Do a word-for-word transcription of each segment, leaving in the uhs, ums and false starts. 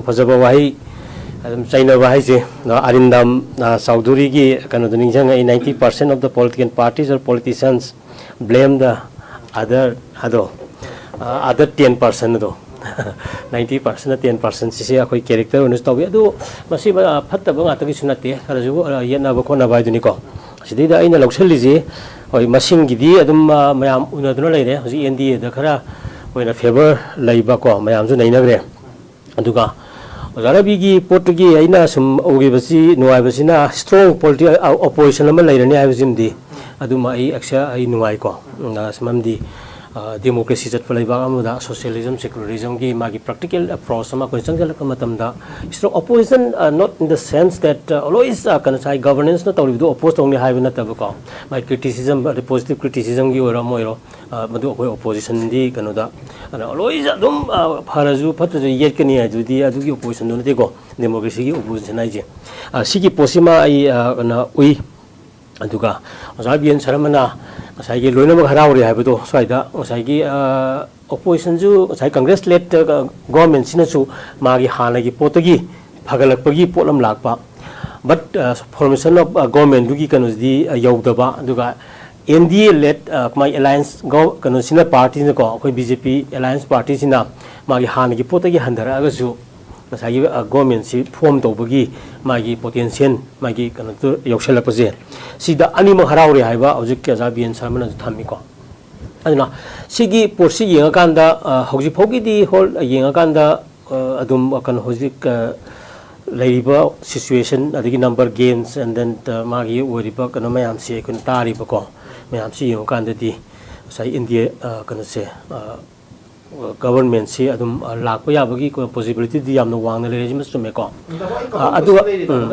ꯐꯖꯕ ꯋꯥꯍꯩ ꯑꯗꯨꯝ ꯆꯩꯅꯕ ꯍꯥꯏꯁꯦ, ꯑ, ꯑꯔꯤꯟꯗꯝ, ꯑ, ꯆꯧꯙꯨꯔꯤꯒꯤ ꯀꯩꯅꯣꯗꯣ ꯅꯤꯡꯁꯤꯡꯉꯛꯏ, "Ninety percent of the political parties or politicians blame the other" ꯑꯗꯣ, ꯑ, "other ten percent" ꯑꯗꯣ꯫ Ninety percent ten percent ꯁꯤꯁꯦ ꯑꯩꯈꯣꯏ character ꯑꯣꯏꯅꯁꯨ ꯇꯧꯏ꯫ ꯑꯗꯨ ꯃꯁꯤ, ꯑ, ꯐꯠꯇꯕ ꯉꯥꯛꯇꯒꯤꯁꯨ ꯅꯠꯇꯦ, ꯈꯔꯁꯨ, ꯑ, ꯌꯦꯠꯅꯕ ꯈꯣꯠꯅꯕ ꯍꯥꯏꯗꯨꯅꯤꯀꯣ꯫ ꯁꯤꯗꯩꯗ ꯑꯩꯅ ꯂꯧꯁꯤꯜꯂꯤꯁꯤ, ꯍꯣꯏ, ꯃꯁꯤꯡꯒꯤꯗꯤ ꯑꯗꯨꯝ, ꯑ, ꯃꯌꯥꯝ ꯎꯅꯗꯨꯅ ꯂꯩꯔꯦ꯫ ꯍꯧꯖꯤꯛ N D A ꯗ ꯈꯔ ꯑꯩꯈꯣꯏꯅ favour ꯂꯩꯕꯀꯣ, ꯃꯌꯥꯝꯁꯨ ꯅꯩꯅꯈ꯭ꯔꯦ꯫ ꯑꯗꯨꯒ ꯑꯣꯖꯥ ꯔꯕꯤꯒꯤ ꯄꯣꯠꯇꯨꯒꯤ ꯑꯩꯅ ꯁꯨꯝ ꯎꯈꯤꯕꯁꯤ, ꯅꯨꯡꯉꯥꯏꯕꯁꯤꯅ strong political, ꯑ, opposition ꯑꯃ ꯂꯩꯔꯅꯤ ꯍꯥꯏꯕꯁꯤꯃꯗꯤ ꯑꯗꯨꯃ ꯑꯩ ꯑꯦꯛꯁ-, ꯑꯩ ꯅꯨꯡꯉꯥꯏꯀꯣ꯫ ꯎꯝ, ꯑ, ꯃꯔꯝꯗꯤ, ꯑ, democracy ꯆꯠꯄ ꯂꯩꯕꯥꯛ ꯑꯃꯗ socialism, secularism ꯒꯤ ꯃꯥꯒꯤ practical approach ꯑꯃ ꯑꯩꯈꯣꯏ ꯆꯪꯁꯤꯜꯂꯛꯄ ꯃꯇꯝꯗ, strong opposition, ꯑ, not in the sense that, ꯑ, always, ꯑ, ꯀꯩꯅꯣ, ꯉꯁꯥꯏ governance ꯅ ꯇꯧꯔꯤꯕꯗꯨ oppose ꯇꯧꯅꯤ ꯍꯥꯏꯕ ꯅꯠꯇꯕꯀꯣ, ꯃꯥꯒꯤ criticism, ꯑꯗꯩ positive criticism ꯒꯤ ꯑꯣꯏꯔꯣ ꯑꯃ ꯑꯣꯏꯔꯣ, ꯑ, ꯃꯗꯨ ꯑꯩꯈꯣꯏ opposition ꯗꯤ ꯀꯩꯅꯣꯗ, ꯑꯗ always ꯑꯗꯨꯝ, ꯑ, ꯐꯔꯁꯨ ꯐꯠꯇ꯭ꯔꯁꯨ ꯌꯦꯠꯀꯅꯤ ꯍꯥꯏꯗꯨꯗꯤ ꯑꯗꯨꯒꯤ opposition ꯗꯨ ꯅꯠꯇꯦꯀꯣ, democracy ꯒꯤ opposition ꯍꯥꯏꯁꯦ꯫ ꯑ, ꯁꯤꯒꯤ ꯄꯣꯠꯁꯤꯃ ꯑꯩ, ꯑ, ꯀꯩꯅꯣ, ꯎꯏ꯫ ꯑꯗꯨꯒ ꯑꯣꯖꯥ ꯕꯤ ꯑꯦꯟ ꯁꯔꯃꯅ ꯉꯁꯥꯏꯒꯤ "ꯂꯣꯏꯅꯃꯛ ꯍꯔꯥꯎꯔꯦ" ꯍꯥꯏꯕꯗꯣ, ꯁ꯭ꯋꯥꯏꯗ ꯉꯁꯥꯏꯒꯤ, ꯑ, opposition ꯁꯨ, ꯉꯁꯥꯏ Congress led, ꯑ, government ꯁꯤꯅꯁꯨ ꯃꯥꯒꯤ ꯍꯥꯟꯅꯒꯤ ꯄꯣꯠꯇꯒꯤ ꯐꯒꯠꯂꯛꯄꯒꯤ ꯄꯣꯠ ꯑꯃ ꯂꯥꯛꯄ, but, ꯑ, formation of, ꯑ, government ꯗꯨꯒꯤ ꯀꯩꯅꯣꯁꯤꯗꯤ, ꯑ, ꯌꯧꯗꯕ, ꯑꯗꯨꯒ N D A led, ꯑ, ꯃꯥꯒꯤ alliance ꯒꯣ-, ꯀꯩꯅꯣꯁꯤꯅ, party ꯅꯀꯣ, ꯑꯩꯈꯣꯏ B J P alliance party ꯁꯤꯅ ꯃꯥꯒꯤ ꯍꯥꯟꯅꯒꯤ ꯄꯣꯠꯇꯒꯤ ꯍꯟꯊꯔꯛꯑꯒꯁꯨ ꯉꯁꯥꯏꯒꯤ, ꯑ, government ꯁꯤ form ꯇꯧꯕꯒꯤ ꯃꯥꯒꯤ potential, ꯃꯥꯒꯤ ꯀꯩꯅꯣꯗꯨ ꯌꯧꯁꯜꯂꯛꯄꯁꯦ, ꯁꯤꯗ ꯑꯅꯤꯃꯛ ꯍꯔꯥꯎꯔꯦ ꯍꯥꯏꯕ ꯍꯧꯖꯤꯛꯀꯤ ꯑꯣꯖꯥ ꯕꯤ ꯑꯦꯟ ꯁꯔꯃꯅꯁꯨ ꯊꯝꯃꯤꯀꯣ꯫ ꯑꯗꯨꯅ ꯁꯤꯒꯤ ꯄꯣꯠꯁꯤ ꯌꯦꯡꯉꯀꯥꯟꯗ, ꯑ, ꯍꯧꯖꯤꯛ ꯐꯥꯎꯒꯤꯗꯤ ꯍꯣꯜ ꯌꯦꯡꯉꯀꯥꯟꯗ, ꯑ, ꯑꯗꯨꯝ ꯀꯩꯅꯣ ꯍꯧꯖꯤꯛ, ꯑ, ꯂꯩꯔꯤꯕ situation, ꯑꯗꯒꯤ number games, and then, ꯑ, ꯃꯥꯒꯤ ꯑꯣꯏꯔꯤꯕ ꯀꯩꯅꯣ ꯃꯌꯥꯝꯁꯤ ꯑꯩꯈꯣꯏꯅ ꯇꯥꯔꯤꯕꯀꯣ, ꯃꯌꯥꯝꯁꯤ ꯌꯦꯡꯉꯀꯥꯟꯗꯗꯤ ꯉꯁꯥꯏ India, ꯑ, ꯀꯩꯅꯣꯁꯦ, ꯑ, government ꯁꯤ ꯑꯗꯨꯝ, ꯑ, ꯂꯥꯛꯄ ꯌꯥꯕꯒꯤ possibility ꯗꯤ ꯌꯥꯝꯅ ꯋꯥꯡꯅ ꯂꯩꯔꯦ, ꯁꯤꯃꯁꯨ ꯆꯨꯝꯃꯦꯀꯣ꯫ ꯑ, ꯑꯗꯨꯒ, ꯎꯝ꯫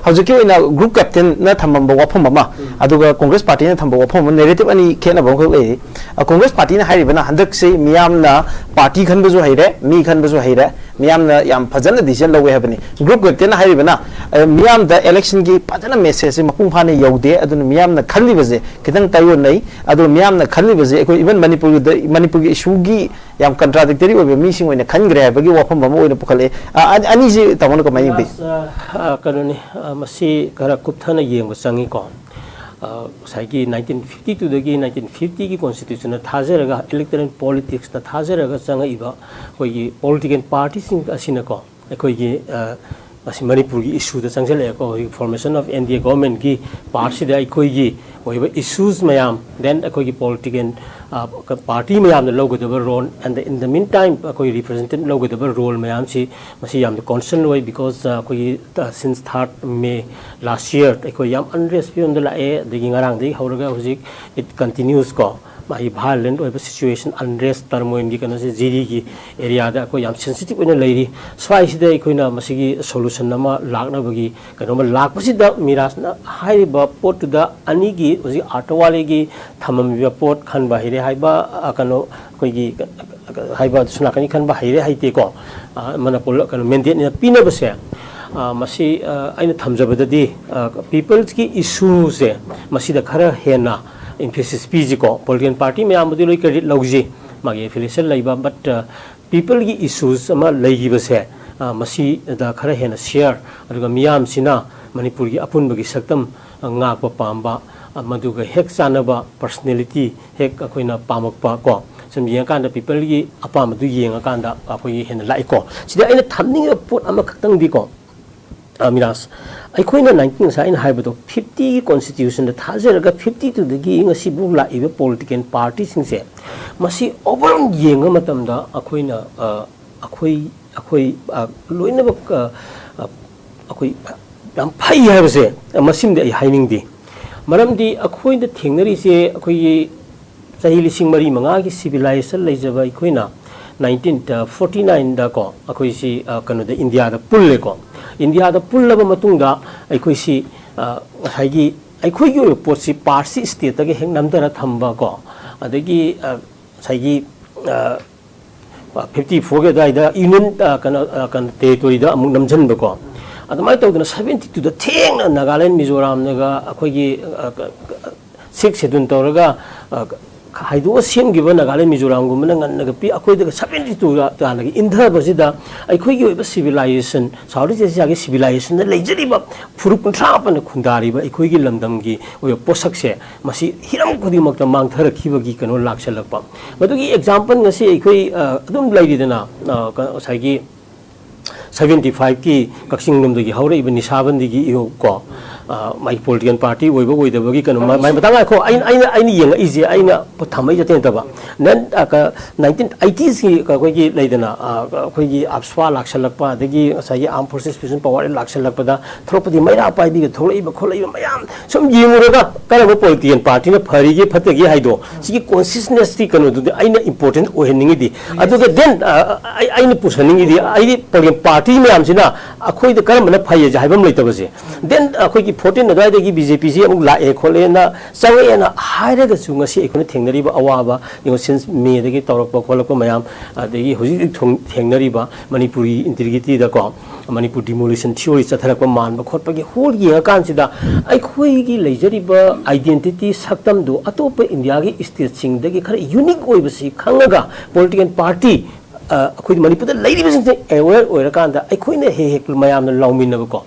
ꯍꯧꯖꯤꯛꯀꯤ ꯑꯣꯏꯅ group captain ꯅ ꯊꯝꯃꯝꯕ ꯋꯥꯐꯝ ꯑꯃ, ꯑꯗꯨꯒ Congress party ꯅ ꯊꯝꯕ ꯋꯥꯐꯝ ꯑꯃ, narrative ꯑꯅꯤ ꯈꯦꯠꯅꯕ ꯑꯃꯈꯛ ꯂꯩꯔꯤ꯫ ꯑ, Congress party ꯅ ꯍꯥꯏꯔꯤꯕꯅ ꯍꯟꯗꯛꯁꯤ ꯃꯤꯌꯥꯝꯅ ꯄꯥꯔꯇꯤ ꯈꯟꯕꯁꯨ ꯍꯩꯔꯦ, ꯃꯤ ꯈꯟꯕꯁꯨ ꯍꯩꯔꯦ, ꯃꯤꯌꯥꯝꯅ ꯌꯥꯝ ꯐꯖꯅ ꯗꯤꯁꯤꯖꯟ ꯂꯧꯋꯦ ꯍꯥꯏꯕꯅꯤ꯫ ꯒ꯭ꯔꯨꯞ ꯀꯦꯞꯇꯦꯟꯅ ꯍꯥꯏꯔꯤꯕꯅ, ꯑ, ꯃꯤꯌꯥꯝꯗ ꯏꯂꯦꯛꯁꯟꯒꯤ ꯐꯖꯅ ꯃꯦꯁꯦꯖꯁꯦ ꯃꯄꯨꯡ ꯐꯥꯅ ꯌꯧꯗꯦ, ꯑꯗꯨꯅ ꯃꯤꯌꯥꯝꯅ ꯈꯜꯂꯤꯕꯁꯦ ꯈꯤꯇꯪ ꯇꯥꯏꯑꯣꯟꯅꯩ꯫ ꯑꯗꯨꯒ ꯃꯤꯌꯥꯝꯅ ꯈꯜꯂꯤꯕꯁꯦ ꯑꯩꯈꯣꯏ ꯏꯚꯟ ꯃꯅꯤꯄꯨꯔꯒꯤꯗ, ꯃꯅꯤꯄꯨꯔꯒꯤ ꯏꯁꯨꯒꯤ ꯌꯥꯝ ꯀꯟꯇ꯭ꯔꯥꯗꯤꯛꯇꯔꯤ ꯑꯣꯏꯕ ꯃꯤꯁꯤꯡ ꯑꯣꯏꯅ ꯈꯟꯈ꯭ꯔꯦ ꯍꯥꯏꯕꯒꯤ ꯋꯥꯐꯝ ꯑꯃ ꯑꯣꯏꯅ ꯄꯨꯈꯠꯂꯛꯑꯦ꯫ ꯑ, ꯑꯅꯤ-, ꯑꯅꯤꯁꯤ ꯇꯥꯃꯣꯅ ꯀꯃꯥꯏꯅ ꯌꯦꯡꯕꯤ? ꯑꯁ, ꯑ, ꯑ, ꯀꯩꯅꯣꯅꯤ, ꯑ, ꯃꯁꯤ ꯈꯔ ꯀꯨꯞꯊꯅ ꯌꯦꯡꯕ ꯆꯪꯉꯤꯀꯣ꯫ ꯑ, ꯉꯁꯥꯏꯒꯤ ꯅꯥꯏꯟꯇꯤꯟ ꯐꯤꯐꯇꯤ ꯇꯨꯗꯒꯤ ꯅꯥꯏꯟꯇꯤꯟ ꯐꯤꯐꯇꯤꯒꯤ ꯀꯣꯟꯁꯇꯤꯇ꯭ꯌꯨꯁꯟꯗ ꯊꯥꯖꯔꯒ, ꯏꯂꯦꯛꯇꯣꯔꯦꯜ ꯄꯣꯂꯤꯇꯤꯛꯁꯇ ꯊꯥꯖꯔꯒ ꯆꯪꯉꯛꯏꯕ ꯑꯩꯈꯣꯏꯒꯤ ꯄꯣꯂꯤꯇꯤꯀꯦꯜ ꯄꯥꯔꯇꯤꯁꯤꯡ ꯑꯁꯤꯅꯀꯣ, ꯑꯩꯈꯣꯏꯒꯤ, ꯑ, ꯃꯁꯤ ꯃꯅꯤꯄꯨꯔꯒꯤ ꯏꯁꯨꯗ ꯆꯪꯁꯤꯜꯂꯛꯑꯦꯀꯣ꯫ ꯍꯧꯖꯤꯛ ꯐꯣꯔꯃꯦꯁꯟ ꯑꯣꯐ ꯑꯦꯟ ꯗꯤ ꯑꯦ ꯒꯣꯔꯃꯦꯟꯒꯤ ꯄꯥꯔꯠꯁꯤꯗ ꯑꯩꯈꯣꯏꯒꯤ ꯑꯣꯏꯕ ꯏꯁꯨꯁ ꯃꯌꯥꯝ, ꯗꯦꯟ ꯑꯩꯈꯣꯏꯒꯤ ꯄꯣꯂꯤꯇꯤꯀꯦꯜ ꯄꯥꯔꯇꯤ ꯃꯌꯥꯝꯅ ꯂꯧꯒꯗꯕ role, and the, in the meantime ꯑꯩꯈꯣꯏ ꯔꯤꯄ꯭ꯔꯖꯦꯟꯇꯦꯇꯤꯚ ꯂꯧꯒꯗꯕ ꯔꯣꯜ ꯃꯌꯥꯝꯁꯤ, ꯃꯁꯤ ꯌꯥꯝꯅ ꯀꯣꯟꯁꯔꯟ ꯑꯣꯏ꯫ ꯕꯤꯀꯣꯁ ꯑꯩꯈꯣꯏꯒꯤ ꯁꯤꯟꯁ ꯊꯥꯔꯠ ꯃꯦ ꯂꯥꯁ ꯌꯔ ꯑꯩꯈꯣꯏ ꯌꯥꯝ ꯑꯟꯔꯦꯁ ꯐꯤꯕꯝꯗ ꯂꯥꯛꯑꯦ꯫ ꯑꯗꯒꯤ ꯉꯔꯥꯡꯗꯒꯤ ꯍꯧꯔꯒ ꯍꯧꯖꯤꯛ ꯏꯠ ꯀꯟꯇꯤꯅ꯭ꯌꯨꯁ ꯀꯣ, ꯃꯥꯒꯤ ꯚꯥꯏꯑꯣꯂꯦꯟꯠ ꯑꯣꯏꯕ ꯁꯤꯆꯨꯋꯦꯁꯟ, ꯑꯟꯔꯦꯁ, ꯇꯔꯃꯣꯏꯜꯒꯤ ꯀꯩꯅꯣꯁꯦ, ꯖꯤꯔꯤꯒꯤ ꯑꯦꯔꯤꯌꯥꯗ ꯑꯩꯈꯣꯏ ꯌꯥꯝ ꯁꯦꯟꯁꯤꯇꯤꯚ ꯑꯣꯏꯅ ꯂꯩꯔꯤ꯫ ꯁ꯭ꯋꯥꯏꯁꯤꯗ ꯑꯩꯈꯣꯏꯅ ꯃꯁꯤꯒꯤ ꯁꯣꯂꯨꯁꯟ ꯑꯃ ꯂꯥꯛꯅꯕꯒꯤ ꯀꯩꯅꯣꯝꯃ ꯂꯥꯛꯄꯁꯤꯗ, ꯃꯤꯔꯥꯖꯅ ꯍꯥꯏꯔꯤꯕ ꯄꯣꯠꯇꯨꯗ ꯑꯅꯤꯒꯤ ꯍꯧꯖꯤꯛ ꯑꯥꯔꯇꯋꯥꯂꯤꯒꯤ ꯊꯝꯃꯝꯃꯤꯕ ꯄꯣꯠ, ꯈꯟꯕ ꯍꯩꯔꯦ ꯍꯥꯏꯕ, ꯑ, ꯀꯩꯅꯣ, ꯑꯩꯈꯣꯏꯒꯤ ꯍꯥꯏꯕ ꯁꯣꯝ ꯅꯥꯀꯟꯒꯤ ꯈꯟꯕ ꯍꯩꯔꯦ ꯍꯩꯇꯦꯀꯣ, ꯑ, ꯃꯅꯤꯄꯨꯔ ꯀꯩꯅꯣ ꯃꯦꯟꯗꯦꯠꯅ ꯄꯤꯅꯕꯁꯦ, ꯑ, ꯃꯁꯤ, ꯑ, ꯑꯩꯅ ꯊꯝꯖꯕꯗꯗꯤ, ꯑ, ꯄꯤꯄꯜꯁꯀꯤ ꯏꯁꯨꯁꯦ ꯃꯁꯤꯗ ꯈꯔ ꯍꯦꯟꯅ ꯏꯝꯐꯦꯁꯤꯁ ꯄꯤꯁꯤꯀꯣ꯫ ꯄꯣꯂꯤꯇꯤꯀꯦꯜ ꯄꯥꯔꯇꯤ ꯃꯌꯥꯝꯕꯨꯗꯤ ꯂꯣꯏ ꯀ꯭ꯔꯦꯗꯤꯠ ꯂꯧꯁꯤ, ꯃꯥꯒꯤ ꯑꯦꯐꯤꯂꯤꯌꯦꯁꯟ ꯂꯩꯕ, ꯕꯠ, ꯑ, ꯄꯤꯄꯜꯒꯤ ꯏꯁꯨꯁ ꯑꯃ ꯂꯩꯈꯤꯕꯁꯦ, ꯑ, ꯃꯁꯤꯗ ꯈꯔ ꯍꯦꯟꯅ ꯁꯤꯌꯔ, ꯑꯗꯨꯒ ꯃꯤꯌꯥꯝꯁꯤꯅ ꯃꯅꯤꯄꯨꯔꯒꯤ ꯑꯄꯨꯟꯕꯒꯤ ꯁꯛꯇꯝ, ꯑ, ꯉꯥꯛꯄ ꯄꯥꯝꯕ, ꯑ, ꯃꯗꯨꯒ ꯍꯦꯛ ꯆꯥꯟꯅꯕ ꯄꯔꯁꯅꯦꯂꯤꯇꯤ ꯍꯦꯛ ꯑꯩꯈꯣꯏꯅ ꯄꯥꯝꯃꯛꯄ ꯀꯣ, ꯁꯨꯝ ꯌꯦꯡꯉꯀꯥꯟꯗ ꯄꯤꯄꯜꯒꯤ ꯑꯄꯥꯝꯕꯗꯨ ꯌꯦꯡꯉꯀꯥꯟꯗ ꯑꯩꯈꯣꯏꯒꯤ ꯍꯦꯟꯅ ꯂꯥꯛꯏꯀꯣ꯫ ꯁꯤꯗ ꯑꯩꯅ ꯊꯝꯅꯤꯡꯉꯤꯕ ꯄꯣꯠ ꯑꯃꯈꯛꯇꯪꯗꯤꯀꯣ, ꯑ, ꯃꯤꯔꯥꯖ, ꯑꯩꯈꯣꯏꯅ ꯅꯥꯏꯟꯇꯤꯟ, ꯉꯁꯥꯏ ꯑꯩꯅ ꯍꯥꯏꯕꯗꯣ, ꯐꯤꯐꯇꯤꯒꯤ ꯀꯣꯟꯁꯇꯤꯇ꯭ꯌꯨꯁꯟꯗ ꯊꯥꯖꯔꯒ ꯐꯤꯐꯇꯤ ꯇꯨꯗꯒꯤ ꯉꯁꯤꯐꯥꯎ ꯂꯥꯛꯏꯕ ꯄꯣꯂꯤꯇꯤꯀꯦꯜ ꯄꯥꯔꯇꯤꯁꯤꯡꯁꯦ, ꯃꯁꯤ ꯑꯣꯚꯔꯑꯣꯜ ꯌꯦꯡꯕ ꯃꯇꯝꯗ ꯑꯩꯈꯣꯏꯅ, ꯑ, ꯑꯩꯈꯣꯏ, ꯑꯩꯈꯣꯏ, ꯑ, ꯂꯣꯏꯅꯃꯛ, ꯑ, ꯑ, ꯑꯩꯈꯣꯏ ꯌꯥꯝ ꯐꯩ ꯍꯥꯏꯕꯁꯦ, ꯑ, ꯃꯁꯤꯃꯗꯤ ꯑꯩ ꯍꯥꯏꯅꯤꯡꯗꯦ꯫ ꯃꯔꯝꯗꯤ ꯑꯩꯈꯣꯏꯅ ꯊꯦꯡꯅꯔꯤꯁꯦ, ꯑꯩꯈꯣꯏꯒꯤ ꯆꯍꯤ ꯂꯤꯁꯤꯡ ꯃꯔꯤ ꯃꯉꯥꯒꯤ ꯁꯤꯚꯤꯂꯥꯏꯖꯦꯁꯟ ꯂꯩꯖꯕ ꯑꯩꯈꯣꯏꯅ ꯅꯥꯏꯟꯇꯤꯟ ꯐꯣꯔꯇꯤ ꯅꯥꯏꯟꯗꯀꯣ, ꯑꯩꯈꯣꯏꯁꯤ, ꯑ, ꯀꯩꯅꯣꯗ, ꯏꯟꯗꯤꯌꯥꯗ ꯄꯨꯜꯂꯦꯀꯣ꯫ ꯏꯟꯗꯤꯌꯥꯗ ꯄꯨꯜꯂꯕ ꯃꯇꯨꯡꯗ ꯑꯩꯈꯣꯏꯁꯤ, ꯑ, ꯉꯁꯥꯏꯒꯤ ꯑꯩꯈꯣꯏꯒꯤ ꯑꯣꯏꯕ ꯄꯣꯠꯁꯤ ꯄꯥꯔꯠꯁꯤ ꯁ꯭ꯇꯦꯠꯇꯒꯤ ꯍꯦꯛ ꯅꯝꯊꯔ ꯊꯝꯕꯀꯣ, ꯑꯗꯒꯤ, ꯑ, ꯉꯁꯥꯏꯒꯤ, ꯑ, ꯐꯤꯐꯇꯤ ꯐꯣꯔꯒꯤ ꯑꯗꯨꯋꯥꯏꯗ ꯌꯨꯅꯤꯌꯟ ꯀꯩꯅꯣ ꯀꯩꯅꯣ ꯇꯦꯔꯤꯇꯣꯔꯤꯗ ꯑꯃꯨꯛ ꯅꯝꯁꯤꯟꯕꯀꯣ꯫ ꯑꯗꯨꯃꯥꯏꯅ ꯇꯧꯗꯅ ꯁꯕꯦꯟꯇꯤ ꯇꯨꯗ ꯊꯦꯡꯅ ꯅꯥꯒꯥꯂꯦꯟ ꯃꯤꯖꯣꯔꯥꯝꯅꯒ ꯑꯩꯈꯣꯏꯒꯤ ꯁꯤꯛꯁ ꯁꯦꯗꯨꯜ ꯇꯧꯔꯒ ꯍꯥꯏꯗꯣꯛꯑ ꯁꯦꯝꯈꯤꯕ ꯅꯥꯒꯥꯂꯦꯟ ꯃꯤꯖꯣꯔꯥꯝꯒꯨꯝꯕꯅ ꯉꯟꯅꯒ ꯄꯤ ꯑꯩꯈꯣꯏꯗꯒ ꯁꯕꯦꯟꯇꯤ ꯇꯨꯗ ꯇꯥꯟꯅꯒ ꯏꯟꯊꯕꯁꯤꯗ ꯑꯩꯈꯣꯏꯒꯤ ꯑꯣꯏꯕ ꯁꯤꯚꯤꯂꯥꯏꯖꯦꯁꯟ, ꯁꯥꯎꯠ ꯏꯁ ꯑꯦꯁꯤꯌꯥꯒꯤ ꯁꯤꯚꯤꯂꯥꯏꯖꯦꯁꯟꯗ ꯂꯩꯖꯔꯤꯕ ꯐꯨꯔꯨꯞ ꯀꯨꯟꯊ꯭ꯔꯥ ꯃꯥꯄꯟꯅ ꯈꯨꯟꯗꯥꯔꯤꯕ ꯑꯩꯈꯣꯏꯒꯤ ꯂꯝꯗꯝꯒꯤ ꯑꯣꯏꯕ ꯄꯣꯠꯁꯛꯁꯦ ꯃꯁꯤ ꯍꯤꯔꯝ ꯈꯨꯗꯤꯡꯃꯛꯇ ꯃꯥꯡꯊꯔꯛꯈꯤꯕꯒꯤ ꯀꯩꯅꯣ ꯂꯥꯛꯁꯜꯂꯛꯄ꯫ ꯃꯗꯨꯒꯤ ꯑꯦꯛꯖꯥꯝꯄꯜ ꯉꯁꯤ ꯑꯩꯈꯣꯏ ꯑꯗꯨꯝ ꯂꯩꯔꯤꯗꯅ, ꯉꯁꯥꯏꯒꯤ ꯁꯕꯦꯟꯇꯤ ꯐꯥꯏꯚꯀꯤ ꯀꯛꯆꯤꯡ ꯂꯣꯝꯗꯒꯤ ꯍꯧꯔꯛꯏꯕ ꯅꯤꯁꯥꯕꯟꯗꯤꯒꯤ ꯏꯍꯧ ꯀꯣ, ꯃꯥꯒꯤ ꯄꯣꯂꯤꯇꯤꯀꯦꯜ ꯄꯥꯔꯇꯤ ꯑꯣꯏꯕ ꯑꯣꯏꯗꯕꯒꯤ ꯀꯩꯅꯣ ꯃꯥꯏ ꯃꯇꯥꯡ ꯉꯥꯏꯈꯣ꯫ ꯑꯩꯅ ꯑꯩꯅ ꯑꯩꯅ ꯌꯦꯡꯉꯛꯏꯁꯦ, ꯑꯩꯅ ꯊꯝꯃꯛꯏ ꯆꯠꯇꯦ ꯅꯠꯇꯕ꯫ ꯅꯥꯏꯟꯇꯤꯟ ꯑꯩꯇꯤꯁꯀꯤ ꯑꯩꯈꯣꯏꯒꯤ ꯂꯩꯗꯅ, ꯑꯩꯈꯣꯏꯒꯤ ꯑꯞꯁ꯭ꯋꯥ ꯂꯥꯛꯁꯜꯂꯛꯄ, ꯑꯗꯒꯤ ꯉꯁꯥꯏꯒꯤ ꯑꯥꯔꯝ ꯐꯣꯔꯁꯦꯁ ꯄꯤꯁꯟ ꯄꯋꯥꯔ ꯂꯥꯛꯁꯜꯂꯛꯄꯗ ꯊꯣꯛꯂꯛꯄꯗꯤ ꯃꯩꯔꯥ ꯄꯥꯏꯕꯤꯒ ꯊꯣꯛꯂꯛꯏꯕ ꯈꯣꯠꯂꯛꯏꯕ ꯃꯌꯥꯝ ꯁꯨꯝ ꯌꯦꯡꯉꯨꯔꯒ ꯀꯔꯝꯕ ꯄꯣꯂꯤꯇꯤꯀꯦꯜ ꯄꯥꯔꯇꯤꯅ ꯐꯔꯤꯒꯦ ꯐꯠꯇꯒꯦ ꯍꯥꯏꯗꯣ, ꯁꯤꯒꯤ ꯀꯣꯟꯁꯤꯁꯅꯦꯁꯇꯤ ꯀꯩꯅꯣꯗꯨꯗꯤ ꯑꯩꯅ ꯏꯝꯄꯣꯔꯇꯦꯟ ꯑꯣꯏꯍꯟꯅꯤꯡꯉꯤꯗꯤ꯫ ꯑꯗꯨꯒ ꯗꯦꯟ ꯑꯩꯅ ꯄꯨꯁꯟꯅꯤꯡꯉꯤꯗꯤ ꯑꯩꯗꯤ ꯄꯣꯂꯤꯇꯤꯀꯦꯜ ꯄꯥꯔꯇꯤ ꯃꯌꯥꯝꯁꯤꯅ ꯑꯩꯈꯣꯏꯗ ꯀꯔꯝꯕꯅ ꯐꯩ ꯍꯥꯏꯕ ꯑꯃ ꯂꯩꯇꯕꯁꯦ꯫ ꯗꯦꯟ ꯑꯩꯈꯣꯏꯒꯤ ꯐꯣꯔꯇꯤꯟ ꯑꯗꯨꯋꯥꯏꯗꯒꯤ ꯕꯤ ꯖꯦ ꯄꯤꯁꯤ ꯑꯃꯨꯛ ꯂꯥꯛꯑꯦ ꯈꯣꯠꯂꯦꯅ ꯆꯪꯉꯛꯑꯦꯅ ꯍꯥꯏꯔꯒꯁꯨ ꯉꯁꯤ ꯑꯩꯈꯣꯏꯅ ꯊꯦꯡꯅꯔꯤꯕ ꯑꯋꯥꯕ ꯌꯦꯡꯉꯣ, ꯁꯤꯟꯁ ꯃꯦꯗꯒꯤ ꯇꯧꯔꯛꯄ ꯈꯣꯠꯂꯛꯄ ꯃꯌꯥꯝ, ꯑꯗꯒꯤ ꯍꯧꯖꯤꯛ ꯍꯧꯖꯤꯛ ꯊꯣꯡ-, ꯊꯦꯡꯅꯔꯤꯕ ꯃꯅꯤꯄꯨꯔꯤ ꯏꯟꯇꯤꯒ꯭ꯔꯤꯇꯤꯗꯀꯣ, ꯃꯅꯤꯄꯨꯔ ꯗꯤꯃꯣꯂꯤꯁꯟ ꯊꯤꯑꯣꯔꯤ ꯆꯠꯊꯔꯛꯄ ꯃꯥꯟꯕ ꯈꯣꯠꯄꯒꯤ ꯍꯣꯜ ꯌꯦꯡꯉꯀꯥꯟꯁꯤꯗ ꯑꯩꯈꯣꯏꯒꯤ ꯂꯩꯖꯔꯤꯕ ꯑꯥꯏꯗꯦꯟꯇꯤꯇꯤ ꯁꯛꯇꯝꯗꯨ ꯑꯇꯣꯞꯄ ꯏꯟꯗꯤꯌꯥꯒꯤ ꯁ꯭ꯇꯦꯠꯁꯤꯡꯗꯒꯤ ꯈꯔ ꯌꯨꯅꯤꯛ ꯑꯣꯏꯕꯁꯤ ꯈꯪꯉꯒ ꯄꯣꯂꯤꯇꯤꯀꯦꯜ ꯄꯥꯔꯇꯤ ꯑꯩꯈꯣꯏ ꯃꯅꯤꯄꯨꯔꯗ ꯂꯩꯔꯤꯕꯁꯤꯡꯁꯦ ꯑꯦꯋꯦꯌꯔ ꯑꯣꯏꯔꯀꯥꯟꯗ ꯑꯩꯈꯣꯏꯅ ꯍꯦꯛ ꯍꯦꯛ ꯃꯌꯥꯝꯅ ꯂꯥꯎꯃꯤꯟꯅꯕꯀꯣ,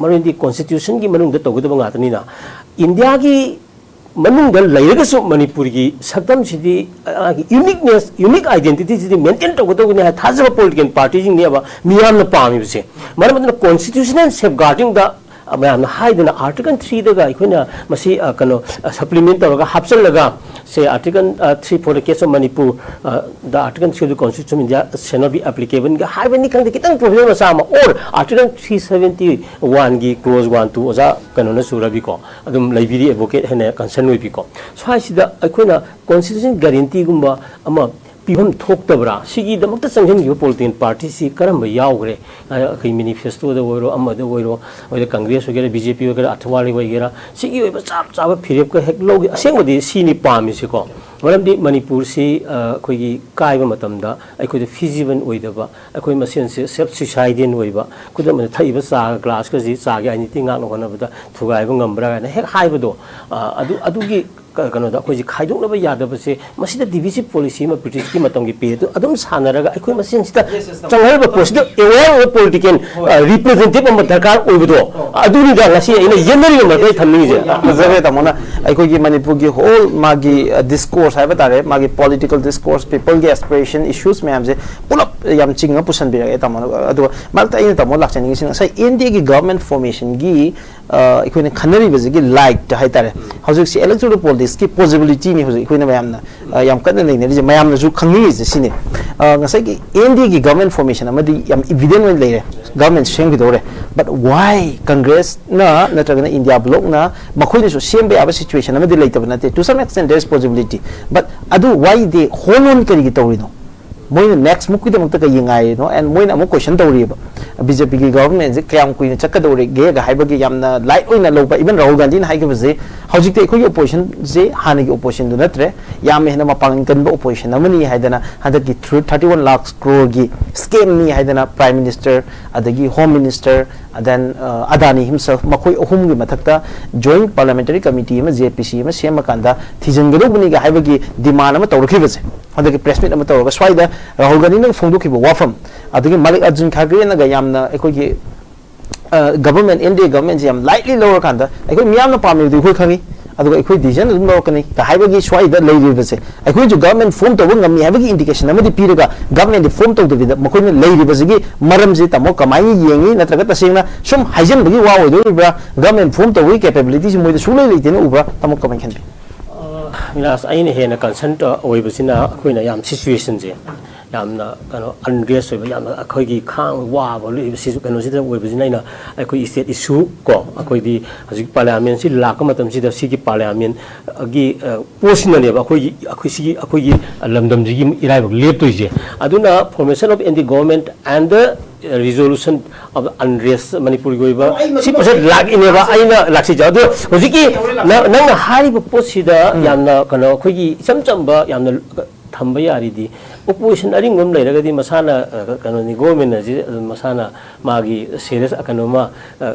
ꯃꯔꯝꯗꯤ ꯀꯣꯟꯁꯇꯤꯇ꯭ꯌꯨꯁꯟꯒꯤ ꯃꯅꯨꯡꯗ ꯇꯧꯒꯗꯕ ꯉꯥꯛꯇꯅꯤꯅ ꯏꯟꯗꯤꯌꯥꯒꯤ ꯃꯅꯨꯡꯗ ꯂꯩꯔꯒꯁꯨ ꯃꯅꯤꯄꯨꯔꯒꯤ ꯁꯛꯇꯝꯁꯤꯗꯤ, ꯃꯥꯒꯤ ꯌꯨꯅꯤꯛꯅꯦꯁ, ꯌꯨꯅꯤꯛ ꯑꯥꯏꯗꯦꯟꯇꯤꯇꯤꯁꯤꯗꯤ ꯃꯦꯟꯇꯦꯟ ꯇꯧꯒꯗꯧꯕꯅꯤ ꯍꯥꯏ ꯊꯥꯖꯕ ꯄꯣꯂꯤꯇꯤꯀꯦꯜ ꯄꯥꯔꯇꯤꯁꯤꯡꯅꯦꯕ ꯃꯤꯌꯥꯝꯅ ꯄꯥꯝꯃꯤꯕꯁꯦ꯫ ꯃꯔꯝ ꯑꯗꯨꯅ ꯀꯣꯟꯁꯇꯤꯇ꯭ꯌꯨꯁꯅꯦꯜ ꯁꯦꯐꯒꯥꯔꯗꯤꯡꯗ ꯃꯌꯥꯝꯅ ꯍꯥꯏꯗꯅ ꯑꯥꯔꯇꯤꯀꯜ ꯊ꯭ꯔꯤꯗꯒ ꯑꯩꯈꯣꯏꯅ ꯃꯁꯤ ꯀꯩꯅꯣ ꯁꯄ꯭ꯂꯤꯃꯦꯟ ꯇꯧꯔꯒ ꯍꯥꯞꯆꯤꯜꯂꯒ, ꯁꯦ article three for the case of Manipur, the Article three of the Constitution of India shall not be applicable ꯍꯥꯏꯕꯅꯤ ꯈꯪꯗꯦ, ꯈꯤꯇꯪ ꯄ꯭ꯔꯣꯕ꯭ꯂꯦꯝ ꯃꯆꯥ ꯑꯃ, ꯑꯣꯔ ꯑꯥꯔꯇꯤꯀꯜ ꯊ꯭ꯔꯤ ꯁꯕꯦꯟꯇꯤ ꯋꯥꯟꯒꯤ ꯀ꯭ꯂꯣꯖ ꯋꯥꯟ ꯇꯨ ꯑꯣꯖꯥ ꯀꯩꯅꯣꯅꯁꯨ ꯔꯕꯤꯀꯣ ꯑꯗꯨꯝ ꯂꯩꯕꯤꯔꯤ, ꯑꯦꯗꯚꯣꯀꯦꯠ ꯍꯦꯟꯅ ꯀꯟꯁꯔꯟ ꯑꯣꯏꯕꯤꯀꯣ꯫ ꯁ꯭ꯋꯥꯏꯁꯤꯗ ꯑꯩꯈꯣꯏꯅ ꯀꯣꯟꯁꯇꯤꯇ꯭ꯌꯨꯁꯟ ꯒꯥꯔꯦꯟꯇꯤꯒꯨꯝꯕ ꯑꯃ ꯄꯤꯐꯝ ꯊꯣꯛꯇꯕ꯭ꯔꯥ? ꯁꯤꯒꯤꯗꯃꯛꯇ ꯆꯪꯁꯤꯟꯈꯤꯕ ꯄꯣꯂꯤꯇꯤꯀꯦꯜ ꯄꯥꯔꯇꯤꯁꯤ ꯀꯔꯝꯕ ꯌꯥꯎꯈ꯭ꯔꯦ? ꯑꯩꯈꯣꯏ ꯃꯦꯅꯤꯐꯦꯁꯇꯣꯗ ꯑꯣꯏꯔꯣ, ꯑꯃꯗ ꯑꯣꯏꯔꯣ, ꯑꯣꯏꯔꯣ ꯀꯪꯒ꯭ꯔꯦꯁ ꯑꯣꯏꯒꯦꯔꯥ, ꯕꯤ ꯖꯦ ꯄꯤ ꯑꯣꯏꯒꯦꯔꯥ, ꯑꯊꯋꯥꯂꯤ ꯑꯣꯏꯒꯦꯔꯥ, ꯁꯤꯒꯤ ꯑꯣꯏꯕ ꯆꯞ ꯆꯥꯕ ꯐꯤꯔꯦꯞꯀ ꯍꯦꯛ ꯂꯧꯒꯦ꯫ ꯑꯁꯦꯡꯕꯗꯤ ꯁꯤꯅꯤ ꯄꯥꯝꯃꯤꯁꯤꯀꯣ꯫ ꯃꯔꯝꯗꯤ ꯃꯅꯤꯄꯨꯔꯁꯤ ꯑ, ꯑꯩꯈꯣꯏꯒꯤ ꯀꯥꯏꯕ ꯃꯇꯝꯗ ꯑꯩꯈꯣꯏꯗ ꯐꯤꯖꯤꯕꯜ ꯑꯣꯏꯗꯕ, ꯑꯩꯈꯣꯏ ꯃꯁꯦꯟꯁꯦ ꯁꯦꯜꯐ ꯁꯨꯏꯁꯥꯏꯗꯤꯌꯦꯜ ꯑꯣꯏꯕ, ꯈꯨꯗꯝ ꯑꯣꯏꯅ ꯊꯛꯏꯕ ꯆꯥꯒ ꯒ꯭ꯂꯥꯁꯀꯁꯤ ꯆꯥꯒꯤ ꯑꯥꯏꯗꯦꯟꯇꯤꯇꯤ ꯉꯥꯛꯅ ꯍꯣꯠꯅꯕꯗ ꯊꯨꯒꯥꯏꯕ ꯉꯝꯕ꯭ꯔꯥ ꯍꯥꯏꯅ ꯍꯦꯛ ꯍꯥꯏꯕꯗꯣ, ꯑ, ꯑꯗꯨ ꯑꯗꯨꯒꯤ ꯀ- ꯀꯩꯅꯣꯗ ꯑꯩꯈꯣꯏꯁꯦ ꯈꯥꯏꯗꯣꯛꯅꯕ ꯌꯥꯗꯕꯁꯦ, ꯃꯁꯤꯗ ꯗꯤꯚꯤꯖꯤꯞ ꯄꯣꯂꯤꯁꯤ ꯑꯃ ꯕ꯭ꯔꯤꯇꯤꯁꯀꯤ ꯃꯇꯝꯒꯤ ꯄꯦꯔꯤꯌꯠꯇꯨ ꯑꯗꯨꯝ ꯁꯥꯟꯅꯔꯒ ꯑꯩꯈꯣꯏ ꯃꯁꯦꯟꯁꯤꯗ ꯆꯪꯍꯜꯂꯕ ꯄꯣꯠꯁꯤꯗ ꯑꯦꯋꯦꯌꯔ ꯑꯣꯏꯕ ꯄꯣꯂꯤꯇꯤꯀꯦꯜ ꯔꯤꯄ꯭ꯔꯦꯖꯦꯟꯇꯦꯇꯤꯚ ꯑꯃ ꯗꯔꯀꯥꯔ ꯑꯣꯏꯕꯗꯣ, ꯑꯗꯨꯅꯤꯗ ꯉꯁꯤ ꯑꯩꯅ ꯌꯦꯠꯅꯔꯤꯕ ꯃꯔꯛꯇ ꯑꯩ ꯊꯝꯅꯤꯡꯉꯤꯁꯦ꯫ ꯌꯥꯝ ꯐꯖꯔꯦ ꯇꯥꯃꯣꯅ꯫ ꯑꯩꯈꯣꯏꯒꯤ ꯃꯅꯤꯄꯨꯔꯒꯤ ꯍꯣꯜ ꯃꯥꯒꯤ ꯗꯤꯁꯀꯣꯔꯁ ꯍꯥꯏꯕ ꯇꯥꯔꯦ, ꯃꯥꯒꯤ ꯄꯣꯂꯤꯇꯤꯀꯦꯜ ꯗꯤꯁꯀꯣꯔꯁ, ꯄꯤꯄꯜꯒꯤ ꯑꯦꯁꯄꯤꯔꯦꯁꯟ, ꯏꯁꯨꯁ ꯃꯌꯥꯝꯁꯦ ꯄꯨꯂꯞ ꯌꯥꯝ ꯆꯤꯡꯉ ꯄꯨꯁꯟꯕꯤꯔꯛꯑꯦ ꯇꯥꯃꯣꯅ꯫ ꯑꯗꯨꯒ ꯃꯔꯛꯇ ꯑꯩꯅ ꯇꯥꯃꯣ ꯂꯥꯛꯆꯅꯤꯡꯉꯤꯁꯤꯅ ꯉꯁꯥꯏ ꯑꯦꯟ ꯗꯤ ꯑꯦꯒꯤ ꯒꯚꯔꯟꯃꯦꯟꯠ ꯐꯣꯔꯃꯦꯁꯟꯒꯤ ꯑꯩꯈꯣꯏꯅ ꯈꯟꯅꯔꯤꯕꯁꯤꯒꯤ ꯂꯥꯏꯠꯇ ꯍꯥꯏꯇꯥꯔꯦ, ꯍꯧꯖꯤꯛꯁꯤ ꯏꯂꯦꯛꯇꯣꯔꯦꯜ ꯄꯣꯂꯤꯇꯤꯛꯁꯀꯤ ꯄꯣꯖꯤꯕꯤꯂꯤꯇꯤꯅꯤ ꯍꯧꯖꯤꯛ ꯑꯩꯈꯣꯏꯅ ꯃꯌꯥꯝꯅ ꯑ, ꯌꯥꯝ ꯀꯟꯅ ꯅꯩꯅꯔꯤꯁꯦ, ꯃꯌꯥꯝꯅꯁꯨ ꯈꯪꯅꯤꯡꯉꯤꯁꯦ ꯁꯤꯅꯤ꯫ ꯑ, ꯉꯁꯥꯏꯒꯤ ꯑꯦꯟ ꯗꯤ ꯑꯦꯒꯤ ꯒꯚꯔꯟꯃꯦꯟꯠ ꯐꯣꯔꯃꯦꯁꯟ ꯑꯃꯗꯤ ꯌꯥꯝ ꯏꯚꯤꯗꯦꯟꯠ ꯑꯣꯏꯅ ꯂꯩꯔꯦ, ꯒꯚꯔꯟꯃꯦꯟꯠ ꯁꯦꯝꯈꯤꯗꯧꯔꯦ꯫ But why ꯀꯪꯒ꯭ꯔꯦꯁꯅ ꯅꯠꯇ꯭ꯔꯒꯅ ꯏꯟꯗꯤꯌꯥ ꯕ꯭ꯂꯣꯛꯅ ꯃꯈꯣꯏꯅꯁꯨ ꯁꯦꯝꯕ ꯌꯥꯕ ꯁꯤꯆꯨꯋꯦꯁꯟ ꯑꯃꯗꯤ ꯂꯩꯇꯕ ꯅꯠꯇꯦ꯫ To some extent there is possibility, but ꯑꯗꯨ why they hold on ꯀꯔꯤꯒꯤ ꯇꯧꯔꯤꯅꯣ? ꯃꯣꯏꯅ ꯅꯦꯛꯁ ꯃꯨꯚꯀꯤꯗꯃꯛꯇ ꯀꯩꯒꯤ ꯉꯥꯏꯔꯤꯅꯣ? ꯑꯦꯟ ꯃꯣꯏꯅ ꯑꯃꯨꯛ ꯀꯣꯏꯁꯟ ꯇꯧꯔꯤꯕ, ꯕꯤ ꯖꯦ ꯄꯤꯒꯤ ꯒꯚꯔꯟꯃꯦꯟꯠꯁꯦ ꯀꯌꯥꯝ ꯀꯨꯏꯅ ꯆꯠꯀꯗꯧꯔꯤꯒꯦꯒ ꯍꯥꯏꯕꯒꯤ ꯌꯥꯝꯅ ꯂꯥꯏꯠ ꯑꯣꯏꯅ ꯂꯧꯕ꯫ ꯏꯚꯟ ꯔꯥꯍꯨꯜ ꯒꯥꯟꯙꯤꯅ ꯍꯥꯏꯈꯤꯕꯁꯦ, ꯍꯧꯖꯤꯛꯇꯤ ꯑꯩꯈꯣꯏꯒꯤ ꯑꯣꯄꯣꯖꯤꯁꯟꯁꯦ ꯍꯥꯟꯅꯒꯤ ꯑꯣꯄꯣꯖꯤꯁꯟꯗꯨ ꯅꯠꯇ꯭ꯔꯦ, ꯌꯥꯝꯅ ꯍꯦꯟꯅ ꯃꯄꯥꯡꯒꯜ ꯀꯟꯕ ꯑꯣꯄꯣꯖꯤꯁꯟ ꯑꯃꯅꯤ ꯍꯥꯏꯗꯅ, ꯍꯟꯗꯛꯀꯤ ꯊꯥꯔꯇꯤ ꯋꯥꯟ ꯂꯥꯛ ꯀ꯭ꯔꯣꯔꯒꯤ ꯁ꯭ꯀꯦꯝꯅꯤ ꯍꯥꯏꯗꯅ ꯄ꯭ꯔꯥꯏꯝ ꯃꯤꯅꯤꯁꯇꯔ, ꯑꯗꯒꯤ ꯍꯣꯝ ꯃꯤꯅꯤꯁꯇꯔ, then ꯑꯗꯥꯅꯤ ꯍꯤꯝꯁꯦꯜꯐ, ꯃꯈꯣꯏ ꯑꯍꯨꯝꯒꯤ ꯃꯊꯛꯇ ꯖꯣꯏꯟꯠ ꯄꯥꯔꯂꯤꯌꯥꯃꯦꯟꯇꯔꯤ ꯀꯃꯤꯇꯤ ꯑꯃ, ꯖꯦ ꯄꯤ ꯁꯤ ꯑꯃ ꯁꯦꯝꯃꯀꯥꯟꯗ ꯊꯤꯖꯤꯟꯒꯗꯧꯕꯅꯤꯒ ꯍꯥꯏꯕꯒꯤ ꯗꯤꯃꯥꯟ ꯑꯃ ꯇꯧꯔꯛꯈꯤꯕꯁꯦ, ꯍꯟꯗꯛꯀꯤ ꯄ꯭ꯔꯦꯁ ꯃꯤꯠ ꯑꯃ ꯇꯧꯔꯒ ꯁ꯭ꯋꯥꯏꯗ ꯔꯥꯍꯨꯜ ꯒꯥꯟꯙꯤꯅ ꯐꯣꯡꯗꯣꯛꯈꯤꯕ ꯋꯥꯐꯝ, ꯑꯗꯒꯤ ꯃꯥꯂꯤꯛ ꯑꯔꯖꯨꯟ ꯈꯥꯔꯒꯦꯅꯒ ꯌꯥꯝꯅ ꯑꯩꯈꯣꯏꯒꯤ ꯒꯚꯔꯟꯃꯦꯟꯠ, ꯑꯦꯟ ꯗꯤ ꯑꯦ ꯒꯚꯔꯟꯃꯦꯟꯠꯁꯦ ꯌꯥꯝ ꯂꯥꯏꯠꯂꯤ ꯂꯧꯔꯀꯥꯟꯗ ꯑꯩꯈꯣꯏ ꯃꯤꯌꯥꯝꯅ ꯄꯥꯝꯃꯤꯕꯗꯨ ꯑꯩꯈꯣꯏ ꯈꯪꯉꯤ, ꯑꯗꯨꯒ ꯑꯩꯈꯣꯏ ꯗꯤꯁꯤꯖꯟ ꯑꯗꯨꯝ ꯂꯧꯔꯛꯀꯅꯤ ꯀ ꯍꯥꯏꯕꯒꯤ ꯁ꯭ꯋꯥꯏꯗ ꯂꯩꯔꯤꯕꯁꯦ, ꯑꯩꯈꯣꯏꯁꯨ ꯒꯚꯔꯟꯃꯦꯟꯠ ꯐꯣꯔꯝ ꯇꯧꯕ ꯉꯝꯃꯤ ꯍꯥꯏꯕꯒꯤ ꯏꯟꯗꯤꯀꯦꯁꯟ ꯑꯃꯗꯤ ꯄꯤꯔꯒ ꯒꯚꯔꯟꯃꯦꯟꯠꯇꯤ ꯐꯣꯔꯝ ꯇꯧꯗꯕꯤꯗ ꯃꯈꯣꯏꯅ ꯂꯩꯔꯤꯕꯁꯤꯒꯤ ꯃꯔꯝꯁꯤ ꯇꯥꯃꯣ ꯀꯃꯥꯏꯅ ꯌꯦꯡꯉꯤ? ꯅꯠꯇ꯭ꯔꯒ ꯇꯁꯦꯡꯅ ꯁꯨꯝ ꯍꯥꯏꯖꯟꯕꯒꯤ ꯋꯥ ꯑꯣꯏꯗꯣꯔꯤꯕ꯭ꯔꯥ? ꯒꯚꯔꯟꯃꯦꯟꯠ ꯐꯣꯔꯝ ꯇꯧꯕꯒꯤ ꯀꯦꯄꯦꯕꯤꯂꯤꯇꯤꯁꯤ ꯃꯣꯏꯗ ꯁꯨꯡꯂꯩ ꯂꯩꯇꯦꯅ ꯎꯕ꯭ꯔꯥ? ꯇꯥꯃꯣ ꯀꯃꯥꯏꯅ ꯈꯟꯕꯤ? ꯑ, ꯕꯤꯅꯥꯁ, ꯑꯩꯅ ꯍꯦꯟꯅ ꯀꯟꯁꯔꯟ ꯑꯣꯏꯕꯁꯤꯅ ꯑꯩꯈꯣꯏꯅ ꯌꯥꯝ ꯁꯤꯆꯨꯋꯦꯁꯟꯁꯦ ꯌꯥꯝꯅ ꯀꯩꯅꯣ ꯑꯟꯔꯦꯁ ꯑꯣꯏꯕ, ꯌꯥꯝꯅ ꯑꯩꯈꯣꯏꯒꯤ ꯈꯥꯡ ꯋꯥꯕ ꯂꯣꯏꯕ ꯁꯤꯁꯨ ꯀꯩꯅꯣꯁꯤꯗ ꯑꯣꯏꯕꯁꯤꯅ ꯑꯩꯅ ꯑꯩꯈꯣꯏ ꯏꯁꯇꯦꯠ ꯏꯁꯨ ꯀꯣ, ꯑꯩꯈꯣꯏꯗꯤ ꯍꯧꯖꯤꯛ ꯄꯥꯔꯂꯤꯌꯥꯃꯦꯟꯁꯤ ꯂꯥꯛꯄ ꯃꯇꯝꯁꯤꯗ ꯁꯤꯒꯤ ꯄꯥꯔꯂꯤꯌꯥꯃꯦꯟꯒꯤ ꯄꯣꯠꯁꯤꯅꯅꯦꯕ ꯑꯩꯈꯣꯏꯒꯤ ꯑꯩꯈꯣꯏ ꯁꯤꯒꯤ ꯑꯩꯈꯣꯏꯒꯤ ꯂꯝꯗꯝꯁꯤꯒꯤ ꯏꯔꯥꯏꯕꯛ ꯂꯦꯞꯇꯣꯏꯁꯦ꯫ ꯑꯗꯨꯅ formation of anti government and the resolution of unrest ꯃꯅꯤꯄꯨꯔꯒꯤ ꯑꯣꯏꯕ ꯁꯤ ꯄꯣꯠꯁꯦ ꯂꯥꯛꯏꯅꯦꯕ꯫ ꯑꯩꯅ ꯂꯥꯛꯁꯤꯁꯦ ꯑꯗꯣ ꯍꯧꯖꯤꯛꯀꯤ ꯅ- ꯅꯪꯅ ꯍꯥꯏꯔꯤꯕ ꯄꯣꯠꯁꯤꯗ ꯌꯥꯝꯅ ꯀꯩꯅꯣ ꯑꯩꯈꯣꯏꯒꯤ ꯏꯆꯝ ꯆꯝꯕ ꯌꯥꯝꯅ ꯊꯝꯕ ꯌꯥꯔꯤꯗꯤ opposition ꯑꯔꯤꯡꯕ ꯑꯃ ꯂꯩꯔꯒꯗꯤ ꯃꯁꯥꯅ ꯑ, ꯀꯩꯅꯣꯅꯤ, ꯒꯣꯔꯃꯦꯟ ꯑꯁꯤ ꯑꯗꯨꯝ ꯃꯁꯥꯅ ꯃꯥꯒꯤ ꯁꯦꯔꯤꯌꯁ ꯀꯩꯅꯣꯃ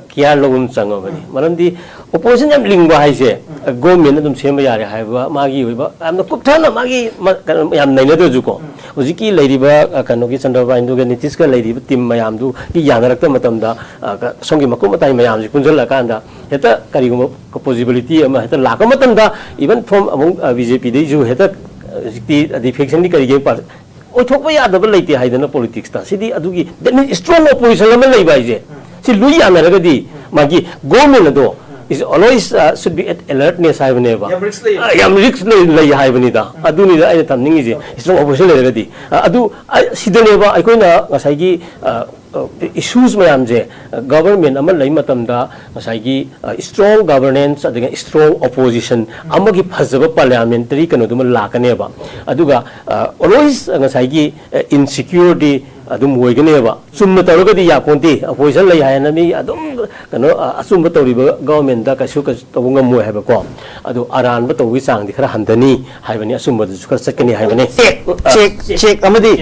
ꯀꯤꯌꯥꯔ ꯂꯧꯕ ꯑꯃ ꯆꯪꯉꯕꯅꯤ꯫ ꯃꯔꯝꯗꯤ opposition ꯌꯥꯝ ꯂꯤꯡꯕ ꯍꯥꯏꯁꯦ ꯒꯣꯔꯃꯦꯟ ꯑꯗꯨꯝ ꯁꯦꯝꯕ ꯌꯥꯔꯦ ꯍꯥꯏꯕ ꯃꯥꯒꯤ ꯑꯣꯏꯕ ꯌꯥꯝꯅ ꯀꯨꯞꯊꯅ ꯃꯥꯒꯤ ꯃ- ꯀꯩꯅꯣ ꯌꯥꯝ ꯅꯩꯅꯗ꯭ꯔꯁꯨꯀꯣ, ꯍꯧꯖꯤꯛꯀꯤ ꯂꯩꯔꯤꯕ ꯑ, ꯀꯩꯅꯣꯒꯤ ꯆꯟꯗ꯭ꯔꯕꯥꯕꯨ ꯅꯥꯏꯗꯨꯒ ꯅꯤꯇꯤꯁꯀ ꯂꯩꯔꯤꯕ ꯇꯤꯝ ꯃꯌꯥꯝꯗꯨꯒꯤ ꯌꯥꯅꯔꯛꯇꯕ ꯃꯇꯝꯗ ꯑ, ꯀ- ꯁꯣꯝꯒꯤ ꯃꯀꯨꯞ ꯃꯇꯥꯏ ꯃꯌꯥꯝꯁꯤ ꯄꯨꯟꯁꯤꯜꯂꯀꯥꯟꯗ ꯍꯦꯛꯇ ꯀꯔꯤꯒꯨꯝꯕ possibility ꯑꯃ ꯍꯦꯛꯇ ꯂꯥꯛꯄ ꯃꯇꯝꯗ even from ꯑꯃꯨꯛ ꯕꯤ ꯖꯦ ꯄꯤꯗꯩꯁꯨ ꯍꯦꯛꯇ ꯑ, ꯍꯧꯖꯤꯛꯇꯤ ꯗꯤꯐꯦꯛꯁꯟꯒꯤ ꯀꯔꯤꯒꯤ ꯄꯥꯔ- ꯑꯣꯏꯊꯣꯛꯄ ꯌꯥꯗꯕ ꯂꯩꯇꯦ ꯍꯥꯏꯗꯅ ꯄꯣꯂꯤꯇꯤꯛꯁꯇ꯫ ꯁꯤꯗꯤ ꯑꯗꯨꯒꯤ that means strong opposition ꯑꯃ ꯂꯩꯕ ꯍꯥꯏꯁꯦ ꯁꯤ ꯂꯣꯏ ꯌꯥꯅꯔꯒꯗꯤ ꯃꯥꯒꯤ ꯒꯣꯔꯃꯦꯟ ꯑꯗꯣ is always uh, should be at alertness ꯍꯥꯏꯕꯅꯦꯕ꯫ ꯌꯥꯝ ꯔꯤꯛꯁ ꯂꯩ꯫ ꯑ, ꯌꯥꯝ ꯔꯤꯛꯁ ꯂꯩ, ꯂꯩ ꯍꯥꯏꯕꯅꯤꯗ꯫ ꯑꯗꯨꯅꯤꯗ ꯑꯩꯅ ꯊꯝꯅꯤꯡꯉꯤꯁꯦ, strong opposition ꯂꯩꯔꯒꯗꯤ꯫ ꯑ, ꯑꯗꯨ ꯑ, ꯁꯤꯗꯅꯦꯕ ꯑꯩꯈꯣꯏꯅ ꯉꯁꯥꯏꯒꯤ ꯏꯁꯨꯁ ꯃꯌꯥꯝꯁꯦ ꯒꯚꯔꯃꯦꯟ ꯑꯃ ꯂꯩ ꯃꯇꯝꯗ ꯉꯁꯥꯏꯒꯤ strong governance ꯑꯗꯒꯤ strong opposition ꯑꯃꯒꯤ ꯐꯖꯕ ꯄꯥꯔꯂꯤꯌꯥꯃꯦꯟꯇꯔꯤ ꯀꯩꯅꯣꯗꯨꯃ ꯂꯥꯛꯀꯅꯦꯕ꯫ ꯑꯗꯨꯒ ꯑ, always ꯉꯁꯥꯏꯒꯤ insecurity ꯑꯗꯨꯝ ꯑꯣꯏꯒꯅꯦꯕ꯫ ꯆꯨꯝꯅ ꯇꯧꯔꯒꯗꯤ ꯌꯥꯄꯣꯟꯇꯦ, opposition ꯂꯩ ꯍꯥꯏꯅ ꯃꯤ ꯑꯗꯨꯝ ꯀꯩꯅꯣ ꯑ, ꯑꯆꯨꯝꯕ ꯇꯧꯔꯤꯕ ꯒꯚꯔꯃꯦꯟꯗ ꯀꯩꯁꯨ ꯀꯩꯁꯨ ꯇꯧꯕ ꯉꯝꯃꯣꯏ ꯍꯥꯏꯕꯀꯣ꯫ ꯑꯗꯨ ꯑꯔꯥꯟꯕ ꯇꯧꯕꯒꯤ ꯆꯥꯡꯗꯤ ꯈꯔ ꯍꯟꯊꯅꯤ ꯍꯥꯏꯕꯅꯤ, ꯑꯆꯨꯝꯕꯗꯁꯨ ꯈꯔ ꯆꯠꯀꯅꯤ ꯍꯥꯏꯕꯅꯤ꯫ ꯆꯦꯛ ꯆꯦꯛ ꯆꯦꯛ ꯑꯃꯗꯤ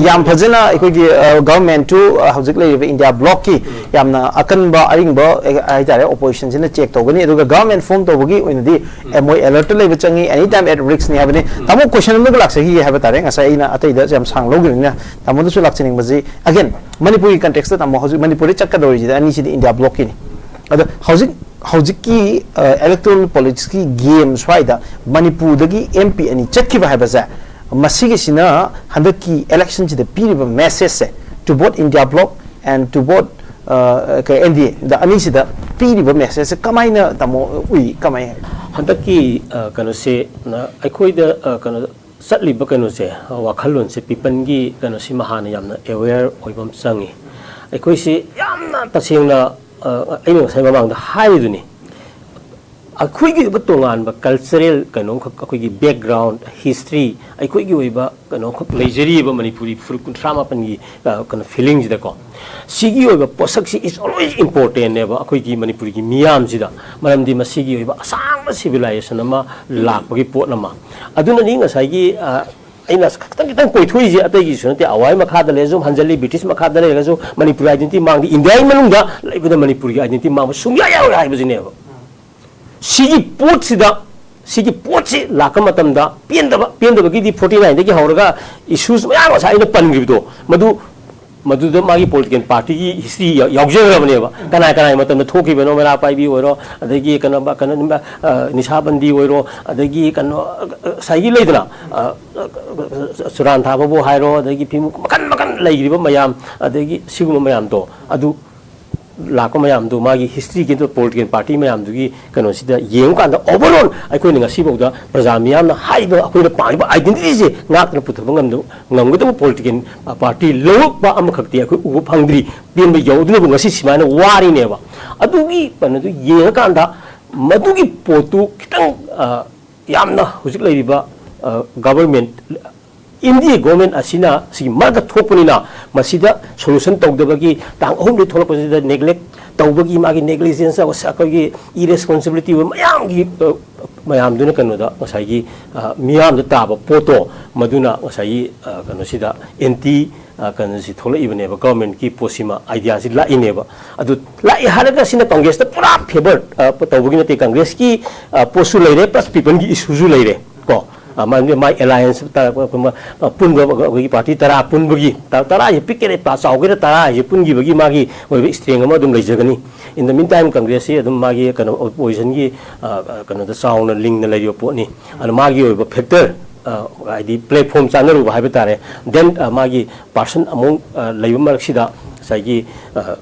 ꯌꯥꯝ ꯐꯖꯅ ꯑꯩꯈꯣꯏꯒꯤ ꯒꯚꯔꯃꯦꯟꯠꯇꯨ ꯍꯧꯖꯤꯛ ꯂꯩꯔꯤꯕ ꯏꯟꯗꯤꯌꯥ ꯕ꯭ꯂꯣꯛꯀꯤ ꯌꯥꯝꯅ ꯑꯀꯟꯕ ꯑꯔꯤꯡꯕ ꯑꯦ, ꯍꯥꯏꯇꯥꯔꯦ, ꯑꯣꯄꯣꯖꯤꯁꯟꯁꯤꯅ ꯆꯦꯛ ꯇꯧꯒꯅꯤ꯫ ꯑꯗꯨꯒ ꯒꯚꯔꯃꯦꯟꯠ ꯐꯣꯔꯝ ꯇꯧꯕꯒꯤ ꯑꯣꯏꯅꯗꯤ ꯑꯦ, ꯃꯣꯏ ꯑꯦꯂꯔꯠꯇ ꯂꯩꯕ ꯆꯪꯉꯤ, ꯑꯦꯅꯤ ꯇꯥꯏꯝ ꯑꯦꯠ ꯔꯤꯛꯁꯅꯤ ꯍꯥꯏꯕꯅꯤ꯫ ꯇꯥꯃꯣ, ꯀꯣꯏꯁꯟ ꯑꯃꯒ ꯂꯥꯛꯆꯈꯤꯒꯦ ꯍꯥꯏꯕ ꯇꯥꯔꯦ, ꯉꯁꯥꯏ ꯑꯩꯅ ꯑꯇꯩꯗ ꯌꯥꯝ ꯁꯥꯡ ꯂꯧꯈꯤꯕꯅꯤꯅ ꯇꯥꯃꯣꯗꯁꯨ ꯂꯥꯛꯆꯅꯤꯡꯕꯁꯤ, ꯑꯒꯦꯟ, ꯃꯅꯤꯄꯨꯔꯒꯤ ꯀꯟꯇꯦꯛꯁꯇ ꯇꯥꯃꯣ, ꯍꯧꯖꯤꯛ ꯃꯅꯤꯄꯨꯔꯗ ꯆꯠꯀꯗꯧꯔꯤꯁꯤꯗ ꯑꯅꯤꯁꯤꯗꯤ ꯏꯟꯗꯤꯌꯥ ꯕ꯭ꯂꯣꯛꯀꯤꯅꯤ꯫ ꯑꯗꯣ ꯍꯧꯖꯤꯛ ꯍꯧꯖꯤꯛꯀꯤ ꯏꯂꯦꯛꯇꯣꯔꯦꯜ ꯄꯣꯂꯤꯇꯤꯛꯁꯀꯤ ꯒꯦꯝ ꯁ꯭ꯋꯥꯏꯗ ꯃꯅꯤꯄꯨꯔꯗꯒꯤ ꯑꯦꯝ ꯄꯤ ꯑꯅꯤ ꯆꯠꯈꯤꯕ ꯍꯥꯏꯕꯁꯦ, ꯃꯁꯤꯒꯤꯁꯤꯅ ꯍꯟꯗꯛꯀꯤ ꯏꯂꯦꯛꯁꯟꯁꯤꯗ ꯄꯤꯔꯤꯕ ꯃꯦꯁꯦꯖꯁꯦ to both India bloc and to both N D ꯑꯦꯗ ꯑꯅꯤꯁꯤꯗ ꯄꯤꯔꯤꯕ ꯃꯦꯁꯦꯖꯁꯦ ꯀꯃꯥꯏꯅ ꯇꯥꯃꯣ ꯎꯏ, ꯀꯃꯥꯏꯅ? ꯍꯟꯗꯛꯀꯤ ꯑ, ꯀꯩꯅꯣꯁꯦ ꯅ- ꯑꯩꯈꯣꯏꯗ ꯑ, ꯀꯩꯅꯣ ꯆꯠꯂꯤꯕ ꯀꯩꯅꯣꯁꯦ, ꯋꯥꯈꯜꯂꯣꯟꯁꯦ, ꯄꯤꯄꯜꯒꯤ ꯀꯩꯅꯣꯁꯤꯃ ꯍꯥꯟꯅ ꯌꯥꯝꯅ ꯑꯦꯋꯦꯌꯔ ꯑꯣꯏꯕ ꯑꯃ ꯆꯪꯉꯤ꯫ ꯑꯩꯈꯣꯏꯁꯤ ꯌꯥꯝꯅ ꯇꯁꯦꯡꯅ, ꯑ, ꯑꯩꯅ ꯉꯁꯥꯏ ꯃꯃꯥꯡꯗ ꯍꯥꯏꯔꯤꯗꯨꯅꯤ, ꯑꯩꯈꯣꯏꯒꯤ ꯑꯣꯏꯕ ꯇꯣꯉꯥꯟꯕ ꯀꯜꯆꯔꯦꯜ ꯀꯩꯅꯣꯝꯈꯛ, ꯑꯩꯈꯣꯏꯒꯤ ꯕꯦꯛꯒ꯭ꯔꯥꯎꯟ, ꯍꯤꯁꯇ꯭ꯔꯤ, ꯑꯩꯈꯣꯏꯒꯤ ꯑꯣꯏꯕ ꯀꯩꯅꯣꯝꯈꯛ ꯂꯩꯖꯔꯤꯕ ꯃꯅꯤꯄꯨꯔꯤ ꯐꯨꯔꯨꯞ ꯀꯨꯟꯊ꯭ꯔꯥ ꯃꯥꯄꯟꯒꯤ, ꯑ, ꯀꯩꯅꯣ, ꯐꯤꯂꯤꯡꯁꯤꯗꯀꯣ꯫ ꯁꯤꯒꯤ ꯑꯣꯏꯕ ꯄꯣꯠꯁꯛꯁꯤ is always important ꯅꯦꯕ ꯑꯩꯈꯣꯏꯒꯤ ꯃꯅꯤꯄꯨꯔꯒꯤ ꯃꯤꯌꯥꯝꯁꯤꯗ꯫ ꯃꯔꯝꯗꯤ ꯃꯁꯤꯒꯤ ꯑꯣꯏꯕ ꯑꯁꯥꯡꯕ ꯁꯤꯚꯤꯂꯥꯏꯖꯦꯁꯟ ꯑꯃ ꯂꯥꯛꯄꯒꯤ ꯄꯣꯠ ꯑꯃ꯫ ꯑꯗꯨꯅꯅꯤ ꯉꯁꯥꯏꯒꯤ, ꯑ, ꯑꯩꯅ ꯈꯤꯇꯪ ꯈꯤꯇꯪ ꯀꯣꯏꯊꯣꯛꯏꯁꯦ, ꯑꯇꯩꯒꯤꯁꯨ ꯅꯠꯇꯦ꯫ ꯑꯋꯥꯏ ꯃꯈꯥꯗ ꯂꯩꯔꯁꯨ, ꯍꯟꯖꯜꯂꯤ, ꯕ꯭ꯔꯤꯇꯤꯁ ꯃꯈꯥꯗ ꯂꯩꯔꯒꯁꯨ, ꯃꯅꯤꯄꯨꯔ ꯑꯥꯏꯗꯦꯟꯇꯤꯇꯤ ꯃꯥꯡꯗꯦ, ꯏꯟꯗꯤꯌꯥꯒꯤ ꯃꯅꯨꯡꯗ ꯂꯩꯕꯗ ꯃꯅꯤꯄꯨꯔꯒꯤ ꯑꯥꯏꯗꯦꯟꯇꯤꯇꯤ ꯃꯥꯡꯕ ꯁꯨꯡꯌꯥ ꯌꯥꯔꯣꯏ ꯍꯥꯏꯕꯁꯤꯅꯦꯕ꯫ ꯁꯤꯒꯤ ꯄꯣꯠꯁꯤꯗ, ꯁꯤꯒꯤ ꯄꯣꯠꯁꯤ ꯂꯥꯛꯄ ꯃꯇꯝꯗ ꯄꯦꯟꯗꯕ, ꯄꯦꯟꯗꯕꯒꯤꯗꯤ ꯐꯣꯔꯇꯤ ꯅꯥꯏꯟꯗꯒꯤ ꯍꯧꯔꯒ ꯏꯁꯨꯁ ꯃꯌꯥꯝ ꯉꯁꯥꯏ ꯑꯩꯅ ꯄꯟꯈꯤꯕꯗꯣ, ꯃꯗꯨ, ꯃꯗꯨꯗ ꯃꯥꯒꯤ ꯄꯣꯂꯤꯇꯤꯀꯦꯜ ꯄꯥꯔꯇꯤꯒꯤ ꯍꯤꯁꯇ꯭ꯔꯤ ꯌꯥꯎꯖꯈ꯭ꯔꯕꯅꯦꯕ꯫ ꯀꯅꯥ ꯀꯅꯥꯒꯤ ꯃꯇꯝꯗ ꯊꯣꯛꯈꯤꯕꯅꯣ, ꯃꯩꯔꯥ ꯄꯥꯏꯕꯤ ꯑꯣꯏꯔꯣ, ꯑꯗꯒꯤ ꯀꯩꯅꯣ, ꯀꯩꯅꯣ, ꯑ, ꯅꯤꯁꯥ ꯕꯟꯗꯤ ꯑꯣꯏꯔꯣ, ꯑꯗꯒꯤ ꯀꯩꯅꯣ, ꯑ, ꯉꯁꯥꯏꯒꯤ ꯂꯩꯗꯅ, ꯑ, ꯑ, ꯆꯨꯔꯥꯟ ꯊꯥꯕꯕꯨ ꯍꯥꯏꯔꯣ, ꯑꯗꯒꯤ ꯐꯤꯃꯨ ꯃꯈꯟ ꯃꯈꯟ ꯂꯩꯈ꯭ꯔꯤꯕ ꯃꯌꯥꯝ, ꯑꯗꯒꯤ ꯁꯤꯒꯨꯝꯕ ꯃꯌꯥꯝꯗꯣ, ꯑꯗꯨ ꯂꯥꯛꯄ ꯃꯌꯥꯝꯗꯨ, ꯃꯥꯒꯤ ꯍꯤꯁꯇ꯭ꯔꯤꯒꯤ ꯄꯣꯂꯤꯇꯤꯀꯦꯜ ꯄꯥꯔꯇꯤ ꯃꯌꯥꯝꯗꯨꯒꯤ ꯀꯩꯅꯣꯁꯤꯗ ꯌꯦꯡꯉꯀꯥꯟꯗ, ꯑꯣꯚꯔꯑꯣꯜ ꯑꯩꯈꯣꯏꯅ ꯉꯁꯤꯐꯥꯎꯗ ꯄ꯭ꯔꯖꯥ ꯃꯤꯌꯥꯝꯅ ꯍꯥꯏꯔꯤꯕ ꯑꯩꯈꯣꯏꯅ ꯄꯥꯝꯃꯤꯕ ꯑꯥꯏꯗꯦꯟꯇꯤꯇꯤꯁꯦ ꯉꯥꯛꯇꯨꯅ ꯄꯨꯊꯕ ꯉꯝꯗꯕ, ꯉꯝꯒꯗꯕ ꯄꯣꯂꯤꯇꯤꯀꯦꯜ ꯄꯥꯔꯇꯤ ꯂꯧꯔꯛꯄ ꯑꯃꯈꯛꯇꯤ ꯑꯩꯈꯣꯏ ꯎꯕ ꯐꯪꯗ꯭ꯔꯤ꯫ ꯄꯦꯟꯕ ꯌꯧꯗꯅꯕꯨ ꯉꯁꯤ ꯁꯨꯃꯥꯏꯅ ꯋꯥꯔꯤꯅꯦꯕ꯫ ꯑꯗꯨꯒꯤ ꯀꯩꯅꯣꯗꯨ ꯌꯦꯡꯉꯀꯥꯟꯗ, ꯃꯗꯨꯒꯤ ꯄꯣꯠꯇꯨ ꯈꯤꯇꯪ, ꯑ, ꯌꯥꯝꯅ ꯍꯧꯖꯤꯛ ꯂꯩꯔꯤꯕ, ꯑ, ꯒꯚꯔꯟꯃꯦꯟꯠ, ꯏꯟꯗꯤꯌꯥ ꯒꯣꯔꯃꯦꯟ ꯑꯁꯤꯅ ꯁꯤꯒꯤ ꯃꯔꯛꯇ ꯊꯣꯛꯄꯅꯤꯅ, ꯃꯁꯤꯗ ꯁꯣꯂꯨꯁꯟ ꯇꯧꯗꯕꯒꯤ, ꯇꯥꯡ ꯑꯍꯨꯝꯗꯒꯤ ꯊꯣꯛꯂꯛꯄꯁꯤꯗ ꯅꯦꯒ꯭ꯂꯦꯛ ꯇꯧꯕꯒꯤ, ꯃꯥꯒꯤ ꯅꯦꯒ꯭ꯂꯤꯖꯦꯟꯁ, ꯑꯩꯈꯣꯏꯒꯤ ꯏꯔꯦꯁꯄꯣꯟꯁꯤꯕꯤꯂꯤꯇꯤ ꯑꯣꯏꯕ ꯃꯌꯥꯝꯒꯤ, ꯑ, ꯃꯌꯥꯝꯗꯨꯅ ꯀꯩꯅꯣꯗ ꯉꯁꯥꯏꯒꯤ, ꯑ, ꯃꯤꯌꯥꯝꯗ ꯇꯥꯕ ꯄꯣꯠꯇꯣ, ꯃꯗꯨꯅ ꯉꯁꯥꯏꯒꯤ, ꯑ, ꯀꯩꯅꯣꯁꯤꯗ ꯑꯦꯟꯇꯤ, ꯑ, ꯀꯩꯅꯣꯁꯤ ꯊꯣꯛꯂꯛꯏꯕꯅꯦꯕ, ꯒꯚꯔꯟꯃꯦꯟꯠꯀꯤ ꯄꯣꯠꯁꯤꯃ, ꯑꯥꯏꯗꯤꯌꯥꯁꯤ ꯂꯥꯛꯏꯅꯦꯕ꯫ ꯑꯗꯨ ꯂꯥꯛꯑꯦ ꯍꯥꯏꯔꯒ ꯁꯤꯅ ꯀꯪꯒ꯭ꯔꯦꯁꯇ ꯄꯨꯔꯥ ꯐꯦꯚꯔ, ꯑ, ꯇꯧꯕꯒꯤ ꯅꯠꯇꯦ꯫ ꯀꯪꯒ꯭ꯔꯦꯁꯀꯤ, ꯑ, ꯄꯣꯠꯁꯨ ꯂꯩꯔꯦ, ꯄ꯭ꯂꯁ ꯄꯤꯄꯜꯒꯤ ꯏꯁꯨꯁꯨ ꯂꯩꯔꯦ꯫ ꯀꯣ, ꯑ, ꯃꯥ-, ꯃꯥꯏ ꯑꯦꯂꯥꯏꯌꯦꯟꯁ ꯇ-, ꯑ, ꯄꯨꯟꯕ, ꯑꯩꯈꯣꯏꯒꯤ ꯄꯥꯔꯇꯤ ꯇꯔꯥ ꯄꯨꯟꯕꯒꯤ, ꯇ-, ꯇꯔꯥ ꯍꯥꯏꯁꯦ ꯄꯤꯛꯀꯦꯔꯥ ꯄꯥ-, ꯆꯥꯎꯒꯦꯔꯥ, ꯇꯔꯥ ꯍꯥꯏꯁꯦ ꯄꯨꯟꯈꯤꯕꯒꯤ ꯃꯥꯒꯤ ꯑꯣꯏꯕ ꯏꯁꯇ꯭ꯔꯦꯡ ꯑꯃ ꯑꯗꯨꯝ ꯂꯩꯖꯒꯅꯤ꯫ In the meantime, ꯀꯪꯒ꯭ꯔꯦꯁꯁꯤ ꯑꯗꯨꯝ ꯃꯥꯒꯤ ꯀꯩꯅꯣ, ꯑꯣꯄꯣꯖꯤꯁꯟꯒꯤ, ꯑ, ꯑ, ꯀꯩꯅꯣꯗ ꯆꯥꯎꯅ ꯂꯤꯡꯅ ꯂꯩꯔꯤꯕ ꯄꯣꯠꯅꯤ꯫ ꯑꯗꯨꯅ ꯃꯥꯒꯤ ꯑꯣꯏꯕ ꯐꯦꯛꯇꯔ, ꯑ, ꯍꯥꯏꯗꯤ ꯄ꯭ꯂꯦꯠꯐꯣꯔꯝ ꯆꯥꯟꯅꯔꯨꯕ ꯍꯥꯏꯕ ꯇꯥꯔꯦ꯫ ꯗꯦꯟ, ꯑ, ꯃꯥꯒꯤ ꯄꯥꯔꯁꯟ ꯑꯃꯨꯛ, ꯑ, ꯂꯩꯕ ꯃꯔꯛꯁꯤꯗ ꯉꯁꯥꯏꯒꯤ, ꯑ,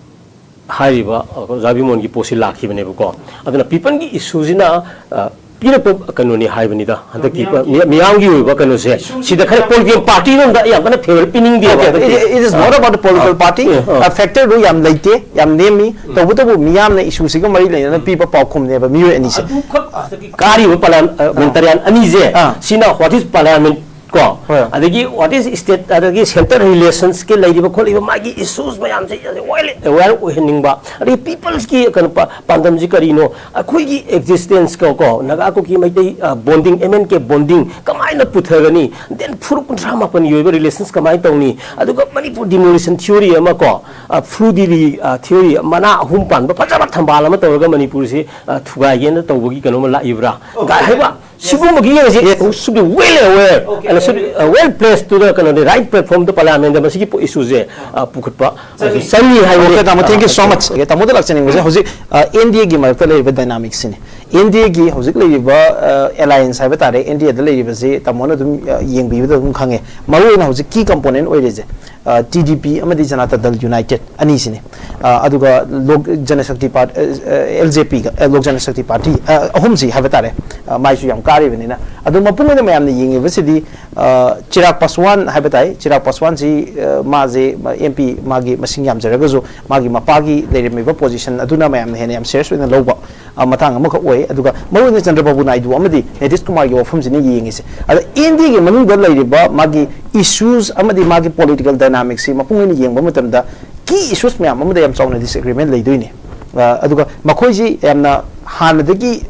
ꯍꯥꯏꯔꯤꯕ, ꯑ, ꯑꯣꯖꯥ ꯕꯤꯃꯣꯟꯒꯤ ꯄꯣꯠꯁꯤ ꯂꯥꯛꯈꯤꯕꯅꯦꯕꯀꯣ꯫ ꯑꯗꯨꯅ ꯄꯤꯄꯜꯒꯤ ꯏꯁꯨꯁꯤꯅ, ꯑ, ꯄꯤꯔꯛꯄ ꯀꯩꯅꯣꯅꯤ ꯍꯥꯏꯕꯅꯤꯗ꯫ ꯍꯟꯗꯛꯀꯤ ꯃꯤꯌꯥꯝꯒꯤ ꯃꯤ-, ꯃꯤꯌꯥꯝꯒꯤ ꯑꯣꯏꯕ ꯀꯩꯅꯣꯁꯦ, ꯁꯤꯗ ꯈꯔ political party ꯔꯣꯝꯗ ꯌꯥꯝ ꯀꯟꯅ favor ꯄꯤꯅꯤꯡꯗꯦꯕ꯫ Okay, ꯍꯟꯗꯛꯇꯤ꯫ It, it is not about the political party. Ah, ah. Uh, factor ꯗꯨ ꯌꯥꯝ ꯂꯩꯇꯦ, ꯌꯥꯝ ꯅꯦꯝꯃꯤ꯫ ꯎꯝ꯫ ꯇꯧꯕꯇꯕꯨ ꯃꯤꯌꯥꯝꯅ issue ꯁꯤꯒ ꯃꯔꯤ ꯂꯩꯅꯅ ꯄꯤꯕ ꯄꯥꯎꯈꯨꯝꯅꯦꯕ ꯃꯤꯑꯣꯏ ꯑꯅꯤꯁꯦ꯫ ꯑꯗꯨꯈꯛ ꯍꯟꯗꯛꯀꯤ ꯀꯥꯔꯤꯕ parliam-, ꯑ, ꯑꯥ꯫ Parliamentarian ꯑꯅꯤꯁꯦ, ꯑꯥ꯫ ꯁꯤꯅ what is parliament ꯀꯣ? ꯍꯣꯏ꯫ ꯑꯗꯒꯤ what is state, ꯑꯗꯒꯤ centre relations ꯀꯤ ꯂꯩꯔꯤꯕ ꯈꯣꯠꯂꯤꯕ ꯃꯥꯒꯤ issues ꯃꯌꯥꯝꯁꯦ well aware ꯑꯣꯏꯍꯟꯅꯤꯡꯕ, ꯑꯗꯒꯤ people's ꯀꯤ ꯀꯩꯅꯣ ꯄ-, ꯄꯥꯟꯗꯝꯁꯤ ꯀꯔꯤꯅꯣ, ꯑꯩꯈꯣꯏꯒꯤ existence ꯀꯣ, ꯀꯣ, ꯅꯥꯒꯥ ꯀꯨꯀꯤ ꯃꯩꯇꯩ, ꯑ, bonding, M N K bonding ꯀꯃꯥꯏꯅ ꯄꯨꯊꯒꯅꯤ, then ꯐꯨꯔꯨꯞ ꯀꯨꯟꯊ꯭ꯔꯥ ꯃꯥꯄꯟꯒꯤ ꯑꯣꯏꯕ relations ꯀꯃꯥꯏꯅ ꯇꯧꯅꯤ, ꯑꯗꯨꯒ ꯃꯅꯤꯄꯨꯔ demolition theory ꯑꯃ ꯀꯣ, ꯑ, ꯐ꯭ꯂꯨ ꯗꯤꯂꯤ, ꯑ, theory ꯃꯅꯥ ꯑꯍꯨꯝ ꯄꯥꯟꯕ ꯐꯖꯕ ꯊꯝꯕꯥꯜ ꯑꯃ ꯇꯧꯔꯒ ꯃꯅꯤꯄꯨꯔꯁꯤ, ꯑ, ꯊꯨꯒꯥꯏꯒꯦꯅ ꯇꯧꯕꯒꯤ ꯀꯩꯅꯣꯝꯃ ꯂꯥꯛꯏꯕ꯭ꯔꯥ? ꯀꯥꯏ ꯍꯥꯏꯕ ꯁꯤꯒꯨꯝꯕꯒꯤ ꯌꯦꯡꯁꯤ, should be well aware and should be, uh, well placed to the ꯀꯩꯅꯣꯗꯤ right platform ꯗ parliament ꯗ ꯃꯁꯤꯒꯤ ꯄꯣ-, issue ꯁꯦ, ꯑ, ꯄꯨꯈꯠꯄ, ꯑ, ꯆꯪꯉꯤ ꯍꯥꯏꯕ꯫ Okay, ꯇꯥꯃꯣ, thank you so much꯫ Okay, ꯇꯥꯃꯣꯗ ꯂꯥꯛꯆꯅꯤꯡꯕꯁꯦ ꯍꯧꯖꯤꯛ, ꯑ, N D A ꯒꯤ ꯃꯔꯛꯇ ꯂꯩꯔꯤꯕ dynamics ꯁꯤꯅꯤ꯫ N D A ꯒꯤ ꯍꯧꯖꯤꯛ ꯂꯩꯔꯤꯕ, ꯑ, alliance ꯍꯥꯏꯕ ꯇꯥꯔꯦ, N D A ꯗ ꯂꯩꯔꯤꯕꯁꯤ ꯇꯥꯃꯣꯅ ꯑꯗꯨꯝ, ꯑ, ꯌꯦꯡꯕꯤꯕꯗ ꯑꯗꯨꯝ ꯈꯪꯉꯦ꯫ ꯃꯔꯨꯑꯣꯏꯅ ꯍꯧꯖꯤꯛ key component ꯑꯣꯏꯔꯤꯁꯦ, ꯑ, T D P ꯑꯃꯗꯤ Janata Dal United ꯑꯅꯤꯁꯤꯅꯤ꯫ ꯑ, ꯑꯗꯨꯒ ꯂꯣꯛ ꯖꯅꯁꯛꯇꯤ ꯄꯥꯔ-, ꯑ, ꯑ, L J P ꯒ, ꯑ, ꯂꯣꯛ ꯖꯅꯁꯛꯇꯤ ꯄꯥꯔꯇꯤ, ꯑ, ꯑꯍꯨꯝꯁꯤ ꯍꯥꯏꯕ ꯇꯥꯔꯦ, ꯑ, ꯃꯥꯏꯁꯨ ꯌꯥꯝ ꯀꯥꯔꯤꯕꯅꯤꯅ꯫ ꯑꯗꯣ ꯃꯄꯨꯡ ꯑꯣꯏꯅ ꯃꯌꯥꯝꯅ ꯌꯦꯡꯉꯤꯕꯁꯤꯗꯤ, ꯑ, ꯆꯤꯔꯥꯛ ꯄꯥꯁꯋꯥꯟ ꯍꯥꯏꯕ ꯇꯥꯏ꯫ ꯆꯤꯔꯥꯛ ꯄꯥꯁꯋꯥꯟꯁꯤ, ꯑ, ꯃꯥꯁꯦ M P, ꯃꯥꯒꯤ ꯃꯁꯤꯡ ꯌꯥꯝꯖꯔꯒꯁꯨ ꯃꯥꯒꯤ ꯃꯄꯥꯒꯤ ꯂꯩꯔꯝꯃꯤꯕ position ꯑꯗꯨꯅ ꯃꯌꯥꯝꯅ ꯍꯦꯟꯅ ꯌꯥꯝ serious ꯑꯣꯏꯅ ꯂꯧꯕ, ꯑ, ꯃꯇꯥꯡ ꯑꯃꯈꯛ ꯑꯣꯏ꯫ ꯑꯗꯨꯒ ꯃꯔꯨꯑꯣꯏꯅ ꯆꯟꯗ꯭ꯔꯕꯥꯕꯨ ꯅꯥꯏꯗꯨ ꯑꯃꯗꯤ ꯅꯤꯇꯤꯁ ꯀꯨꯃꯥꯔꯒꯤ ꯋꯥꯐꯝꯁꯤꯅ ꯌꯦꯡꯉꯤꯁꯦ꯫ ꯑꯗ N D A ꯒꯤ ꯃꯅꯨꯡꯗ ꯂꯩꯔꯤꯕ ꯃꯥꯒꯤ issues ꯑꯃꯗꯤ ꯃꯥꯒꯤ political dynamics ꯁꯤ ꯃꯄꯨꯡ ꯑꯣꯏꯅ ꯌꯦꯡꯕ ꯃꯇꯝꯗ key issues ꯃꯌꯥꯝ ꯑꯃꯗ ꯌꯥꯝ ꯆꯥꯎꯅ disagreement ꯂꯩꯗꯣꯏꯅꯤ꯫ ꯑ, ꯑꯗꯨꯒ ꯃꯈꯣꯏꯁꯤ ꯌꯥꯝꯅ ꯍꯥꯟꯅꯗꯒꯤ,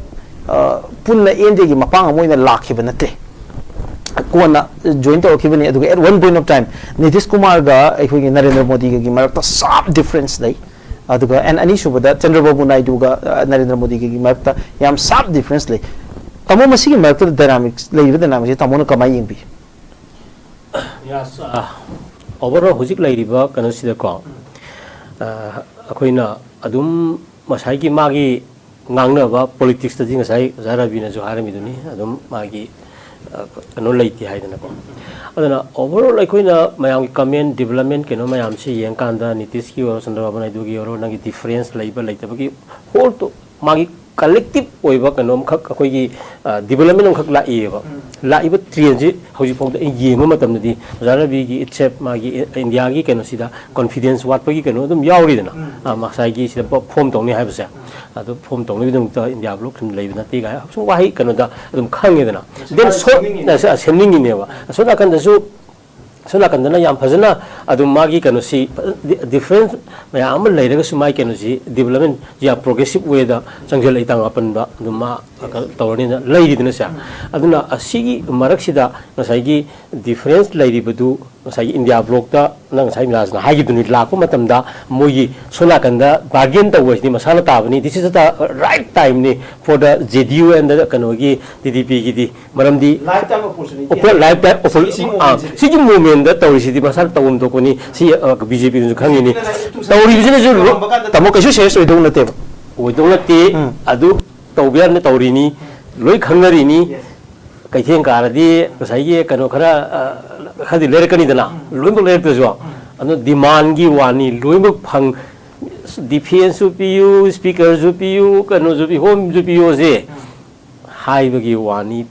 ꯑ, ꯄꯨꯟꯅ N D A ꯒꯤ ꯃꯄꯥꯡ ꯑꯃ ꯑꯣꯏꯅ ꯂꯥꯛꯈꯤꯕ ꯅꯠꯇꯦ꯫ ꯀꯣꯟꯅ join ꯇꯧꯔꯛꯈꯤꯕꯅꯤ꯫ ꯑꯗꯨꯒ at one point of time Nitish ꯀꯨꯃꯥꯔꯒ ꯑꯩꯈꯣꯏꯒꯤ ꯅꯔꯦꯟꯗ꯭ꯔ ꯃꯣꯗꯤꯒꯒꯤ ꯃꯔꯛꯇ sharp difference ꯂꯩ꯫ ꯑꯗꯨꯒ and ꯑꯅꯤꯁꯨꯕꯗ ꯆꯟꯗ꯭ꯔꯕꯥꯕꯨ ꯅꯥꯏꯗꯨꯒ, ꯑ, ꯅꯔꯦꯟꯗ꯭ꯔ ꯃꯣꯗꯤꯒꯒꯤ ꯃꯔꯛꯇ ꯌꯥꯝ sharp difference ꯂꯩ꯫ ꯇꯥꯃꯣ, ꯃꯁꯤꯒꯤ ꯃꯔꯛꯇ dynamics, ꯂꯩꯔꯤꯕ dynamics ꯁꯤ ꯇꯥꯃꯣꯅ ꯀꯃꯥꯏꯅ ꯌꯦꯡꯕꯤ? Yes, ꯑ, overall ꯍꯧꯖꯤꯛ ꯂꯩꯔꯤꯕ ꯀꯩꯅꯣꯁꯤꯗꯀꯣ, ꯑ, ꯑꯩꯈꯣꯏꯅ ꯑꯗꯨꯝ ꯉꯁꯥꯏꯒꯤ ꯃꯥꯒꯤ ꯉꯥꯡꯅꯕ politics ꯇꯗꯤ ꯉꯁꯥꯏ ꯑꯣꯖꯥ ꯔꯕꯤꯅꯁꯨ ꯍꯥꯏꯔꯝꯃꯤꯗꯨꯅꯤ, ꯑꯗꯨꯝ ꯃꯥꯒꯤ, ꯑ, ꯀꯩꯅꯣ ꯂꯩꯇꯦ ꯍꯥꯏꯗꯅꯀꯣ꯫ ꯑꯗꯨꯅ overall ꯑꯩꯈꯣꯏꯅ ꯃꯌꯥꯝꯒꯤ comment, development ꯀꯩꯅꯣ ꯃꯌꯥꯝꯁꯤ ꯌꯦꯡꯀꯥꯟꯗ ꯅꯤꯇꯤꯁꯀꯤ ꯑꯣꯏꯔꯣ, ꯆꯟꯗ꯭ꯔꯕꯥꯕꯨ ꯅꯥꯏꯗꯨꯒꯤ ꯑꯣꯏꯔꯣ, ꯅꯪꯒꯤ difference ꯂꯩꯕ ꯂꯩꯇꯕꯒꯤ whole to ꯃꯥꯒꯤ ꯀꯂꯦꯛꯇꯤꯞ ꯑꯣꯏꯕ ꯀꯩꯅꯣꯝꯈꯛ, ꯑꯩꯈꯣꯏꯒꯤ ꯗꯤꯕꯂꯞꯃꯦꯟ ꯑꯃꯈꯛ ꯂꯥꯛꯏꯌꯦꯕ꯫ ꯂꯥꯛꯏꯕ ꯇ꯭ꯔꯦꯟꯁꯤ ꯍꯧꯖꯤꯛꯐꯥꯎꯗ ꯑꯩ ꯌꯦꯡꯕ ꯃꯇꯝꯗꯗꯤ ꯑꯣꯖꯥ ꯔꯕꯤꯒꯤ ꯏꯠꯁꯦꯞ ꯃꯥꯒꯤ ꯏꯟꯗꯤꯌꯥꯒꯤ ꯀꯩꯅꯣꯁꯤꯗ ꯀꯣꯟꯐꯤꯗꯦꯟꯁ ꯋꯥꯠꯄꯒꯤ ꯀꯩꯅꯣ ꯑꯗꯨꯝ ꯌꯥꯎꯔꯤꯗꯅ꯫ ꯎꯝ꯫ ꯑ, ꯉꯁꯥꯏꯒꯤ ꯁꯤꯗ ꯐꯣꯝ ꯇꯧꯅꯤ ꯍꯥꯏꯕꯁꯦ, ꯑꯗꯨ ꯐꯣꯝ ꯇꯧꯅꯕꯒꯤꯗꯃꯛꯇ ꯏꯟꯗꯤꯌꯥ ꯕ꯭ꯂꯣꯛ ꯁꯨꯝ ꯂꯩꯕ ꯅꯠꯇꯦ ꯀꯥꯏ ꯁꯨꯝ ꯋꯥꯍꯩ ꯀꯩꯅꯣꯗ ꯑꯗꯨꯝ ꯈꯪꯉꯦꯗꯅ꯫ ꯁꯦꯟꯇꯔ ꯗꯦꯟ ꯁꯣ-, ꯁꯦꯝꯅꯤꯡꯉꯤꯅꯦꯕ꯫ ꯑ, ꯁꯦꯝꯅꯤꯡꯉꯤꯅꯦꯕ꯫ ꯑꯁꯣꯝ ꯅꯥꯀꯟꯗꯁꯨ, ꯑꯁꯣꯝ ꯅꯥꯀꯟꯗꯅ ꯌꯥꯝ ꯐꯖꯅ ꯑꯗꯨꯝ ꯃꯥꯒꯤ ꯀꯩꯅꯣꯁꯤ, ꯗꯤ-, ꯗꯤꯐ꯭ꯔꯦꯟꯁ ꯃꯌꯥꯝ ꯑꯃ ꯂꯩꯔꯒꯁꯨ ꯃꯥꯒꯤ ꯀꯩꯅꯣꯁꯤ ꯗꯤꯕꯂꯞꯃꯦꯟꯁꯤ ꯌꯥꯝ ꯄ꯭ꯔꯣꯒ꯭ꯔꯦꯁꯤꯞ ꯋꯦꯗ ꯆꯪꯁꯤꯜꯂꯛꯏ, ꯇꯥꯡ ꯃꯥꯄꯟꯗ ꯑꯗꯨꯝ ꯃꯥ ꯇꯧꯔꯅꯤꯅ ꯂꯩꯔꯤꯗꯅꯁꯦ꯫ ꯑꯗꯨꯅ ꯑꯁꯤꯒꯤ ꯃꯔꯛꯁꯤꯗ ꯉꯁꯥꯏꯒꯤ ꯗꯤꯐ꯭ꯔꯦꯟꯁ ꯂꯩꯔꯤꯕꯗꯨ ꯉꯁꯥꯏꯒꯤ ꯏꯟꯗꯤꯌꯥ ꯕ꯭ꯂꯣꯛꯇ ꯅꯪ ꯉꯁꯥꯏ ꯃꯤꯂꯥꯁꯅ ꯍꯥꯏꯈꯤꯕꯗꯨꯅꯤ, ꯂꯥꯛꯄ ꯃꯇꯝꯗ ꯃꯣꯏꯒꯤ ꯁꯣꯝ ꯅꯥꯀꯟꯗ ꯕꯥꯔꯒꯦꯟ ꯇꯧꯕ ꯍꯥꯏꯁꯤꯗꯤ ꯃꯁꯥꯅ ꯇꯥꯕꯅꯤ꯫ This is the right time ꯅꯤ for the J D U and the ꯀꯩꯅꯣꯒꯤ D D P ꯒꯤꯗꯤ꯫ ꯃꯔꯝꯗꯤ ꯂꯥꯏꯐ ꯇꯥꯏꯝ ꯑꯣꯄꯣꯔꯆꯨꯅꯤꯇꯤ ꯑꯣꯄꯣꯔ-, ꯂꯥꯏꯐ ꯇꯥꯏꯝ ꯑꯣꯄꯣꯔ-, ꯁꯤ ꯑꯥ, ꯃꯣꯃꯦꯟꯁꯤꯗꯤ꯫ ꯁꯤꯒꯤ ꯃꯣꯃꯦꯟꯗ ꯇꯧꯔꯤꯁꯤꯗꯤ ꯃꯁꯥꯅ ꯇꯧꯐꯝ ꯊꯣꯛꯄꯅꯤ꯫ ꯁꯤ, ꯑ, BJP ꯅꯁꯨ ꯈꯪꯉꯤꯅꯤ꯫ ꯕꯤꯖꯦꯄꯤꯅ ꯂꯥꯏꯔꯤꯛ ꯇꯨ ꯇꯧꯔꯤꯕꯁꯤꯅꯁꯨ ꯂꯣ-, ꯇꯧꯔꯝꯕ ꯀꯥꯟꯗ ꯇꯥꯃꯣ, ꯀꯩꯁꯨ ꯁꯦꯔꯤꯌꯁ ꯑꯣꯏꯗꯧ ꯅꯠꯇꯦꯕ꯫ ꯑꯣꯏꯗꯧ ꯅꯠꯇꯦ꯫ ꯎꯝ꯫ ꯑꯗꯨ ꯇꯧꯕ ꯌꯥꯗꯅ ꯇꯧꯔꯤꯅꯤ꯫ ꯂꯣꯏ ꯈꯪꯅꯔꯤꯅꯤ꯫ ꯌꯦꯁ꯫ ꯀꯩꯊꯦꯜ ꯀꯥꯔꯗꯤ ꯉꯁꯥꯏꯒꯤ ꯀꯩꯅꯣ ꯈꯔ, ꯑ, ꯈꯔꯗꯤ ꯂꯩꯔꯛꯀꯅꯤꯗꯅ꯫ ꯎꯝ꯫ ꯂꯣꯏꯅꯃꯛ ꯂꯩꯔꯛꯇ꯭ꯔꯁꯨ꯫ ꯎꯝ꯫ ꯑꯗꯨ ꯗꯤꯃꯥꯟꯒꯤ ꯋꯥꯅꯤ, ꯂꯣꯏꯅꯃꯛ ꯐꯪ-, ꯗꯤꯐꯦꯟꯁꯁꯨ ꯄꯤꯌꯨ, ꯁ꯭ꯄꯤꯀꯔꯁꯨ ꯄꯤꯌꯨ, ꯀꯩꯅꯣꯁꯨ ꯄꯤꯌꯨ, ꯍꯣꯝꯁꯨ ꯄꯤꯌꯨꯁꯦ꯫ ꯎꯝ꯫ ꯍꯥꯏꯕꯒꯤ ꯋꯥꯅꯤ,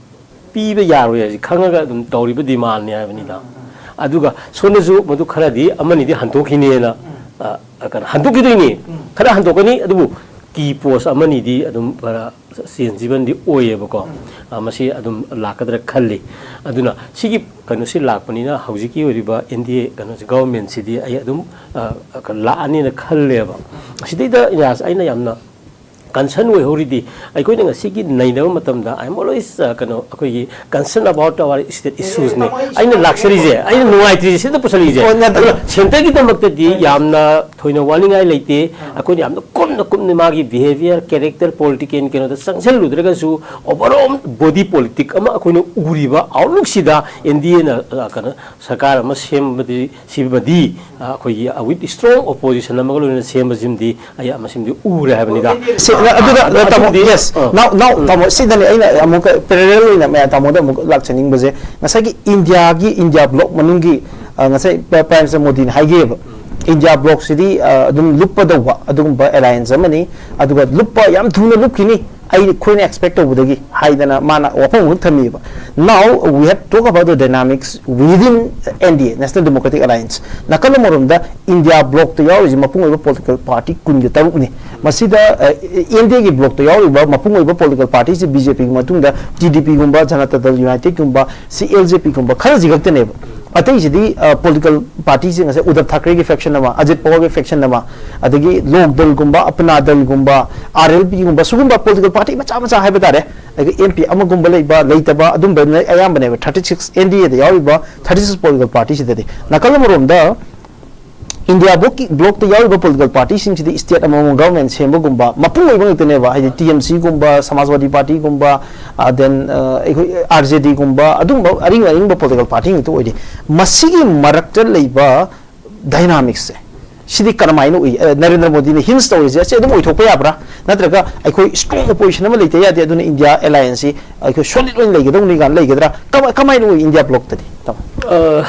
ꯄꯤꯕ ꯌꯥꯔꯣꯏ ꯍꯥꯏꯁꯤ ꯈꯪꯉꯒ ꯑꯗꯨꯝ ꯇꯧꯔꯤꯕ ꯗꯤꯃꯥꯟꯅꯤ ꯍꯥꯏꯕꯅꯤꯗ꯫ ꯎꯝ, ꯎꯝ꯫ ꯑꯗꯨꯒ ꯁꯣꯝꯗꯁꯨ ꯃꯗꯨ ꯈꯔꯗꯤ ꯑꯃꯅꯤꯗꯤ ꯍꯟꯗꯣꯛꯈꯤꯅꯦꯅ, ꯎꯝ꯫ ꯑ, ꯑ, ꯀꯩꯅꯣ, ꯍꯟꯗꯣꯛꯈꯤꯗꯣꯏꯅꯤ꯫ ꯎꯝ꯫ ꯈꯔ ꯍꯟꯗꯣꯛꯀꯅꯤ, ꯑꯗꯨꯕꯨ ꯀꯤ ꯄꯣꯁ ꯑꯃꯅꯤꯗꯤ ꯑꯗꯨꯝ ꯈꯔ ꯆꯦꯟꯖꯤꯕꯜꯗꯤ ꯑꯣꯏꯌꯦꯕꯀꯣ꯫ ꯎꯝ꯫ ꯑ, ꯃꯁꯤ ꯑꯗꯨꯝ ꯂꯥꯛꯀꯗ꯭ꯔꯥ ꯈꯜꯂꯤ꯫ ꯑꯗꯨꯅ ꯁꯤꯒꯤ ꯀꯩꯅꯣꯁꯤ ꯂꯥꯛꯄꯅꯤꯅ ꯍꯧꯖꯤꯛꯀꯤ ꯑꯣꯏꯔꯤꯕ N D A ꯀꯩꯅꯣꯁꯤ, ꯒꯚꯔꯟꯃꯦꯟꯁꯤꯗꯤ ꯑꯩ ꯑꯗꯨꯝ, ꯑ, ꯂꯥꯛꯑꯅꯤꯅ ꯈꯜꯂꯦꯕ꯫ ꯁꯤꯗꯩꯗ ꯌꯥꯁ-, ꯑꯩꯅ ꯌꯥꯝꯅ ꯀꯟꯁꯔꯟ ꯑꯣꯏꯍꯧꯔꯤꯗꯤ, ꯑꯩꯈꯣꯏꯅ ꯉꯁꯤꯒꯤ ꯅꯩꯅꯕ ꯃꯇꯝꯗ, I am always, ꯑ, ꯀꯩꯅꯣ, ꯑꯩꯈꯣꯏꯒꯤ concern about our state issues ꯅꯦ꯫ ꯑꯩꯅ ꯂꯥꯛꯆꯔꯤꯁꯦ, ꯑꯩꯅ ꯅꯨꯡꯉꯥꯏꯇ꯭ꯔꯤꯁꯦ, ꯁꯤꯗ ꯄꯨꯁꯜꯂꯛꯏꯁꯦ꯫ ꯑꯣ, ꯅꯠꯇꯦ꯫ ꯑꯗꯨꯅ ꯁꯦꯟꯇꯔꯒꯤꯗꯃꯛꯇꯗꯤ ꯌꯥꯝꯅ ꯊꯣꯏꯅ ꯋꯥꯅꯤꯡꯉꯥꯏ ꯂꯩꯇꯦ꯫ ꯑꯥ꯫ ꯑꯩꯈꯣꯏꯅ ꯌꯥꯝꯅ ꯀꯨꯞꯅ ꯀꯨꯞꯅ ꯃꯥꯒꯤ behaviour, character, political ꯀꯩꯅꯣꯗ ꯆꯪꯁꯤꯜꯂꯨꯗ꯭ꯔꯒꯁꯨ, overall body politic ꯑꯃ ꯑꯩꯈꯣꯏꯅ ꯎꯔꯤꯕ outlook ꯁꯤꯗ N D A ꯅ, ꯑ, ꯀꯩꯅꯣ, ꯁꯔꯀꯥꯔ ꯑꯃ ꯁꯦꯝꯕꯗꯤ ꯁꯤꯃꯗꯤ, ꯑ, ꯑꯩꯈꯣꯏꯒꯤ with strong opposition ꯑꯃꯒ ꯂꯣꯏꯅꯅ ꯁꯦꯝꯕꯁꯤꯃꯗꯤ ꯑꯩ ꯃꯁꯤꯃꯗꯤ ꯎꯔꯦ ꯍꯥꯏꯕꯅꯤꯗ꯫ ꯁꯤ, ꯑꯗꯨꯗ, ꯑꯗꯨ ꯇꯥꯃꯣ, ꯑꯗꯨꯕꯨꯗꯤ, yes꯫ ꯑ꯫ Now, now, ꯎꯝ꯫ ꯇꯥꯃꯣ, ꯁꯤꯗꯅꯦ ꯑꯩꯅ ꯑꯃꯨꯛꯀ parallel ꯑꯣꯏꯅ ꯃꯌꯥꯝ ꯇꯥꯃꯣꯗ ꯑꯃꯨꯛ ꯂꯥꯛꯆꯅꯤꯡꯕꯁꯦ, ꯉꯁꯥꯏꯒꯤ ꯏꯟꯗꯤꯌꯥꯒꯤ, ꯏꯟꯗꯤꯌꯥ ꯕ꯭ꯂꯣꯛ ꯃꯅꯨꯡꯒꯤ, ꯑ, ꯉꯁꯥꯏ ꯄ꯭ꯔꯥꯏꯝ ꯃꯤꯅꯤꯁꯇꯔ ꯃꯣꯗꯤꯅ ꯍꯥꯏꯈꯤꯑꯕ, ꯏꯟꯗꯤꯌꯥ ꯕ꯭ꯂꯣꯛꯁꯤꯗꯤ ꯑ, ꯑꯗꯨꯝ ꯂꯨꯞꯄꯗꯧꯕ ꯑꯗꯨꯒꯨꯝꯕ ꯑꯦꯂꯥꯏꯌꯦꯟꯁ ꯑꯃꯅꯤ꯫ ꯑꯗꯨꯒ ꯂꯨꯞꯄ ꯌꯥꯝ ꯊꯨꯅ ꯂꯨꯞꯈꯤꯅꯤ, ꯑꯩ, ꯑꯩꯈꯣꯏꯅ ꯑꯦꯛꯁꯄꯦꯛ ꯇꯧꯕꯗꯒꯤ ꯍꯥꯏꯗꯅ ꯃꯥꯅ ꯋꯥꯐꯝ ꯑꯃꯈꯛ ꯊꯝꯃꯤꯕ꯫ Now we have talk about the dynamics within N D A, National Democratic Alliance. ꯅꯥꯀꯜ ꯑꯃꯔꯣꯝꯗ ꯏꯟꯗꯤꯌꯥ ꯕ꯭ꯂꯣꯛꯇ ꯌꯥꯎꯔꯤꯁꯤ ꯃꯄꯨꯡ ꯑꯣꯏꯕ ꯄꯣꯂꯤꯇꯤꯀꯦꯜ ꯄꯥꯔꯇꯤ ꯀꯨꯟꯒ ꯇꯔꯨꯛꯅꯤ꯫ ꯃꯁꯤꯗ ꯑꯦꯟ ꯗꯤ ꯑꯦꯒꯤ ꯕ꯭ꯂꯣꯛꯇ ꯌꯥꯎꯔꯤꯕ ꯃꯄꯨꯡ ꯑꯣꯏꯕ ꯄꯣꯂꯤꯇꯤꯀꯦꯜ ꯄꯥꯔꯇꯤꯁꯤ ꯕꯤ ꯖꯦ ꯄꯤꯒꯤ ꯃꯇꯨꯡꯗ ꯇꯤ ꯗꯤ ꯄꯤꯒꯨꯝꯕ, ꯖꯅꯇꯥ ꯗꯜ ꯌꯨꯅꯥꯏꯇꯦꯗꯀꯨꯝꯕ, ꯁꯤ ꯑꯦꯜ ꯖꯦ ꯄꯤꯒꯨꯝꯕ ꯈꯔꯁꯤ ꯈꯛꯇꯅꯦꯕ꯫ ꯑꯇꯩꯁꯤꯗꯤ ꯄꯣꯂꯤꯇꯤꯀꯦꯜ ꯄꯥꯔꯇꯤꯁꯤꯡ ꯑꯁꯦ ꯎꯗꯕ ꯊꯥꯀ꯭ꯔꯦꯒꯤ ꯐꯦꯛꯁꯟ ꯑꯃ, ꯑꯖꯤꯠ ꯄꯋꯥꯔꯒꯤ ꯐꯦꯛꯁꯟ ꯑꯃ, ꯑꯗꯒꯤ ꯂꯣꯛ ꯗꯜꯒꯨꯝꯕ, ꯑꯄꯅꯥ ꯗꯜꯒꯨꯝꯕ, ꯑꯥꯔ ꯑꯦꯜ ꯄꯤꯒꯨꯝꯕ, ꯁꯤꯒꯨꯝꯕ ꯄꯣꯂꯤꯇꯤꯀꯦꯜ ꯄꯥꯔꯇꯤ ꯃꯆꯥ ꯃꯆꯥ ꯍꯥꯏꯕ ꯇꯥꯔꯦ꯫ ꯑꯗꯒꯤ ꯑꯦꯝ ꯄꯤ ꯑꯃꯒꯨꯝꯕ ꯂꯩꯕ ꯂꯩꯇꯕ ꯑꯗꯨꯝꯕꯅ ꯑꯌꯥꯝꯕꯅꯦꯕ꯫ ꯊꯥꯔꯇꯤ ꯁꯤꯛꯁ ꯑꯦꯟ ꯗꯤ ꯑꯦꯗ ꯌꯥꯎꯔꯤꯕ ꯊꯥꯔꯇꯤ ꯁꯤꯛꯁ ꯄꯣꯂꯤꯇꯤꯀꯦꯜ ꯄꯥꯔꯇꯤꯁꯤꯗꯗꯤ꯫ ꯅꯥꯀꯜ ꯑꯃꯔꯣꯝꯗ ꯏꯟꯗꯤꯌꯥ ꯕ꯭ꯂꯣꯛꯀꯤ, ꯕ꯭ꯂꯣꯛꯇ ꯌꯥꯎꯔꯤꯕ ꯄꯣꯂꯤꯇꯤꯀꯦꯜ ꯄꯥꯔꯇꯤꯁꯤꯡꯁꯤꯗꯤ ꯁ꯭ꯇꯦꯠ ꯑꯃꯃꯝ ꯒꯚꯔꯟꯃꯦꯟꯠ ꯁꯦꯝꯕꯒꯨꯝꯕ ꯃꯄꯨꯡ ꯑꯣꯏꯕ ꯉꯥꯛꯇꯅꯦꯕ, ꯍꯥꯏꯗꯤ ꯇꯤ ꯑꯦꯝ ꯁꯤꯒꯨꯝꯕ, ꯁꯃꯥꯖꯋꯥꯗꯤ ꯄꯥꯔꯇꯤꯒꯨꯝꯕ, ꯗꯦꯟ ꯑꯩꯈꯣꯏ ꯑꯥꯔ ꯖꯦ ꯗꯤꯒꯨꯝꯕ, ꯑꯗꯨꯝꯕ ꯑꯔꯤꯡ ꯑꯔꯤꯡꯕ ꯄꯣꯂꯤꯇꯤꯀꯦꯜ ꯄꯥꯔꯇꯤ ꯉꯥꯛꯇ ꯑꯣꯏꯔꯤ꯫ ꯃꯁꯤꯒꯤ ꯃꯔꯛꯇ ꯂꯩꯕ ꯗꯥꯏꯅꯥꯃꯤꯛꯁꯁꯦ ꯁꯤꯗꯤ ꯀꯔꯝꯍꯥꯏꯅ ꯎꯏ? ꯑ, ꯅꯔꯦꯟꯗ꯭ꯔ ꯃꯣꯗꯤꯅ ꯍꯤꯟꯁ ꯇꯧꯔꯤꯁꯦ ꯑꯁꯤ ꯑꯗꯨꯝ ꯑꯣꯏꯊꯣꯛꯄ ꯌꯥꯕ꯭ꯔꯥ? ꯅꯠꯇ꯭ꯔꯒ ꯑꯩꯈꯣꯏ ꯁ꯭ꯇꯔꯣꯡ ꯑꯣꯄꯣꯖꯤꯁꯟ ꯑꯃ ꯂꯩꯇ ꯌꯥꯗꯦ, ꯑꯗꯨꯅ ꯏꯟꯗꯤꯌꯥ ꯑꯦꯂꯥꯏꯌꯦꯟꯁꯁꯤ ꯑꯩꯈꯣꯏ ꯁꯣꯂꯤꯗ ꯑꯣꯏꯅ ꯂꯩꯒꯗꯧꯅꯤ ꯀꯥꯏꯅ ꯂꯩꯒꯗ꯭ꯔꯥ? ꯀꯃꯥꯏ-, ꯀꯃꯥꯏꯅ ꯎꯏ ꯏꯟꯗꯤꯌꯥ ꯕ꯭ꯂꯣꯛꯇꯗꯤ? ꯇꯥꯃꯣ꯫ ꯑ,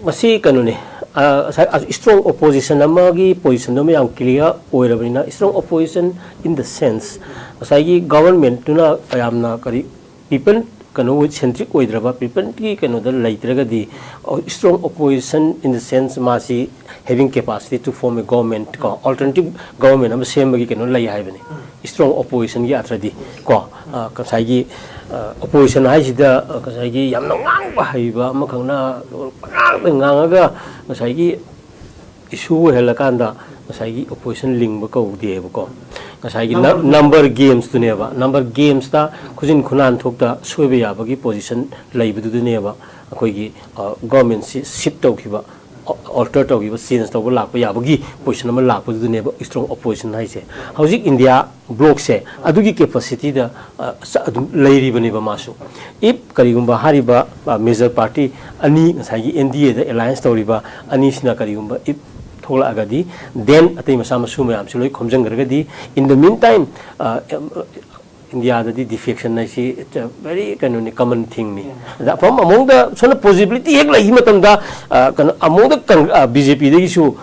ꯃꯁꯤ ꯀꯩꯅꯣꯅꯤ, ꯑ, ꯉꯁꯥꯏ ꯏꯁꯇ꯭ꯔꯣꯡ ꯑꯣꯄꯣꯖꯤꯁꯟ ꯑꯃꯒꯤ ꯄꯣꯖꯤꯁꯟꯗꯣ ꯑꯃ ꯌꯥꯝ ꯀ꯭ꯂꯤꯌꯥꯔ ꯑꯣꯏꯔꯕꯅꯤꯅ, ꯏꯁꯇ꯭ꯔꯣꯡ ꯑꯣꯄꯣꯖꯤꯁꯟ ꯏꯟ ꯗ ꯁꯦꯟꯁ, ꯉꯁꯥꯏꯒꯤ ꯒꯚꯔꯟꯃꯦꯟꯠꯇꯨꯅ ꯌꯥꯝꯅ ꯀꯔꯤ, ꯄꯤꯄꯜ ꯀꯩꯅꯣ ꯁꯦꯟꯇ꯭ꯔꯤꯛ ꯑꯣꯏꯗ꯭ꯔꯕ, ꯄꯤꯄꯜꯒꯤ ꯀꯩꯅꯣꯗ ꯂꯩꯇ꯭ꯔꯒꯗꯤ, ꯏꯁꯇ꯭ꯔꯣꯡ ꯑꯣꯄꯣꯖꯤꯁꯟ ꯏꯟ ꯗ ꯁꯦꯟꯁ ꯃꯥꯁꯤ having capacity to form a government ꯀꯣ, ꯑꯜꯇꯔꯅꯦꯇꯤꯚ ꯒꯚꯔꯟꯃꯦꯟꯠ ꯑꯃ ꯁꯦꯝꯕꯒꯤ ꯀꯩꯅꯣ ꯂꯩ ꯍꯥꯏꯕꯅꯤ꯫ ꯏꯁꯇ꯭ꯔꯣꯡ ꯑꯣꯄꯣꯖꯤꯁꯟꯒꯤ ꯑꯔꯊꯗꯤ ꯀꯣ, ꯑ, ꯉꯁꯥꯏꯒꯤ, ꯑ, ꯑꯣꯄꯣꯖꯤꯁꯟ ꯍꯥꯏꯁꯤꯗ, ꯑ, ꯉꯁꯥꯏꯒꯤ ꯌꯥꯝꯅ ꯉꯥꯡꯕ ꯍꯩꯕ ꯑꯃꯈꯛꯅ ꯄꯉꯥꯡꯗ ꯉꯥꯡꯉꯒ ꯉꯁꯥꯏꯒꯤ ꯏꯁꯨ ꯑꯣꯏꯍꯜꯂꯀꯥꯟꯗ ꯉꯁꯥꯏꯒꯤ ꯑꯣꯄꯣꯖꯤꯁꯟ ꯂꯤꯡꯕ ꯀꯧꯗꯦꯕꯀꯣ꯫ ꯉꯁꯥꯏꯒꯤ ꯅꯝꯕꯔ ꯒꯦꯝꯁꯇꯨꯅꯦꯕ, ꯅꯝꯕꯔ ꯒꯦꯝꯁꯇ ꯈꯨꯖꯤꯟ ꯈꯨꯅꯥꯟ ꯊꯣꯛꯇ ꯁꯣꯏꯕ ꯌꯥꯕꯒꯤ ꯄꯣꯖꯤꯁꯟ ꯂꯩꯕꯗꯨꯗꯅꯦꯕ ꯑꯩꯈꯣꯏꯒꯤ, ꯑ, ꯒꯚꯔꯟꯃꯦꯟꯠꯁꯤ ꯁꯤꯞ ꯇꯧꯈꯤꯕ, ꯑ-, ꯑꯜꯇꯔ ꯇꯧꯈꯤꯕ, ꯆꯦꯟꯖ ꯇꯧꯕ ꯂꯥꯛꯄ ꯌꯥꯕꯒꯤ ꯄꯣꯖꯤꯁꯟ ꯑꯃ ꯂꯥꯛꯄꯗꯨꯗꯅꯦꯕ ꯏꯁꯇ꯭ꯔꯣꯡ ꯑꯣꯄꯣꯖꯤꯁꯟ ꯍꯥꯏꯁꯦ꯫ ꯍꯧꯖꯤꯛ ꯏꯟꯗꯤꯌꯥ ꯕ꯭ꯂꯣꯛꯁꯦ ꯑꯗꯨꯒꯤ ꯀꯦꯄꯥꯁꯤꯇꯤꯗ, ꯑ, ꯆ-, ꯑꯗꯨꯝ ꯂꯩꯔꯤꯕꯅꯦꯕ ꯃꯥꯁꯨ꯫ ꯏꯐ ꯀꯔꯤꯒꯨꯝꯕ ꯍꯥꯏꯔꯤꯕ, ꯑ, ꯃꯦꯖꯔ ꯄꯥꯔꯇꯤ ꯑꯅꯤ, ꯉꯁꯥꯏꯒꯤ ꯑꯦꯟ ꯗꯤ ꯑꯦꯗ ꯑꯦꯂꯥꯏꯌꯦꯟꯁ ꯇꯧꯔꯤꯕ ꯑꯅꯤꯁꯤꯅ ꯀꯔꯤꯒꯨꯝꯕ ꯏꯐ ꯊꯣꯛꯂꯛꯑꯒꯗꯤ, ꯗꯦꯟ ꯑꯇꯩ ꯃꯆꯥ ꯃꯁꯨ ꯃꯌꯥꯝꯁꯨ ꯂꯣꯏ ꯈꯣꯝꯖꯤꯟꯈ꯭ꯔꯒꯗꯤ, in the meantime, ꯑ, ꯑꯦꯝ-, ꯏꯟꯗꯤꯌꯥꯗꯗꯤ ꯗꯤꯐꯦꯛꯁꯟ ꯍꯥꯏꯁꯤ ꯚꯦꯔꯤ ꯀꯩꯅꯣꯅꯤ, ꯀꯃꯟ ꯊꯤꯡꯅꯤ꯫ ꯑꯗ ꯑꯐꯝ ꯑꯃꯣꯡꯗ ꯁꯣꯝꯗ ꯄꯣꯖꯤꯕꯤꯂꯤꯇꯤ ꯍꯦꯛ ꯂꯩꯈꯤ ꯃꯇꯝꯗ, ꯑ, ꯀꯩꯅꯣ ꯑꯃꯣꯡꯗ ꯕꯤ ꯖꯦ ꯄꯤꯗꯒꯤꯁꯨ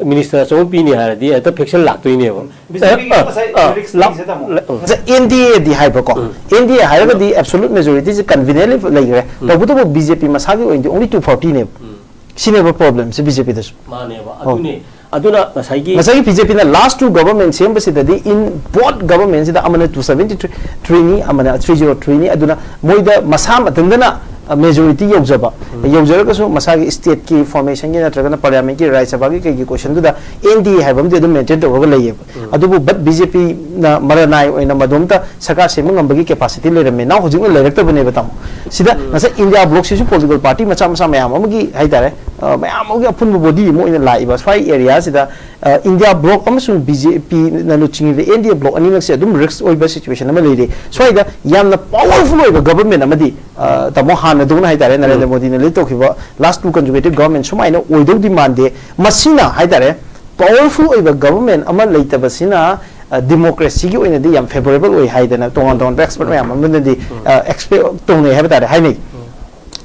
ꯃꯤꯅꯤꯁꯇꯔ ꯑꯆꯧꯕ ꯄꯤꯅꯤ ꯍꯥꯏꯔꯗꯤ ꯍꯦꯛꯇ ꯐꯦꯛꯁꯟ ꯂꯥꯛꯇꯣꯏꯅꯦꯕ꯫ ꯕꯤ ꯖꯦ ꯄꯤꯒꯤ ꯑ, ꯑ, ꯉꯁꯥꯏ ꯑ, ꯔꯤꯛꯁ ꯂꯥꯛ-, ꯂꯩꯁꯦ ꯇꯥꯃꯣ꯫ ꯂ-, ꯎꯝ꯫ ꯉꯁꯥꯏ ꯑꯦꯟ ꯗꯤ ꯑꯦꯗꯤ ꯍꯥꯏꯕꯀꯣ, ꯎꯝ꯫ ꯑꯦꯟ ꯗꯤ ꯑꯦ ꯍꯥꯏꯔꯒꯗꯤ ꯑꯦꯕꯁꯣꯂꯨꯠ ꯃꯦꯖꯣꯔꯤꯇꯤꯁꯦ ꯀꯟꯚꯤꯅꯦꯟꯂꯤ ꯂꯩꯈ꯭ꯔꯦ꯫ ꯎꯝ꯫ ꯇꯧꯕꯇꯕꯨ ꯕꯤ ꯖꯦ ꯄꯤ ꯃꯁꯥꯒꯤ ꯑꯣꯏꯅꯗꯤ ꯑꯣꯡꯂꯤ ꯇꯨ ꯐꯣꯔꯇꯤꯅꯦꯕ꯫ ꯎꯝ꯫ ꯁꯤꯅꯦꯕ ꯄ꯭ꯔꯣꯕ꯭ꯂꯦꯝꯁꯦ ꯕꯤ ꯖꯦ ꯄꯤꯗꯁꯨ꯫ ꯃꯥꯅꯦꯕ꯫ ꯑꯣ꯫ ꯑꯗꯨꯅꯦ꯫ ꯑꯗꯨꯅ ꯉꯁꯥꯏꯒꯤ ꯉꯁꯥꯏꯒꯤ ꯕꯤ ꯖꯦ ꯄꯤꯅ ꯂꯥꯁ ꯇꯨ ꯒꯕꯔꯃꯦꯟ ꯁꯦꯝꯕꯁꯤꯗꯗꯤ ꯏꯟ ꯕꯣꯠ ꯒꯕꯔꯃꯦꯟꯁꯤꯗ ꯑꯃꯅ ꯇꯨ ꯁꯕꯦꯟꯇꯤ ꯊ꯭ꯔꯤꯅꯤ, ꯑꯃꯅ ꯊ꯭ꯔꯤ ꯖꯤꯔꯣ ꯊ꯭ꯔꯤꯅꯤ꯫ ꯑꯗꯨꯅ ꯃꯣꯏꯗ ꯃꯁꯥ ꯃꯊꯟꯇꯅ ꯃꯦꯖꯣꯔꯤꯇꯤ ꯌꯧꯖꯕ, ꯎꯝ꯫ ꯌꯧꯖꯔꯒꯁꯨ ꯃꯁꯥꯒꯤ ꯁ꯭ꯇꯦꯠꯀꯤ ꯐꯣꯔꯃꯦꯁꯟꯒꯤ ꯅꯠꯇ꯭ꯔꯒꯅ ꯄꯥꯔꯂꯤꯌꯥꯃꯦꯟꯠꯀꯤ ꯔꯥꯖ꯭ꯌ ꯁꯚꯥꯒꯤ ꯀꯩꯒꯤ ꯀꯣꯏꯁꯟꯗꯨꯗ ꯑꯦꯟ ꯗꯤ ꯑꯦ ꯍꯥꯏꯕ ꯑꯃꯗꯤ ꯑꯗꯨꯝ ꯃꯦꯟꯇꯦꯟ ꯇꯧꯔꯒ ꯂꯩꯌꯦꯕ꯫ ꯎꯝ꯫ ꯑꯗꯨꯕꯨ ꯕꯠ ꯕꯤ ꯖꯦ ꯄꯤꯅ ꯃꯔꯅꯥꯏ ꯑꯣꯏꯅ ꯃꯗꯣꯝꯇ ꯁꯔꯀꯥꯔ ꯁꯦꯝꯕ ꯉꯝꯕꯒꯤ ꯀꯦꯄꯥꯁꯤꯇꯤ ꯂꯩꯔꯝꯃꯦ꯫ ꯅꯥꯎ ꯍꯧꯖꯤꯛꯅ ꯂꯩꯔꯛꯇꯕꯅꯦꯕ, ꯇꯥꯃꯣ꯫ ꯁꯤꯗ ꯎꯝ꯫ ꯉꯁꯥꯏ ꯏꯟꯗꯤꯌꯥ ꯕ꯭ꯂꯣꯛꯁꯤꯁꯨ ꯄꯣꯂꯤꯇꯤꯀꯦꯜ ꯄꯥꯔꯇꯤ ꯃꯆꯥ ꯃꯆꯥ ꯃꯌꯥꯝ ꯑꯃꯒꯤ ꯍꯥꯏꯇꯥꯔꯦ, ꯑ, ꯃꯌꯥꯝ ꯑꯃꯒꯤ ꯑꯄꯨꯟꯕ ꯕꯣꯗꯤ ꯑꯃ ꯑꯣꯏꯅ ꯂꯥꯛꯏꯕ ꯁ꯭ꯋꯥꯏ ꯑꯦꯔꯤꯌꯥꯁꯤꯗ, ꯑ, ꯏꯟꯗꯤꯌꯥ ꯕ꯭ꯂꯣꯛ ꯑꯃꯁꯨꯡ ꯕꯤ ꯖꯦ ꯄꯤꯅ ꯂꯨꯆꯤꯡꯂꯤꯕ ꯑꯦꯟ ꯗꯤ ꯑꯦ ꯕ꯭ꯂꯣꯛ ꯑꯅꯤꯃꯛꯁꯦ ꯑꯗꯨꯝ ꯔꯤꯛꯁ ꯑꯣꯏꯕ ꯁꯤꯆꯨꯋꯦꯁꯟ ꯑꯃ ꯂꯩꯔꯤ꯫ ꯁ꯭ꯋꯥꯏꯗ ꯌꯥꯝꯅ ꯄꯥꯋꯔꯐꯨꯜ ꯑꯣꯏꯕ ꯒꯕꯔꯃꯦꯟ ꯑꯃꯗꯤ, ꯑ, ꯇꯥꯃꯣ, ꯍꯥꯟꯅꯗꯧꯅ ꯍꯥꯏꯇꯥꯔꯦ, ꯅꯔꯦꯟꯗ꯭ꯔ ꯎꯝ꯫ ꯃꯣꯗꯤꯅ ꯂꯤꯗ ꯇꯧꯈꯤꯕ ꯂꯥꯁ ꯇꯨ ꯀꯟꯖꯨꯒꯦꯇꯤꯚ ꯒꯕꯔꯃꯦꯟ ꯁꯨꯃꯥꯏꯅ ꯑꯣꯏꯗꯧꯗꯤ ꯃꯥꯟꯗꯦ꯫ ꯃꯁꯤꯅ ꯍꯥꯏꯇꯥꯔꯦ, ꯄꯥꯋꯔꯐꯨꯜ ꯑꯣꯏꯕ ꯒꯕꯔꯃꯦꯟ ꯑꯃ ꯂꯩꯇꯕꯁꯤꯅ, ꯑ, ꯗꯤꯃꯣꯀ꯭ꯔꯦꯁꯤꯒꯤ ꯑꯣꯏꯅꯗꯤ ꯌꯥꯝ ꯐꯦꯚꯔꯦꯕꯜ ꯑꯣꯏ ꯍꯥꯏꯗꯅ ꯇꯣꯉꯥꯟ ꯎꯝ꯫ ꯇꯣꯉꯥꯟꯕ ꯑꯦꯛꯁꯄꯔꯠ ꯎꯝ꯫ ꯃꯌꯥꯝ ꯑꯃꯅꯗꯤ, ꯎꯝ꯫ ꯑ, ꯑꯦꯛꯁꯄꯦꯛ ꯇꯧꯅꯩ ꯍꯥꯏꯕ ꯇꯥꯔꯦ, ꯍꯥꯏꯅꯩ꯫ ꯎꯝ꯫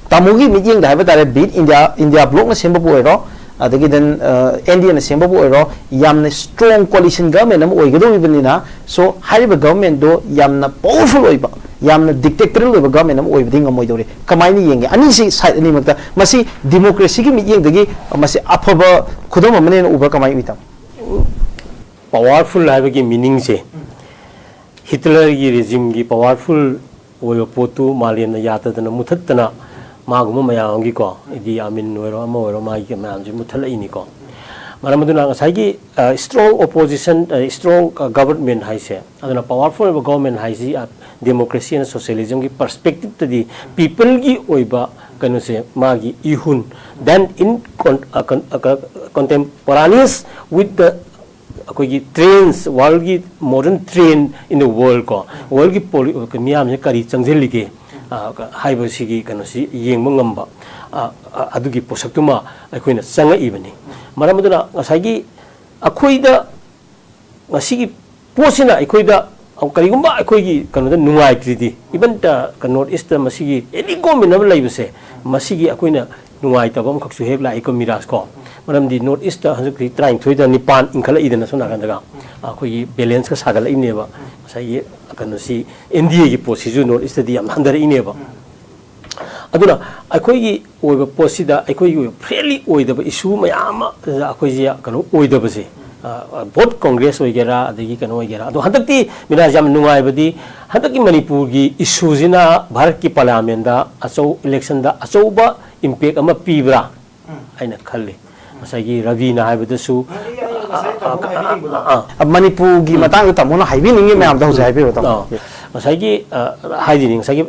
ꯇꯥꯃꯣꯒꯤ ꯃꯤꯠꯌꯦꯡꯗ ꯍꯥꯏꯕ ꯇꯥꯔꯦ, ꯕꯤ ꯏꯠ ꯏꯟꯗꯤꯌꯥ, ꯏꯟꯗꯤꯌꯥ ꯕ꯭ꯂꯣꯛꯅ ꯁꯦꯝꯕꯕꯨ ꯑꯣꯏꯔꯣ, ꯑꯗꯒꯤ ꯗꯦꯟ, ꯑ, ꯑꯦꯟ ꯗꯤ ꯑꯦꯅ ꯁꯦꯝꯕꯕꯨ ꯑꯣꯏꯔꯣ, ꯌꯥꯝꯅ ꯁ꯭ꯇꯔꯣꯡ ꯀꯣꯂꯤꯁꯟ ꯒꯕꯔꯃꯦꯟ ꯑꯃ ꯑꯣꯏꯒꯗꯧꯔꯤꯕꯅꯤꯅ, ꯁꯣ ꯍꯥꯏꯔꯤꯕ ꯒꯕꯔꯃꯦꯟꯗꯣ ꯌꯥꯝꯅ ꯄꯥꯋꯔꯐꯨꯜ ꯑꯣꯏꯕ, ꯌꯥꯝꯅ ꯗꯤꯛꯇꯦꯛꯇꯔꯦꯜ ꯑꯣꯏꯕ ꯒꯕꯔꯃꯦꯟ ꯑꯃ ꯑꯣꯏꯕꯗꯤ ꯉꯝꯃꯣꯏꯗꯧꯔꯤ꯫ ꯀꯃꯥꯏꯅ ꯌꯦꯡꯒꯦ? ꯑꯅꯤꯁꯤ ꯁꯥꯏꯠ ꯑꯅꯤꯃꯛꯇ ꯃꯁꯤ ꯗꯤꯃꯣꯀ꯭ꯔꯦꯁꯤꯒꯤ ꯃꯤꯠꯌꯦꯡꯗꯒꯤ ꯃꯁꯤ ꯑꯐꯕ ꯈꯨꯗꯝ ꯑꯃꯅꯦꯅ ꯎꯕ꯭ꯔꯥ? ꯀꯃꯥꯏꯅ ꯎꯏ, ꯇꯥꯃꯣ? ꯄꯥꯋꯔꯐꯨꯜ ꯍꯥꯏꯕꯒꯤ ꯃꯤꯅꯤꯡꯁꯦ, ꯍꯤꯠꯂꯔꯒꯤ ꯔꯦꯖꯤꯝꯒꯤ ꯄꯥꯋꯔꯐꯨꯜ ꯑꯣꯏꯕ ꯄꯣꯠꯇꯨ ꯃꯥꯂꯦꯝꯅ ꯌꯥꯗꯗꯅ ꯃꯨꯊꯠꯇꯅ ꯃꯥꯒꯨꯝꯕ ꯃꯌꯥꯝ ꯑꯃꯒꯤꯀꯣ, ꯏꯗꯤ ꯑꯃꯤꯟ ꯑꯣꯏꯔꯣ ꯑꯃ ꯑꯣꯏꯔꯣ, ꯃꯥꯒꯤ ꯃꯌꯥꯝꯁꯦ ꯃꯨꯊꯠꯂꯛꯏꯅꯤꯀꯣ꯫ ꯃꯔꯝ ꯑꯗꯨꯅ ꯉꯁꯥꯏꯒꯤ, ꯑ, ꯁ꯭ꯇꯔꯣꯡ ꯑꯣꯄꯣꯖꯤꯁꯟ, ꯑ, ꯁ꯭ꯇꯔꯣꯡ, ꯑ, ꯒꯕꯔꯃꯦꯟ ꯍꯥꯏꯁꯦ, ꯑꯗꯨꯅ ꯄꯥꯋꯔꯐꯨꯜ ꯑꯣꯏꯕ ꯒꯕꯔꯃꯦꯟ ꯍꯥꯏꯁꯤ, ꯑ, ꯗꯦꯃꯣꯀ꯭ꯔꯦꯁꯤ ꯑꯦꯟ ꯁꯣꯁꯤꯌꯦꯂꯤꯖꯝꯒꯤ ꯄꯔꯁꯄꯦꯛꯇꯤꯞꯇꯗꯤ ꯄꯤꯄꯜꯒꯤ ꯑꯣꯏꯕ ꯀꯩꯅꯣꯁꯦ, ꯃꯥꯒꯤ ꯏꯍꯨꯟ, then in con-, ꯑ, con-, ꯑ, ꯀ-, contemporaneous with the ꯑꯩꯈꯣꯏꯒꯤ ꯇ꯭ꯔꯦꯟꯁ, ꯋꯥꯔꯜꯒꯤ modern trend in the world ꯀꯣ, ꯋꯥꯔꯜꯒꯤ ꯄꯣꯂꯤ-, ꯃꯤꯌꯥꯝꯁꯦ ꯀꯔꯤ ꯆꯪꯁꯤꯜꯂꯤꯒꯦ, ꯑ, ꯍꯥꯏꯕꯁꯤꯒꯤ ꯀꯩꯅꯣꯁꯤ ꯌꯦꯡꯕ ꯉꯝꯕ, ꯑ, ꯑ, ꯑꯗꯨꯒꯤ ꯄꯣꯠꯁꯛꯇꯨꯃ ꯑꯩꯈꯣꯏꯅ ꯆꯪꯉꯛꯏꯕꯅꯤ꯫ ꯃꯔꯝ ꯑꯗꯨꯅ ꯉꯁꯥꯏꯒꯤ ꯑꯩꯈꯣꯏꯗ ꯉꯁꯤꯒꯤ ꯄꯣꯠꯁꯤꯅ ꯑꯩꯈꯣꯏꯗ ꯑꯧ, ꯀꯔꯤꯒꯨꯝꯕ ꯑꯩꯈꯣꯏꯒꯤ ꯀꯩꯅꯣꯗ ꯅꯨꯡꯉꯥꯏꯇ꯭ꯔꯤꯗꯤ, even ꯅꯣꯔꯠ ꯏꯁꯇ ꯃꯁꯤꯒꯤ ꯑꯦꯅꯤ ꯒꯣꯔꯃꯦꯟ ꯑꯃ ꯂꯩꯕꯁꯦ, ꯃꯁꯤꯒꯤ ꯑꯩꯈꯣꯏꯅ ꯅꯨꯡꯉꯥꯏꯇꯕ ꯑꯃꯈꯛꯁꯨ ꯍꯦꯛ ꯂꯥꯛꯏꯀꯣ ꯃꯤꯔꯥꯖ ꯀꯣ꯫ ꯃꯔꯝꯗꯤ ꯅꯣꯔꯠ ꯏꯁꯇ ꯍꯧꯖꯤꯛ ꯍꯧꯖꯤꯛ ꯇꯔꯥꯅꯤꯊꯣꯏꯗ ꯅꯤꯄꯥꯟ ꯏꯟꯈꯠꯂꯛꯏꯗꯅ ꯁꯣꯝ ꯅꯥꯀꯟꯗꯒ, ꯑꯩꯈꯣꯏꯒꯤ ꯕꯦꯂꯦꯟꯁꯀ ꯁꯥꯒꯠꯂꯛꯏꯅꯦꯕ꯫ ꯉꯁꯥꯏꯒꯤ ꯀꯩꯅꯣꯁꯤ, ꯑꯦꯟ ꯗꯤ ꯑꯦꯒꯤ ꯄꯣꯠꯁꯤꯁꯨ ꯅꯣꯔꯠ ꯏꯁꯇꯗꯤ ꯌꯥꯝ ꯍꯟꯊꯔꯛꯏꯅꯦꯕ꯫ ꯑꯗꯨꯅ ꯑꯩꯈꯣꯏꯒꯤ ꯑꯣꯏꯕ ꯄꯣꯠꯁꯤꯗ ꯑꯩꯈꯣꯏꯒꯤ ꯑꯣꯏꯕ ꯐ꯭ꯔꯦꯟꯂꯤ ꯑꯣꯏꯗꯕ ꯏꯁꯨ ꯃꯌꯥꯝ ꯑꯃ ꯑꯩꯈꯣꯏꯁꯦ ꯀꯩꯅꯣ ꯑꯣꯏꯗꯕꯁꯦ, ꯕꯣꯠ ꯀꯣꯡꯒ꯭ꯔꯦꯁ ꯑꯣꯏꯒꯦꯔꯥ, ꯑꯗꯒꯤ ꯀꯩꯅꯣ ꯑꯣꯏꯒꯦꯔꯥ꯫ ꯑꯗꯣ ꯍꯟꯗꯛꯇꯤ ꯃꯤꯔꯥꯖ, ꯌꯥꯝ ꯅꯨꯡꯉꯥꯏꯕꯗꯤ, ꯍꯟꯗꯛꯀꯤ ꯃꯅꯤꯄꯨꯔꯒꯤ ꯏꯁꯨꯁꯤꯅ ꯚꯥꯔꯠꯀꯤ ꯄꯥꯔꯂꯤꯌꯥꯃꯦꯟꯗ ꯑꯆꯧ-, ꯏꯂꯦꯛꯁꯟꯗ ꯑꯆꯧꯕ ꯏꯝꯄꯦꯛ ꯑꯃ ꯄꯤꯕ꯭ꯔꯥ ꯍꯥꯏꯅ ꯈꯜꯂꯤ꯫ ꯉꯁꯥꯏꯒꯤ ꯔꯕꯤꯅ ꯍꯥꯏꯕꯗꯁꯨ, ꯑ, ꯑ, ꯑ, ꯑ, ꯑ, ꯑ, ꯃꯅꯤꯄꯨꯔꯒꯤ ꯎꯝ꯫ ꯃꯇꯥꯡꯗ ꯇꯥꯃꯣꯅ ꯍꯥꯏꯕꯤꯅꯤꯡꯉꯤ ꯃꯌꯥꯝꯗꯣ ꯍꯧꯖꯤꯛ ꯍꯥꯏꯕꯤꯔꯣ, ꯇꯥꯃꯣ꯫ ꯑ, ꯉꯁꯥꯏꯒꯤ, ꯑ, ꯍꯥꯏꯗꯤꯅꯤ, ꯉꯁꯥꯏꯒꯤ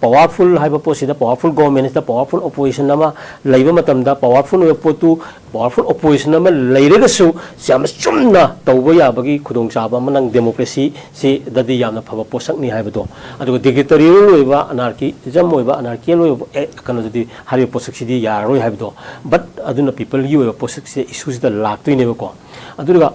ꯄꯋꯥꯔꯐꯨꯜ ꯍꯥꯏꯕ ꯄꯣꯠꯁꯤꯗ, ꯄꯋꯥꯔꯐꯨꯜ ꯒꯣꯔꯃꯦꯟꯁꯤꯗ ꯄꯋꯥꯔꯐꯨꯜ ꯑꯣꯄꯣꯖꯤꯁꯟ ꯑꯃ ꯂꯩꯕ ꯃꯇꯝꯗ, ꯄꯋꯥꯔꯐꯨꯜ ꯑꯣꯏꯕ ꯄꯣꯠꯇꯨ, ꯄꯋꯥꯔꯐꯨꯜ ꯑꯣꯄꯣꯖꯤꯁꯟ ꯑꯃ ꯂꯩꯔꯒꯁꯨ ꯌꯥꯝꯅ ꯆꯨꯝꯅ ꯇꯧꯕ ꯌꯥꯕꯒꯤ ꯈꯨꯗꯣꯡꯆꯥꯕ ꯑꯃ ꯅꯪ ꯗꯦꯃꯣꯀ꯭ꯔꯦꯁꯤ ꯁꯤꯗꯗꯤ ꯌꯥꯝꯅ ꯐꯕ ꯄꯣꯠꯁꯛꯅꯤ ꯍꯥꯏꯕꯗꯣ꯫ ꯑꯗꯨꯒ ꯗꯤꯛꯇꯦꯇꯣꯔꯤꯌꯦꯜ ꯑꯣꯏꯕ, ꯑꯅꯥꯔꯀꯤꯖꯝ ꯑꯣꯏꯕ, ꯑꯅꯥꯔꯀꯤꯌꯦꯜ ꯑꯣꯏꯕ, ꯑꯦ, ꯀꯩꯅꯣꯗꯗꯤ, ꯍꯥꯏꯔꯤꯕ ꯄꯣꯠꯁꯛꯁꯤꯗꯤ ꯌꯥꯔꯔꯣꯏ ꯍꯥꯏꯕꯗꯣ꯫ ꯕꯠ ꯑꯗꯨꯅ ꯄꯤꯄꯜꯒꯤ ꯑꯣꯏꯕ ꯄꯣꯠꯁꯛꯁꯦ ꯏꯁꯨꯁꯤꯗ ꯂꯥꯛꯇꯣꯏꯅꯦꯕꯀꯣ꯫ ꯑꯗꯨꯒ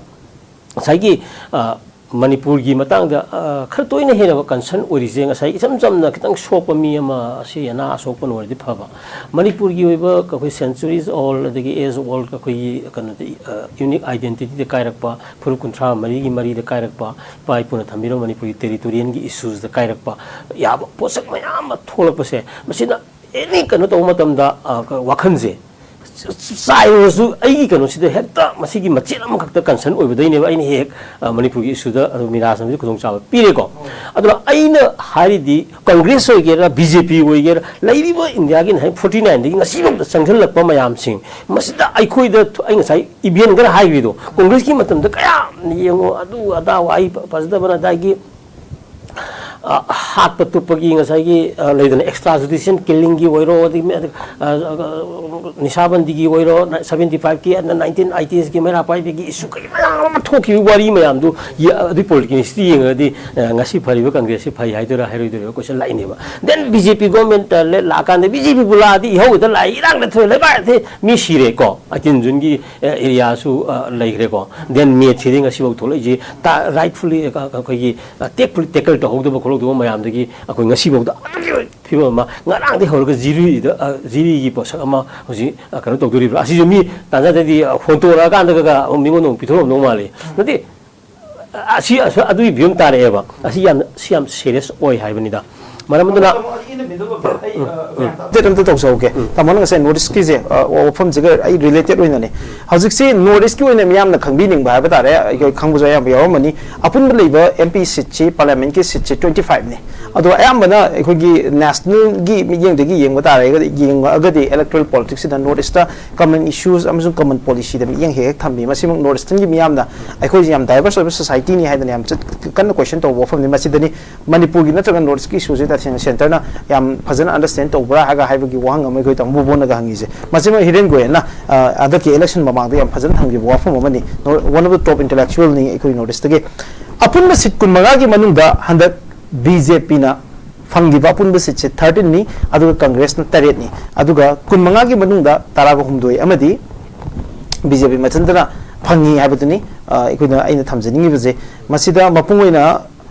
ꯉꯁꯥꯏꯒꯤ, ꯑ, ꯃꯅꯤꯄꯨꯔꯒꯤ ꯃꯇꯥꯡꯗ, ꯑ, ꯈꯔ ꯇꯣꯏꯅ ꯍꯦꯟꯅ ꯀꯟꯁꯔꯟ ꯑꯣꯏꯔꯤꯁꯦ, ꯉꯁꯥꯏ ꯏꯆꯝ ꯆꯝꯅ ꯈꯤꯇꯪ ꯁꯣꯛꯄ ꯃꯤ ꯑꯃ, ꯑꯁꯤ ꯑꯅꯥ ꯑꯁꯣꯛꯄ ꯑꯣꯏꯔꯗꯤ ꯐꯕ꯫ ꯃꯅꯤꯄꯨꯔꯒꯤ ꯑꯣꯏꯕ ꯑꯩꯈꯣꯏ centuries old, ꯑꯗꯒꯤ age old ꯑꯩꯈꯣꯏꯒꯤ ꯀꯩꯅꯣꯗ, ꯑ, ꯌꯨꯅꯤꯛ ꯑꯥꯏꯗꯦꯟꯇꯤꯇꯤꯗ ꯀꯥꯏꯔꯛꯄ, ꯐꯨꯔꯨꯞ ꯀꯨꯟꯊ꯭ꯔꯥ ꯃꯔꯤꯒꯤ ꯃꯔꯤꯗ ꯀꯥꯏꯔꯛꯄ, ꯏꯄꯥ ꯏꯄꯨꯅ ꯊꯝꯕꯤꯔꯝꯕ ꯃꯅꯤꯄꯨꯔꯒꯤ ꯇꯦꯔꯤꯇꯣꯔꯤꯌꯦꯜꯒꯤ ꯏꯁꯨꯁꯤꯗ ꯀꯥꯏꯔꯛꯄ ꯌꯥꯕ ꯄꯣꯠꯁꯛ ꯃꯌꯥꯝ ꯑꯃ ꯊꯣꯛꯂꯛꯄꯁꯦ, ꯃꯁꯤꯅ ꯑꯦꯅꯤ ꯀꯩꯅꯣ ꯇꯧꯕ ꯃꯇꯝꯗ, ꯑ, ꯋꯥꯈꯜꯁꯦ ꯆꯥꯏꯔꯨꯔꯁꯨ ꯑꯩꯒꯤ ꯀꯩꯅꯣꯁꯤꯗ ꯍꯦꯛꯇ ꯃꯁꯤꯒꯤ ꯃꯆꯦꯠ ꯑꯃꯈꯛꯇ ꯀꯟꯁꯔꯟ ꯑꯣꯏꯕꯗꯩꯅꯦꯕ ꯑꯩꯅ ꯍꯦꯛ, ꯑ, ꯃꯅꯤꯄꯨꯔꯒꯤ ꯏꯁꯨꯗ ꯑꯗꯨ ꯃꯤꯔꯥꯖ ꯑꯃꯗꯤ ꯈꯨꯗꯣꯡꯆꯥꯕ ꯄꯤꯔꯦꯀꯣ꯫ ꯑꯗꯨꯅ ꯑꯩꯅ ꯍꯥꯏꯔꯤꯗꯤ ꯀꯪꯒ꯭ꯔꯦꯁ ꯑꯣꯏꯒꯦꯔꯥ, ꯕꯤ ꯖꯦ ꯄꯤ ꯑꯣꯏꯒꯦꯔꯥ, ꯂꯩꯔꯤꯕ ꯏꯟꯗꯤꯌꯥꯒꯤ ꯅꯥꯏꯟꯇꯤꯟ ꯐꯣꯔꯇꯤ ꯅꯥꯏꯟꯗꯒꯤ ꯉꯁꯤꯐꯥꯎꯗ ꯆꯪꯁꯤꯜꯂꯛꯄ ꯃꯌꯥꯝꯁꯤꯡ ꯃꯁꯤꯗ ꯑꯩꯈꯣꯏꯗ ꯊ-, ꯑꯩ ꯉꯁꯥꯏ ꯏꯚꯦꯟ ꯈꯔ ꯍꯥꯏꯈ꯭ꯔꯤꯗꯣ, ꯀꯪꯒ꯭ꯔꯦꯁꯀꯤ ꯃꯇꯝꯗ ꯀꯌꯥꯝ ꯌꯦꯡꯉꯣ, ꯑꯗꯨ ꯑꯗꯥ ꯋꯥꯍꯩ ꯐ-, ꯐꯖꯗꯕꯅ ꯑꯗꯥꯒꯤ ꯑ, ꯍꯥꯠꯄ ꯇꯨꯞꯄꯒꯤ ꯉꯁꯥꯏꯒꯤ, ꯑ, ꯂꯩꯗꯅ, extra judicial killingꯒꯤ ꯑꯣꯏꯔꯣ, ꯑꯗꯒꯤ ꯃ-, ꯑ, ꯑ, ꯅꯤꯁꯥꯕꯟꯗꯤꯒꯤ ꯑꯣꯏꯔꯣ, ꯅ-, seventy fiveꯀꯤ, ꯑ, nineteen eightiesꯀꯤ ꯃꯩꯔꯥ ꯄꯥꯏꯕꯒꯤ issue ꯀꯩ ꯃꯌꯥꯝ ꯑꯃ ꯊꯣꯛꯈꯤꯕ ꯋꯥꯔꯤ ꯃꯌꯥꯝꯗꯨ ꯌ-, ꯑꯗꯨꯒꯤ political history ꯌꯦꯡꯉꯒꯗꯤ, ꯑ, ꯉꯁꯤ ꯐꯔꯤꯕ Congressꯁꯤ ꯐꯩ ꯍꯥꯏꯗꯣꯏꯔꯥ ꯍꯥꯏꯔꯣꯏꯗꯣꯏꯔꯥ question ꯂꯥꯛꯏꯅꯦꯕ꯫ Then BJP government, ꯑ, ꯂꯦ-, ꯂꯥꯛꯑꯀꯥꯟꯗ BJPꯕꯨ ꯂꯥꯛꯑꯗꯤ ꯏꯍꯧꯗ ꯂꯥꯛꯑꯦ, ꯏꯔꯥꯡꯗ ꯊꯣꯛꯑꯦ, ꯂꯩꯕꯥꯛꯇ ꯃꯤ ꯁꯤꯔꯦꯀꯣ, eighteen Juneꯒꯤ, ꯑ, areaꯁꯨ, ꯑ, ꯂꯩꯈ꯭ꯔꯦꯀꯣ꯫ Then May threeꯗꯒꯤ ꯉꯁꯤꯐꯥꯎ ꯊꯣꯛꯂꯛꯏꯁꯦ ꯇ-, rightfully, ꯑ, ꯑꯩꯈꯣꯏꯒꯤ, ꯑ, take, tackle ꯇꯧꯍꯧꯗꯕ ꯈꯣꯠꯍꯧꯗꯕ ꯃꯌꯥꯝꯗꯒꯤ ꯑꯩꯈꯣꯏ ꯉꯁꯤꯐꯥꯎꯗ ꯑꯗꯨꯒꯤ ꯐꯤꯕꯝ ꯑꯃ, ꯉꯔꯥꯡꯗꯒꯤ ꯍꯧꯔꯒ ꯖꯤꯔꯤꯗ, ꯑ, ꯖꯤꯔꯤꯒꯤ ꯄꯣꯠꯁꯛ ꯑꯃ ꯍꯧꯖꯤꯛ, ꯑ, ꯀꯩꯅꯣ ꯇꯧꯗꯣꯔꯤꯕ꯭ꯔꯥ? ꯑꯁꯤꯁꯨ ꯃꯤ ꯇꯥꯟꯖꯥꯗꯗꯤ, ꯑ, ꯍꯣꯟꯇꯣꯔꯛꯑꯀꯥꯟꯗꯒ ꯑꯃꯨꯛ ꯃꯤꯉꯣꯟꯗ ꯑꯃꯨꯛ ꯄꯤꯊꯣꯔꯛꯑꯝꯗꯧ ꯃꯥꯜꯂꯤ꯫ ꯅꯠꯇꯦ, ꯑ, ꯑꯁꯤ, ꯑꯁ, ꯑꯗꯨꯒꯤ ꯐꯤꯕꯝ ꯇꯥꯔꯛꯑꯦꯕ꯫ ꯑꯁꯤ ꯌꯥꯝ, ꯁꯤ ꯌꯥꯝ serious ꯑꯣꯏ ꯍꯥꯏꯕꯅꯤꯗ꯫ ꯃꯔꯝ ꯑꯗꯨꯅ ꯑꯩ, ꯑ, ꯑꯞꯗꯦꯠ ꯑꯝꯇ ꯇꯧꯖꯍꯧꯒꯦ꯫ ꯇꯥꯃꯣꯅ ꯉꯁꯥꯏ North Eastꯀꯤꯁꯦ, ꯑ, ꯋꯥꯐꯝꯁꯤꯒ ꯑꯩ related ꯑꯣꯏꯅꯅꯦ꯫ ꯍꯧꯖꯤꯛꯁꯤ North Eastꯀꯤ ꯑꯣꯏꯅ ꯃꯤꯌꯥꯝꯅ ꯈꯪꯕꯤꯅꯤꯡꯕ ꯍꯥꯏꯕ ꯇꯥꯔꯦ, ꯑꯩꯈꯣꯏ ꯈꯪꯕꯁꯨ ꯑꯌꯥꯝꯕ ꯌꯥꯎꯔꯝꯃꯅꯤ꯫ ꯑꯄꯨꯟꯕ ꯂꯩꯕ MP seatꯁꯤ, parliamentꯀꯤ seatꯁꯤ twenty fiveꯅꯤ꯫ ꯑꯗꯣ ꯑꯌꯥꯝꯕꯅ ꯑꯩꯈꯣꯏꯒꯤ nationalꯒꯤ ꯃꯤꯠꯌꯦꯡꯗꯒꯤ ꯌꯦꯡꯕ ꯇꯥꯔꯒꯗꯤ, ꯌꯦꯡꯉꯛꯑꯒꯗꯤ electoral politicsꯁꯤꯗ North Eastꯇ common issues ꯑꯃꯁꯨꯡ common policyꯗ ꯃꯤꯠꯌꯦꯡ ꯍꯦꯛ ꯍꯦꯛ ꯊꯝꯕꯤ꯫ ꯃꯁꯤꯃꯛ North Easternꯒꯤ ꯃꯤꯌꯥꯝꯅ ꯑꯩꯈꯣꯏꯁꯦ ꯌꯥꯝ diverse ꯑꯣꯏꯕ societyꯅꯤ ꯍꯥꯏꯗꯅ ꯌꯥꯝ ꯆꯠ-, ꯀꯟꯅ question ꯇꯧꯕ ꯋꯥꯐꯝꯅꯤ꯫ ꯃꯁꯤꯗꯅꯤ ꯃꯅꯤꯄꯨꯔꯒꯤ ꯅꯠꯇ꯭ꯔꯒ North Eastꯀꯤ issueꯁꯦ ꯇꯁꯦꯡꯅ centreꯅ ꯌꯥꯝ ꯐꯖꯅ understand ꯇꯧꯕ꯭ꯔꯥ ꯍꯥꯏꯒ ꯍꯥꯏꯕꯒꯤ ꯋꯥꯍꯪ ꯑꯃ ꯑꯩꯈꯣꯏ ꯇꯥꯃꯣ ꯕꯣꯕꯣꯅꯒ ꯍꯪꯉꯤꯁꯦ꯫ ꯃꯁꯤꯃ ꯍꯤꯔꯦꯟ ꯒꯣꯌꯦꯜꯅ, ꯑ, ꯍꯟꯗꯛꯀꯤ election ꯃꯃꯥꯡꯗ ꯌꯥꯝ ꯐꯖꯅ ꯊꯝꯈꯤꯕ ꯋꯥꯐꯝ ꯑꯃꯅꯤ꯫ One of the top intellectualꯅꯤ ꯑꯩꯈꯣꯏ North Eastꯇꯒꯤ꯫ ꯑꯄꯨꯟꯕ seat ꯀꯨꯟꯃꯉꯥꯒꯤ ꯃꯅꯨꯡꯗ ꯍꯟꯗꯛ BJPꯅ ꯐꯪꯈꯤꯕ ꯑꯄꯨꯟꯕ seatꯁꯦ thirteenꯅꯤ, ꯑꯗꯨꯒ Congressꯅ ꯇꯔꯦꯠꯅꯤ, ꯑꯗꯨꯒ ꯀꯨꯟꯃꯉꯥꯒꯤ ꯃꯅꯨꯡꯗ ꯇꯔꯥꯒ ꯍꯨꯝꯗꯣꯏ ꯑꯃꯗꯤ BJP ꯃꯊꯟꯇꯅ ꯐꯪꯉꯤ ꯍꯥꯏꯕꯗꯨꯅꯤ, ꯑ, ꯑꯩꯈꯣꯏꯅ, ꯑꯩꯅ ꯊꯝꯖꯅꯤꯡꯉꯤꯕꯁꯦ꯫ ꯃꯁꯤꯗ ꯃꯄꯨꯡ ꯑꯣꯏꯅ,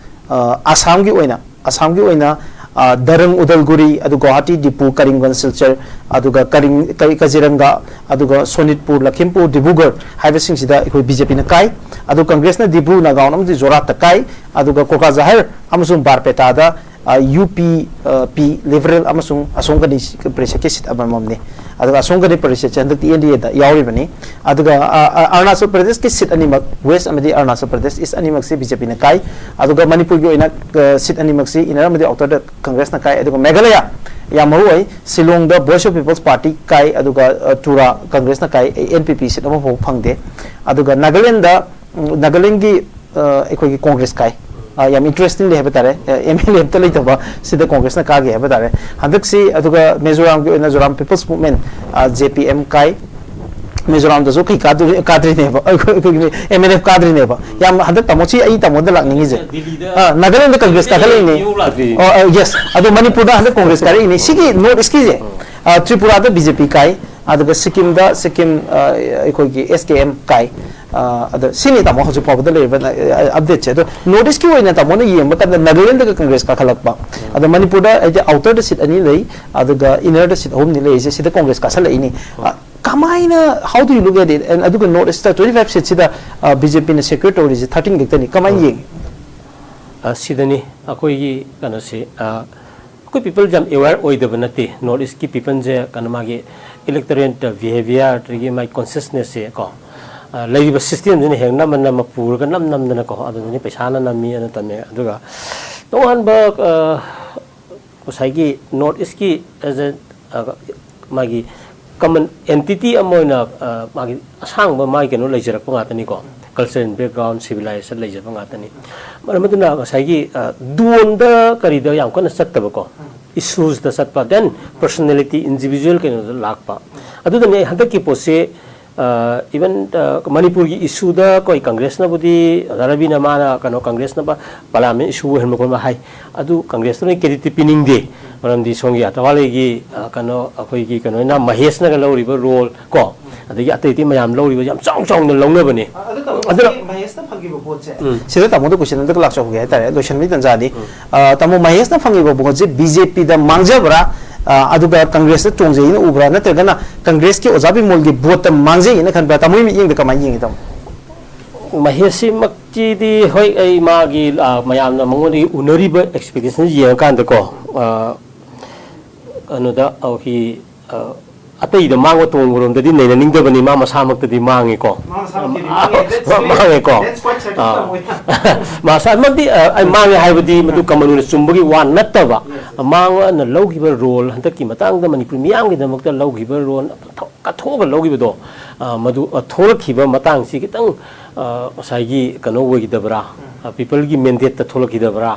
ꯑ, ꯑꯁꯥꯝꯒꯤ ꯑꯣꯏꯅ, ꯑꯁꯥꯝꯒꯤ ꯑꯣꯏꯅ, ꯑ, ꯗꯔꯪ, ꯎꯗꯜꯒꯨꯔꯤ, ꯑꯗꯨ ꯒꯨꯋꯥꯍꯥꯇꯤ, ꯗꯤꯄꯨ, ꯀꯔꯤꯝꯒꯟꯖ, ꯁꯤꯜꯆꯔ, ꯑꯗꯨꯒ ꯀꯔꯤꯡ-, ꯀ-, ꯀꯖꯤꯔꯪꯒ, ꯑꯗꯨꯒ ꯁꯣꯅꯤꯠꯄꯨꯔ, ꯂꯈꯤꯝꯄꯨꯔ, ꯗꯤꯕ꯭ꯔꯨꯒꯔ ꯍꯥꯏꯕꯁꯤꯡꯁꯤꯗ ꯑꯩꯈꯣꯏ BJPꯅ ꯀꯥꯏ꯫ ꯑꯗꯨ Congressꯅ ꯗꯤꯕ꯭ꯔꯨ, ꯅꯥꯒꯥꯎꯟ ꯑꯃꯗꯤ ꯖꯣꯔꯍꯥꯠꯇ ꯀꯥꯏ꯫ ꯑꯗꯨꯒ ꯀꯣꯀ꯭ꯔꯥꯖꯍꯔ ꯑꯃꯁꯨꯡ ꯕꯥꯔꯄꯦꯇꯥꯗ, ꯑ, UP, ꯑ, P, Liberal ꯑꯃꯁꯨꯡ ꯑꯁꯣꯝ ꯒꯅꯤ ꯄꯔꯤꯁꯠꯀꯤ seat ꯑꯃꯃꯝꯅꯤ꯫ ꯑꯗꯨꯒ ꯑꯁꯣꯝ ꯒꯅꯤ ꯄꯔꯤꯁꯠꯁꯦ ꯍꯟꯗꯛꯇꯤ NDAꯗ ꯌꯥꯎꯔꯤꯕꯅꯤ꯫ ꯑꯗꯨꯒ, ꯑ, ꯑ, ꯑꯔꯨꯅꯥꯆꯜ ꯄ꯭ꯔꯗꯦꯁꯀꯤ seat ꯑꯅꯤꯃꯛ, West ꯑꯃꯗꯤ ꯑꯔꯨꯅꯥꯆꯜ ꯄ꯭ꯔꯗꯦꯁ East ꯑꯅꯤꯃꯛꯁꯤ BJPꯅ ꯀꯥꯏ꯫ ꯑꯗꯨꯒ ꯃꯅꯤꯄꯨꯔꯒꯤ ꯑꯣꯏꯅ, ꯑ, seat ꯑꯅꯤꯃꯛꯁꯤ inner ꯑꯃꯗꯤ outerꯗ Congressꯅ ꯀꯥꯏ꯫ ꯑꯗꯨꯒ ꯃꯦꯘꯥꯂꯌꯥ, ꯌꯥꯝ ꯃꯔꯨ ꯑꯣꯏ, ꯁꯤꯂꯣꯡꯗ Voice of People's Party ꯀꯥꯏ, ꯑꯗꯨꯒ, ꯑ, ꯇꯨꯔꯥ Congressꯅ ꯀꯥꯏ, NPP seat ꯑꯃꯐꯥꯎ ꯐꯪꯗꯦ꯫ ꯑꯗꯨꯒ ꯅꯥꯒꯥꯂꯦꯟꯗ, ꯎꯝ, ꯅꯥꯒꯥꯂꯦꯟꯒꯤ, ꯑ, ꯑꯩꯈꯣꯏꯒꯤ Congress ꯀꯥꯏ꯫ ꯑ, ꯌꯥꯝ ꯏꯟꯇꯔꯦꯁꯇꯤꯡ ꯂꯩ ꯍꯥꯏꯕ ꯇꯥꯔꯦ꯫ ꯑꯦꯝ ꯑꯦꯜ ꯑꯦ ꯑꯝꯇ ꯂꯩꯇꯕ ꯁꯤꯗ ꯀꯣꯡꯒ꯭ꯔꯦꯁꯅ ꯀꯥꯒꯦ ꯍꯥꯏꯕ ꯇꯥꯔꯦ꯫ ꯍꯟꯗꯛꯁꯤ ꯑꯗꯨꯒ ꯃꯤꯖꯣꯔꯥꯝꯒꯤ ꯑꯣꯏꯅ Zoram people's movement, Z P M, ꯀꯥꯏ꯫ ꯃꯤꯖꯣꯔꯥꯝꯗꯁꯨ ꯀꯩ ꯀꯥꯗꯣꯏ-, ꯀꯥꯗ꯭ꯔꯤꯅꯦꯕ, ꯑꯩꯈꯣꯏ, ꯑꯩꯈꯣꯏꯒꯤ ꯑꯦꯝ ꯑꯦꯟ ꯑꯦꯐ ꯀꯥꯗ꯭ꯔꯤꯅꯦꯕ꯫ ꯌꯥꯝ ꯍꯟꯗꯛ ꯇꯥꯃꯣ ꯁꯤ ꯑꯩ ꯇꯥꯃꯣꯗ ꯂꯥꯛꯅꯤꯡꯉꯤꯁꯦ꯫ ꯑ, ꯅꯥꯒꯥꯂꯦꯟꯗ ꯀꯪꯒ꯭ꯔꯦꯁ ꯀꯥꯈꯠꯂꯛꯏꯅꯦ꯫ ꯑꯣ, ꯑ, ꯌꯦꯁ꯫ ꯑꯗꯣ ꯃꯅꯤꯄꯨꯔꯗ ꯍꯟꯗꯛ ꯀꯣꯡꯒ꯭ꯔꯦꯁ ꯀꯥꯔꯛꯏꯅꯦ꯫ ꯁꯤꯒꯤ ꯅꯣꯔꯠ ꯏꯁꯀꯤꯁꯦ, ꯑ, ꯇ꯭ꯔꯤꯄꯨꯔꯥꯗ ꯕꯤ ꯖꯦ ꯄꯤ ꯀꯥꯏ, ꯑꯗꯨꯒ ꯁꯤꯛꯀꯤꯝꯗ, ꯁꯤꯛꯀꯤꯝ, ꯑ, ꯑꯩꯈꯣꯏꯒꯤ ꯑꯦꯁ ꯀꯦ ꯑꯦꯝ ꯀꯥꯏ꯫ ꯑ, ꯑꯗꯣ ꯁꯤꯅꯤ ꯇꯥꯃꯣ ꯍꯧꯖꯤꯛ ꯐꯥꯎꯕꯗ ꯂꯩꯔꯤꯕ, ꯑ, ꯑꯞꯗꯦꯠꯁꯦ꯫ ꯑꯗꯣ ꯅꯣꯔꯠ ꯏꯁꯀꯤ ꯑꯣꯏꯅ ꯇꯥꯃꯣꯅ ꯌꯦꯡꯕ ꯀꯥꯟꯗ ꯅꯥꯒꯥꯂꯦꯟꯗꯒ ꯀꯪꯒ꯭ꯔꯦꯁ ꯀꯥꯈꯠꯂꯛꯄ, ꯑꯗꯣ ꯃꯅꯤꯄꯨꯔꯗ ꯍꯥꯏꯗꯤ ꯑꯥꯎꯇꯔꯗ ꯁꯤꯠ ꯑꯅꯤ ꯂꯩ, ꯑꯗꯨꯒ ꯏꯅꯔꯗ ꯁꯤꯠ ꯑꯍꯨꯝꯅꯤ ꯂꯩꯔꯤꯁꯦ, ꯁꯤꯗ ꯀꯣꯡꯒ꯭ꯔꯦꯁ ꯀꯥꯈꯠꯂꯛꯏꯅꯤ꯫ ꯑ, ꯀꯃꯥꯏꯅ, how do you look at it? And ꯑꯗꯨꯒ ꯅꯣꯔꯠ ꯏꯁꯇ ꯇ꯭ꯋꯦꯟꯇꯤ ꯐꯥꯏꯚ ꯁꯤꯠꯁꯤꯗ, ꯑ, ꯕꯤ ꯖꯦ ꯄꯤꯅ ꯁꯦꯀ꯭ꯌꯨꯔ ꯇꯧꯔꯤꯁꯦ ꯊꯥꯔꯇꯤꯟ ꯈꯛꯇꯅꯤ꯫ ꯀꯃꯥꯏꯅ ꯌꯦꯡꯉꯤ? ꯑ, ꯁꯤꯗꯅꯤ ꯑꯩꯈꯣꯏꯒꯤ ꯀꯩꯅꯣꯁꯤ, ꯑ, ꯑꯩꯈꯣꯏ ꯄꯤꯄꯜ ꯌꯥꯝ ꯑꯦꯋꯦꯌꯔ ꯑꯣꯏꯗꯕ ꯅꯠꯇꯦ꯫ ꯅꯣꯔꯠ ꯏꯁꯀꯤ ꯄꯤꯄꯜꯁꯦ ꯀꯩꯅꯣ ꯃꯥꯒꯤ ꯏꯂꯦꯛꯇꯣꯔꯦꯠ ꯕꯤꯍꯦꯕꯤꯌꯔ ꯑꯗꯒꯤ ꯃꯥꯒꯤ ꯀꯣꯟꯁꯤꯌꯁꯅꯦꯁꯁꯦ ꯀꯣ, ꯑ, ꯂꯩꯔꯤꯕ ꯁꯤꯁꯇꯦꯝꯁꯤꯅ ꯍꯦꯛ ꯅꯝꯃ ꯅꯝꯃ ꯄꯨꯔꯒ ꯅꯝ ꯅꯝꯗꯅꯀꯣ, ꯑꯗꯨꯗꯅꯤ ꯄꯩꯁꯥꯅ ꯅꯝꯃꯤ ꯑꯗꯨ ꯇꯝꯃꯦ꯫ ꯑꯗꯨꯒ ꯇꯣꯉꯥꯟꯕ, ꯑ, ꯉꯁꯥꯏꯒꯤ ꯅꯣꯔꯠ ꯏꯁꯀꯤ ꯑꯦꯖ ꯑꯦ, ꯑ, ꯃꯥꯒꯤ ꯀꯃꯟ ꯑꯦꯟꯇꯤꯇꯤ ꯑꯃ ꯑꯣꯏꯅ, ꯑ, ꯃꯥꯒꯤ ꯑꯁꯥꯡꯕ ꯃꯥꯒꯤ ꯀꯩꯅꯣ ꯂꯩꯖꯔꯛꯄ ꯉꯥꯛꯇꯅꯤꯀꯣ, ꯀꯜꯆꯔꯦꯜ ꯕꯦꯛꯒ꯭ꯔꯥꯎꯟ, ꯁꯤꯚꯤꯂꯥꯏꯖꯦꯁꯟ ꯂꯩꯖꯕ ꯉꯥꯛꯇꯅꯤ꯫ ꯃꯔꯝ ꯑꯗꯨꯅ ꯉꯁꯥꯏꯒꯤ, ꯑ, ꯗꯣꯟꯗ ꯀꯔꯤꯗ ꯌꯥꯝ ꯀꯟꯅ ꯆꯠꯇꯕꯀꯣ, ꯏꯁꯨꯁꯇ ꯆꯠꯄ, ꯗꯦꯟ ꯄꯔꯁꯣꯅꯦꯂꯤꯇꯤ, ꯏꯟꯗꯤꯕꯤꯖꯨꯋꯦꯜ ꯀꯩꯅꯣꯗ ꯂꯥꯛꯄ꯫ ꯑꯗꯨꯗꯅꯦ ꯍꯟꯗꯛꯀꯤ ꯄꯣꯠꯁꯦ, ꯏꯚꯟ ꯃꯅꯤꯄꯨꯔꯒꯤ ꯏꯁꯨꯗ ꯑꯩꯈꯣꯏ ꯀꯪꯒ꯭ꯔꯦꯁꯅꯕꯨꯗꯤ, ꯑꯣꯖꯥ ꯔꯕꯤꯅ ꯃꯥꯅ ꯀꯩꯅꯣ, ꯀꯪꯒ꯭ꯔꯦꯁꯅ ꯄ-, ꯄꯥꯔꯂꯤꯌꯥꯃꯦꯟ ꯏꯁꯨ ꯑꯣꯏꯍꯟꯕ ꯈꯣꯠꯄ ꯍꯥꯏ꯫ ꯑꯗꯨ ꯀꯪꯒ꯭ꯔꯦꯁꯇꯨꯅ ꯀ꯭ꯔꯦꯗꯤꯠꯇꯤ ꯄꯤꯅꯤꯡꯗꯦ, ꯃꯔꯝꯗꯤ ꯁꯣꯝꯒꯤ ꯑꯇꯋꯥꯂꯦꯒꯤ, ꯑ, ꯀꯩꯅꯣ, ꯑꯩꯈꯣꯏꯒꯤ ꯀꯩꯅꯣꯅ, ꯃꯍꯦꯁꯅꯒ ꯂꯧꯔꯤꯕ ꯔꯣꯜ ꯀꯣ, ꯑꯗꯒꯤ ꯑꯇꯩ ꯑꯇꯩ ꯃꯌꯥꯝ ꯂꯧꯔꯤꯕ ꯌꯥꯝ ꯆꯥꯎ ꯆꯥꯎꯅ ꯂꯧꯅꯕꯅꯦ꯫ ꯑꯗꯨꯅ ꯃꯍꯦꯁꯅ ꯐꯪꯈꯤꯕ ꯄꯣꯠꯁꯦ, ꯎꯝ꯫ ꯁꯤꯗ ꯇꯥꯃꯣꯗ ꯀꯣꯏꯁꯟ ꯑꯝꯇ ꯂꯥꯛꯆꯍꯧꯒꯦ ꯍꯥꯏꯇꯥꯔꯦ, ꯂꯣꯏꯁꯟꯕꯒꯤ ꯇꯥꯟꯖꯥꯗꯤ꯫ ꯎꯝ꯫ ꯑ, ꯇꯥꯃꯣ, ꯃꯍꯦꯁꯅ ꯐꯪꯉꯤꯕ ꯚꯣꯠꯁꯦ ꯕꯤ ꯖꯦ ꯄꯤꯗ ꯃꯥꯡꯖꯕ꯭ꯔꯥ? ꯑ, ꯑꯗꯨꯒ ꯀꯪꯒ꯭ꯔꯦꯁꯇ ꯇꯣꯡꯖꯩꯅ ꯎꯕ꯭ꯔꯥ? ꯅꯠꯇ꯭ꯔꯒꯅ ꯀꯪꯒ꯭ꯔꯦꯁꯀꯤ ꯑꯣꯖꯥ ꯕꯤꯃꯣꯜꯒꯤ ꯚꯣꯠꯇ ꯃꯥꯡꯖꯩꯅ ꯈꯟꯕ꯭ꯔꯥ? ꯇꯥꯃꯣꯒꯤ ꯃꯤꯠꯌꯦꯡꯗ ꯀꯃꯥꯏꯅ ꯌꯦꯡꯉꯤ, ꯇꯥꯃꯣ? ꯃꯍꯦꯁꯁꯤꯃꯛꯇꯤꯗꯤ ꯍꯣꯏ, ꯑꯩ ꯃꯥꯒꯤ, ꯑ, ꯃꯌꯥꯝꯅ ꯃꯉꯣꯟꯗꯒꯤ ꯎꯅꯔꯤꯕ ꯑꯦꯛꯁꯄꯦꯛꯇꯦꯁꯟ ꯌꯦꯡꯉꯀꯥꯟꯗꯀꯣ, ꯑ, ꯀꯩꯅꯣꯗ, ꯑꯩꯈꯣꯏꯒꯤ, ꯑ, ꯑꯇꯩꯗ ꯃꯥꯡꯕ ꯇꯣꯡꯕꯔꯣꯝꯗꯗꯤ ꯅꯩꯅꯅꯤꯡꯗꯕꯅꯤ, ꯃꯥ ꯃꯁꯥꯃꯛꯇꯗꯤ ꯃꯥꯡꯉꯦꯀꯣ꯫ ꯃꯥ ꯃꯁꯥꯃꯛꯇꯗꯤ ꯃꯥꯡꯉꯦ꯫ That's very, ꯃꯥꯡꯉꯦꯀꯣ꯫ That's quite certain ꯑꯥ꯫ ꯇꯧꯋꯦ꯫ ꯃꯥ ꯃꯁꯥꯃꯛꯇꯤ, ꯑ, ꯑꯩ ꯃꯥꯡꯉꯦ ꯍꯥꯏꯕꯗꯤ ꯃꯗꯨ ꯀꯃꯟ ꯑꯣꯏꯅ ꯆꯨꯝꯕꯒꯤ ꯋꯥ ꯅꯠꯇꯕ, ꯃꯥꯅ ꯂꯧꯈꯤꯕ ꯔꯣꯜ, ꯍꯟꯗꯛꯀꯤ ꯃꯇꯥꯡꯗ ꯃꯅꯤꯄꯨꯔ ꯃꯤꯌꯥꯝꯒꯤꯗꯃꯛꯇ ꯂꯧꯈꯤꯕ ꯔꯣꯜ ꯀꯠꯊꯣꯛꯑꯒ ꯂꯧꯈꯤꯕꯗꯣ, ꯑ, ꯃꯗꯨ, ꯑ, ꯊꯣꯛꯂꯛꯈꯤꯕ ꯃꯇꯥꯡꯁꯤ ꯈꯤꯇꯪ, ꯑ, ꯉꯁꯥꯏꯒꯤ ꯀꯩꯅꯣ ꯑꯣꯏꯈꯤꯗꯕ꯭ꯔꯥ? ꯑ, ꯄꯤꯄꯜꯒꯤ ꯃꯦꯟꯗꯦꯠꯇ ꯊꯣꯛꯂꯛꯈꯤꯗꯕ꯭ꯔꯥ?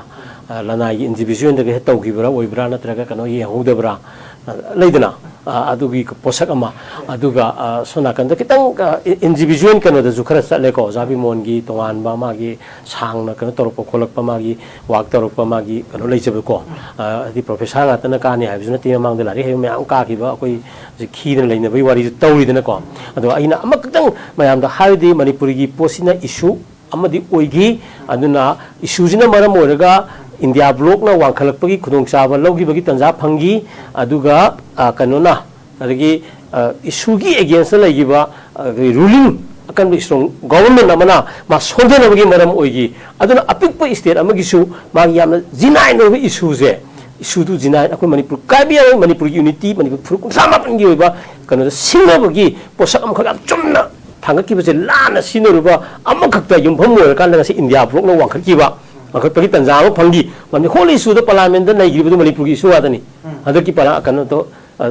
ꯑ, ꯂꯅꯥꯏꯒꯤ ꯏꯟꯗꯤꯕꯤꯖꯨꯋꯦꯜꯗꯒ ꯍꯦꯛ ꯇꯧꯈꯤꯕ꯭ꯔꯥ ꯑꯣꯏꯕ꯭ꯔꯥ, ꯅꯠꯇ꯭ꯔꯒ ꯀꯩꯅꯣ ꯌꯦꯡꯍꯧꯗꯕ꯭ꯔꯥ? ꯑ, ꯂꯩꯗꯅ, ꯑ, ꯑꯗꯨꯒꯤ ꯄꯣꯠꯁꯛ ꯑꯃ꯫ ꯑꯗꯨꯒ, ꯑ, ꯁꯣꯝ ꯅꯥꯀꯟꯗ ꯈꯤꯇꯪ, ꯑ, ꯏ-, ꯏꯟꯗꯤꯕꯤꯖꯨꯋꯦꯜ ꯀꯩꯅꯣꯗꯁꯨ ꯈꯔ ꯆꯠꯂꯦꯀꯣ, ꯑꯣꯖꯥ ꯕꯤꯃꯣꯟꯒꯤ ꯇꯣꯉꯥꯟꯕ ꯃꯥꯒꯤ ꯁꯥꯡꯅ ꯀꯩꯅꯣ ꯇꯧꯔꯛꯄ ꯈꯣꯠꯂꯛꯄ, ꯃꯥꯒꯤ ꯋꯥꯛ ꯇꯧꯔꯛꯄ, ꯃꯥꯒꯤ ꯀꯩꯅꯣ ꯂꯩꯖꯕꯀꯣ꯫ ꯑ, ꯍꯥꯏꯗꯤ ꯄ꯭ꯔꯣꯐꯦꯁꯥꯔ ꯉꯥꯛꯇꯅ ꯀꯥꯅꯤ ꯍꯥꯏꯕꯁꯨ ꯅꯠꯇꯦ, ꯃꯃꯥꯡꯗ ꯂꯥꯏꯔꯤꯛ ꯍꯩꯕ ꯃꯌꯥꯝ ꯀꯥꯈꯤꯕ ꯑꯩꯈꯣꯏ ꯍꯧꯖꯤꯛ ꯈꯤꯗꯅ ꯂꯩꯅꯕꯒꯤ ꯋꯥꯔꯤꯁꯨ ꯇꯧꯔꯤꯗꯅꯀꯣ꯫ ꯑꯗꯣ ꯑꯩꯅ ꯑꯃꯈꯛꯇꯪ ꯃꯌꯥꯝꯗ ꯍꯥꯏꯔꯗꯤ, ꯃꯅꯤꯄꯨꯔꯒꯤ ꯄꯣꯠꯁꯤꯅ ꯏꯁꯨ ꯑꯃꯗꯤ ꯑꯣꯏꯈꯤ꯫ ꯑꯗꯨꯅ ꯏꯁꯨꯁꯤꯅ ꯃꯔꯝ ꯑꯣꯏꯔꯒ ꯏꯟꯗꯤꯌꯥ ꯕ꯭ꯂꯣꯛꯅ ꯋꯥꯡꯈꯠꯂꯛꯄꯒꯤ ꯈꯨꯗꯣꯡꯆꯥꯕ ꯂꯧꯈꯤꯕꯒꯤ ꯇꯥꯟꯖꯥ ꯐꯪꯈꯤ꯫ ꯑꯗꯨꯒ, ꯑ, ꯀꯩꯅꯣꯅ, ꯑꯗꯒꯤ, ꯑ, ꯏꯁꯨꯒꯤ ꯑꯦꯒꯦꯟꯁꯇ ꯂꯩꯈꯤꯕ, ꯑ, ꯔꯨꯂꯤꯡ ꯑꯀꯟꯕ ꯏꯁꯇ꯭ꯔꯣꯡ ꯒꯣꯕꯔꯟꯃꯦꯟ ꯑꯃꯅ ꯃꯥ ꯁꯣꯟꯊꯅꯕꯒꯤ ꯃꯔꯝ ꯑꯣꯏꯈꯤ꯫ ꯑꯗꯨꯅ ꯑꯄꯤꯛꯄ ꯁ꯭ꯇꯦꯠ ꯑꯃꯒꯤꯁꯨ ꯃꯥꯒꯤ ꯌꯥꯝꯅ ꯖꯤꯅꯥꯏꯟ ꯑꯣꯏꯕ ꯏꯁꯨꯁꯦ, ꯏꯁꯨꯗꯨ ꯖꯤꯅꯥꯏꯟ, ꯑꯩꯈꯣꯏ ꯃꯅꯤꯄꯨꯔ ꯀꯥꯏꯕ ꯌꯥꯔꯣꯏ, ꯃꯅꯤꯄꯨꯔꯒꯤ ꯌꯨꯅꯤꯇꯤ, ꯃꯅꯤꯄꯨꯔ ꯐꯨꯔꯨꯞ ꯀꯨꯟꯊ꯭ꯔꯥ ꯃꯥꯄꯟꯒꯤ ꯑꯣꯏꯕ ꯀꯩꯅꯣꯗ ꯁꯤꯡꯅꯕꯒꯤ ꯄꯣꯠꯁꯛ ꯑꯃꯈꯛ ꯌꯥꯝ ꯆꯨꯝꯅ ꯊꯥꯡꯒꯠꯈꯤꯕꯁꯦ ꯂꯥꯟꯅ ꯁꯤꯖꯤꯟꯅꯔꯨꯕ ꯑꯃꯈꯛꯇ ꯌꯨꯝꯐꯝ ꯑꯣꯏꯔꯀꯥꯟꯗ ꯉꯁꯤ ꯏꯟꯗꯤꯌꯥ ꯕ꯭ꯂꯣꯛꯅ ꯋꯥꯡꯈꯠꯈꯤꯕ, ꯋꯥꯡꯈꯠꯄꯒꯤ ꯇꯥꯟꯖꯥ ꯑꯃ ꯐꯪꯈꯤ꯫ ꯃꯅꯤ-, ꯍꯣꯜ ꯏꯁꯨꯗ ꯄꯥꯔꯂꯥꯃꯦꯟꯗ ꯅꯩꯈꯤꯕꯗꯨ ꯃꯅꯤꯄꯨꯔꯒꯤ ꯏꯁꯨ ꯉꯥꯛꯇꯅꯤ꯫ ꯍꯟꯗꯛꯀꯤ ꯄꯥꯔꯂꯥ-, ꯀꯩꯅꯣꯗꯣ, ꯑ,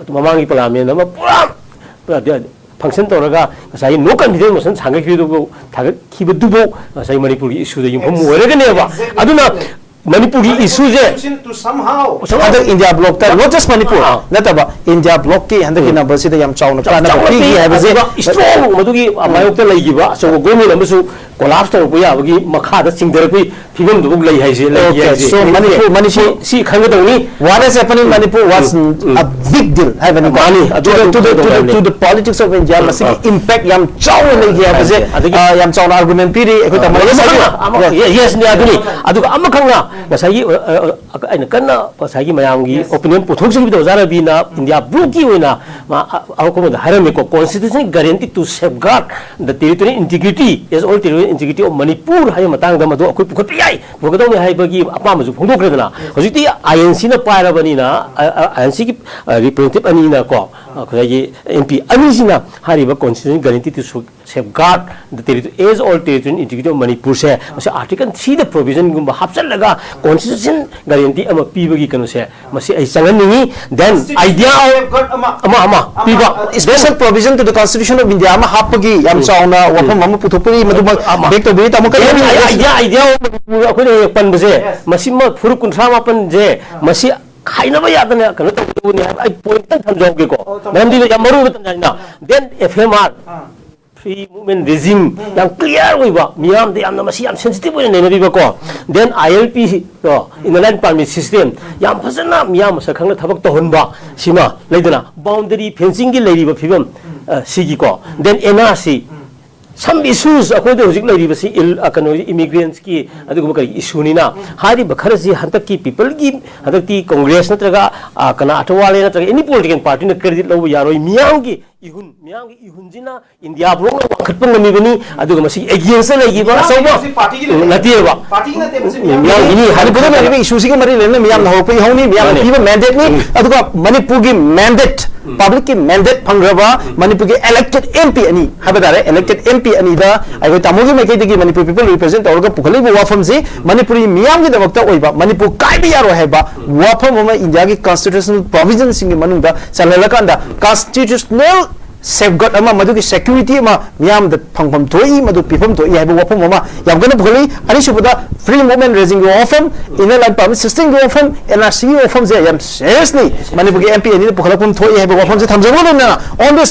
ꯃꯃꯥꯡꯒꯤ ꯄꯥꯔꯂꯥꯃꯦꯟ ꯑꯃ ꯄꯨꯔꯥ, ꯄꯨꯔꯥ ꯐꯪꯁꯟ ꯇꯧꯔꯒ ꯉꯁꯥꯏꯒꯤ ꯅꯣ ꯀꯟꯐꯤꯗꯦꯟꯁ ꯃꯣꯁꯟ ꯊꯥꯡꯒꯠꯈꯤꯕꯗꯨꯕꯨ, ꯊꯥꯡꯒꯠꯈꯤꯕꯗꯨꯕꯨ ꯉꯁꯥꯏ ꯃꯅꯤꯄꯨꯔꯒꯤ ꯏꯁꯨꯗ ꯌꯨꯝꯐꯝ ꯑꯣꯏꯔꯒꯅꯦꯕ꯫ ꯑꯗꯨꯅ ꯃꯅꯤꯄꯨꯔꯒꯤ ꯏꯁꯨꯁꯦ ꯁꯣꯂꯨꯁꯟ ꯇꯨ ꯁꯝꯍꯥꯎ ꯍꯟꯗꯛ ꯏꯟꯗꯤꯌꯥ ꯕ꯭ꯂꯣꯛꯇ, not just ꯃꯅꯤꯄꯨꯔ ꯑꯥ꯫ ꯅꯠꯇꯕ, ꯏꯟꯗꯤꯌꯥ ꯕ꯭ꯂꯣꯛꯀꯤ ꯍꯟꯗꯛꯀꯤ ꯎꯝ꯫ ꯅꯝꯕꯔꯁꯤꯗ ꯌꯥꯝ ꯆꯥꯎꯅ ꯌꯥꯝ ꯀꯥꯟꯅꯕ ꯆꯥꯎꯅ ꯄꯤꯈꯤ ꯄꯤ꯫ ꯍꯥꯏꯕꯁꯦ꯫ ꯑꯗꯨꯒ ꯏꯁꯇ꯭ꯔꯣꯡ ꯃꯗꯨꯒꯤ ꯃꯥꯌꯣꯛꯇ ꯂꯩꯈꯤꯕ ꯑꯆꯧꯕ ꯒꯣꯔꯃꯦꯟ ꯑꯃꯁꯨ ꯀꯣꯂꯥꯞꯁ ꯇꯧꯔꯛꯄ ꯌꯥꯕꯒꯤ ꯃꯈꯥꯗ ꯆꯤꯡꯊꯔꯛꯄꯒꯤ ꯐꯤꯕꯝꯗꯨꯕꯨ ꯂꯩ ꯍꯥꯏꯁꯦ, ꯂꯩ Okay, ꯍꯥꯏꯁꯦ꯫ So ꯃꯅꯤꯄꯨꯔ, ꯃꯅꯤꯄꯨꯔ ꯁꯤ, ꯁꯤ ꯈꯪꯒꯗꯧꯅꯤ꯫ What has happened in Manipur was um. A big deal ꯍꯥꯏꯕꯅꯤꯀꯣ꯫ ꯃꯥꯅꯤ, ꯑꯗꯨ, To the, ꯑꯗꯨ to the, to the, ꯈꯪꯒꯗꯧꯅꯤ꯫ To the politics of India ꯃꯁꯤꯒꯤ ꯑꯥ꯫ Impact ꯌꯥꯝ ꯆꯥꯎꯅ ꯂꯩꯈꯤ ꯍꯥꯏꯕꯁꯦ, ꯑꯗꯒꯤ ꯑꯥ, ꯌꯥꯝ ꯆꯥꯎꯅ argument ꯄꯤꯔꯤ ꯑꯩꯈꯣꯏ ꯑꯥ, ꯇꯥꯃꯣ ꯑꯗꯒꯤ ꯉꯁꯥꯏꯒꯤ꯫ ꯑꯃꯈꯛꯅ, ꯑꯃ-, Yes꯫ Ye-, yes ꯅꯤ, ꯑꯗꯨꯅꯤ꯫ ꯑꯗꯨꯒ ꯑꯃꯈꯛꯅ ꯉꯁꯥꯏꯒꯤ ꯑ, ꯑ, ꯑ, ꯑꯩꯅ ꯀꯟꯅ ꯉꯁꯥꯏꯒꯤ ꯃꯌꯥꯝꯒꯤ Yes. Opinion ꯄꯨꯊꯣꯛꯆꯈꯤꯕꯗꯣ ꯑꯣꯖꯥ ꯔꯕꯤꯅ ꯏꯟꯗꯤꯌꯥ ꯕ꯭ꯂꯣꯛꯀꯤ ꯑꯣꯏꯅ ꯃꯥ ꯑ- ꯑꯍꯧꯕꯗ ꯍꯥꯏꯔꯝꯃꯤꯀꯣ, constitution guarantee to safeguard the territorial integrity as all territorial integrity of Manipur ꯍꯥꯏꯕ ꯃꯇꯥꯡꯗ ꯃꯗꯨ ꯑꯩꯈꯣꯏ ꯄꯨꯈꯠꯄ ꯌꯥꯏ, ꯄꯨꯈꯠꯀꯗꯧꯅꯤ ꯍꯥꯏꯕꯒꯤ ꯑꯄꯥꯝꯕꯁꯨ ꯐꯣꯡꯗꯣꯛꯈ꯭ꯔꯦꯗꯅ꯫ ꯍꯧꯖꯤꯛꯇꯤ ꯑꯥꯏ ꯑꯦꯟ ꯁꯤꯅ ꯄꯥꯏꯔꯕꯅꯤꯅ, ꯑꯥꯏ ꯑꯦꯟ ꯁꯤꯒꯤ ꯔꯤꯄ꯭ꯔꯖꯦꯟꯇꯦꯇꯤꯚ ꯑꯅꯤꯅꯀꯣ, ꯉꯁꯥꯏꯒꯤ ꯑꯦꯝ ꯄꯤ ꯑꯅꯤꯁꯤꯅ ꯍꯥꯏꯔꯤꯕ constitution guarantee to safeguard the territory as all territorial integrity of Manipurꯁꯦ ꯃꯁꯤ Article threeꯗ provisionꯒꯨꯝꯕ ꯍꯥꯞꯆꯜꯂꯒ constitution guarantee ꯑꯃ ꯄꯤꯕꯒꯤ ꯀꯩꯅꯣꯁꯦ ꯃꯁꯤ ꯑꯩ ꯆꯪꯍꯟꯅꯤꯡꯉꯤ꯫ Then idea of ꯑꯃ ꯑꯃ ꯄꯤꯕ꯫ Special provision to the Constitution of India ꯑꯃ ꯍꯥꯞꯄꯒꯤ ꯌꯥꯝ ꯆꯥꯎꯅ ꯋꯥꯐꯝ ꯑꯃ ꯄꯨꯊꯣꯛꯄꯒꯤ ꯃꯗꯨꯃꯛ ꯑꯃ back ꯇꯧꯕꯤꯔꯤ ꯇꯥꯃꯣ꯫ ꯀꯔꯤ Then ꯍꯥꯏꯅꯤꯡꯉꯤ? Idea, idea of ꯃꯅꯤꯄꯨꯔ ꯑꯩꯈꯣꯏꯅ ꯍꯦꯛ ꯄꯟꯕꯁꯦ, ꯃꯁꯤꯃ ꯐꯨꯔꯨꯞ ꯀꯨꯟꯊ꯭ꯔꯥ ꯃꯥꯄꯟꯁꯦ ꯃꯁꯤ ꯈꯥꯏꯅꯕ ꯌꯥꯗꯅ ꯀꯩꯅꯣ ꯇꯧꯒꯗꯕꯅꯤ ꯍꯥꯏꯕ ꯑꯩ point ꯈꯤꯇꯪ ꯊꯝꯖꯍꯧꯒꯦꯀꯣ꯫ ꯃꯔꯝꯗꯤ ꯌꯥꯝ ꯃꯔꯨ ꯑꯣꯏꯕ ꯇꯟꯖꯥꯅꯤꯅ꯫ Then F M R, free movement regime, ꯌꯥꯝ clear ꯑꯣꯏꯕ, ꯃꯤꯌꯥꯝꯗ ꯌꯥꯝꯅ ꯃꯁꯤ ꯌꯥꯝ sensitive ꯑꯣꯏꯅ ꯅꯩꯅꯕꯤꯕꯀꯣ꯫ Then I L P ꯀꯣ, Inner Line Permit System, ꯌꯥꯝ ꯐꯖꯅ ꯃꯤꯌꯥꯝ ꯃꯁꯛ ꯈꯪꯅ ꯊꯕꯛ ꯇꯧꯍꯟꯕ ꯁꯤꯃ ꯂꯩꯗꯅ, boundary fencingꯒꯤ ꯂꯩꯔꯤꯕ ꯐꯤꯕꯝ ꯑ, ꯁꯤꯒꯤꯀꯣ꯫ Then N R C, some issues ꯑꯩꯈꯣꯏꯗ ꯍꯧꯖꯤꯛ ꯂꯩꯔꯤꯕꯁꯤ ꯏꯜ- ꯑ, ꯀꯩꯅꯣ, immigrants ꯀꯤ ꯑꯗꯨꯒꯨꯝꯕ ꯀꯔꯤ issue ꯅꯤꯅ, ꯍꯥꯏꯔꯤꯕ ꯈꯔꯁꯤ ꯍꯟꯗꯛꯀꯤ people ꯒꯤ, ꯍꯟꯗꯛꯇꯤ Congress ꯅꯠꯇ꯭ꯔꯒ, ꯑ, ꯀꯅꯥ ꯑꯊꯋꯥꯂꯦ ꯅꯠꯇ꯭ꯔꯒ any political party ꯅ credit ꯂꯧꯕ ꯌꯥꯔꯣꯏ꯫ ꯃꯤꯌꯥꯝꯒꯤ ꯏꯍꯨꯟ, ꯃꯤꯌꯥꯝꯒꯤ ꯏꯍꯨꯟꯁꯤꯅ ꯏꯟꯗꯤꯌꯥ ꯕ꯭ꯂꯣꯛꯅ ꯋꯥꯡꯈꯠꯄ ꯉꯝꯃꯤꯕꯅꯤ꯫ ꯑꯗꯨꯒ ꯃꯁꯤ against ꯂꯩꯈꯤꯕ ꯑꯆꯧꯕ ꯅꯠꯇꯦꯕ꯫ ꯃꯤꯌꯥꯝꯒꯤ ꯃꯤꯅꯤ꯫ ꯍꯥꯏꯗꯤ ꯄꯨꯟꯅ ꯂꯩꯔꯤꯕ issue ꯁꯤꯒ ꯃꯔꯤ ꯂꯩꯅꯅ ꯃꯤꯌꯥꯝꯅ ꯍꯧꯔꯛꯄ ꯏꯍꯧꯅꯤ, ꯃꯤꯌꯥꯝꯅ ꯃꯥꯅꯦ꯫ ꯄꯤꯕ mandate ꯅꯤ꯫ ꯑꯗꯨꯒ ꯃꯅꯤꯄꯨꯔꯒꯤ mandate, public ꯀꯤ mandate ꯐꯪꯈ꯭ꯔꯕ ꯃꯅꯤꯄꯨꯔꯒꯤ elected M P ꯑꯅꯤ ꯍꯥꯏꯕ ꯇꯥꯔꯦ, elected M P ꯑꯅꯤꯗ ꯑꯩꯈꯣꯏ ꯇꯥꯃꯣꯒꯤ ꯃꯥꯏꯀꯩꯗꯒꯤ ꯃꯅꯤꯄꯨꯔ people represent ꯇꯧꯔꯒ ꯄꯨꯈꯠꯂꯛꯏꯕ ꯋꯥꯐꯝꯁꯤ ꯃꯅꯤꯄꯨꯔꯤ ꯃꯤꯌꯥꯝꯒꯤꯗꯃꯛꯇ ꯑꯣꯏꯕ, ꯃꯅꯤꯄꯨꯔ ꯀꯥꯏꯕ ꯌꯥꯔꯣꯏ ꯍꯥꯏꯕ ꯋꯥꯐꯝ ꯑꯃ ꯏꯟꯗꯤꯌꯥꯒꯤ constitutional provision ꯁꯤꯡꯒꯤ ꯃꯅꯨꯡꯗ ꯆꯜꯍꯜꯂꯀꯥꯟꯗ constitutional safeguard ꯑꯃ, ꯃꯗꯨꯒꯤ security ꯑꯃ ꯃꯤꯌꯥꯝꯗ ꯐꯪꯐꯝ ꯊꯣꯛꯏ, ꯃꯗꯨ ꯄꯤꯐꯝ ꯊꯣꯛꯏ ꯍꯥꯏꯕ ꯋꯥꯐꯝ ꯑꯃ ꯌꯥꯝ ꯀꯟꯅ ꯄꯨꯈꯠꯂꯤ꯫ ꯑꯅꯤꯁꯨꯕꯗ, free movement regime ꯒꯤ ꯋꯥꯐꯝ, Inner Line Permit System ꯒꯤ ꯋꯥꯐꯝ, N R C ꯒꯤ ꯋꯥꯐꯝꯁꯦ ꯌꯥꯝ seriously ꯃꯅꯤꯄꯨꯔꯒꯤ M P ꯑꯅꯤꯅ ꯄꯨꯈꯠꯂꯛꯐꯝ ꯊꯣꯛꯏ ꯍꯥꯏꯕ ꯋꯥꯐꯝꯁꯦ ꯊꯝꯖꯕꯒ ꯂꯣꯏꯅꯅ on this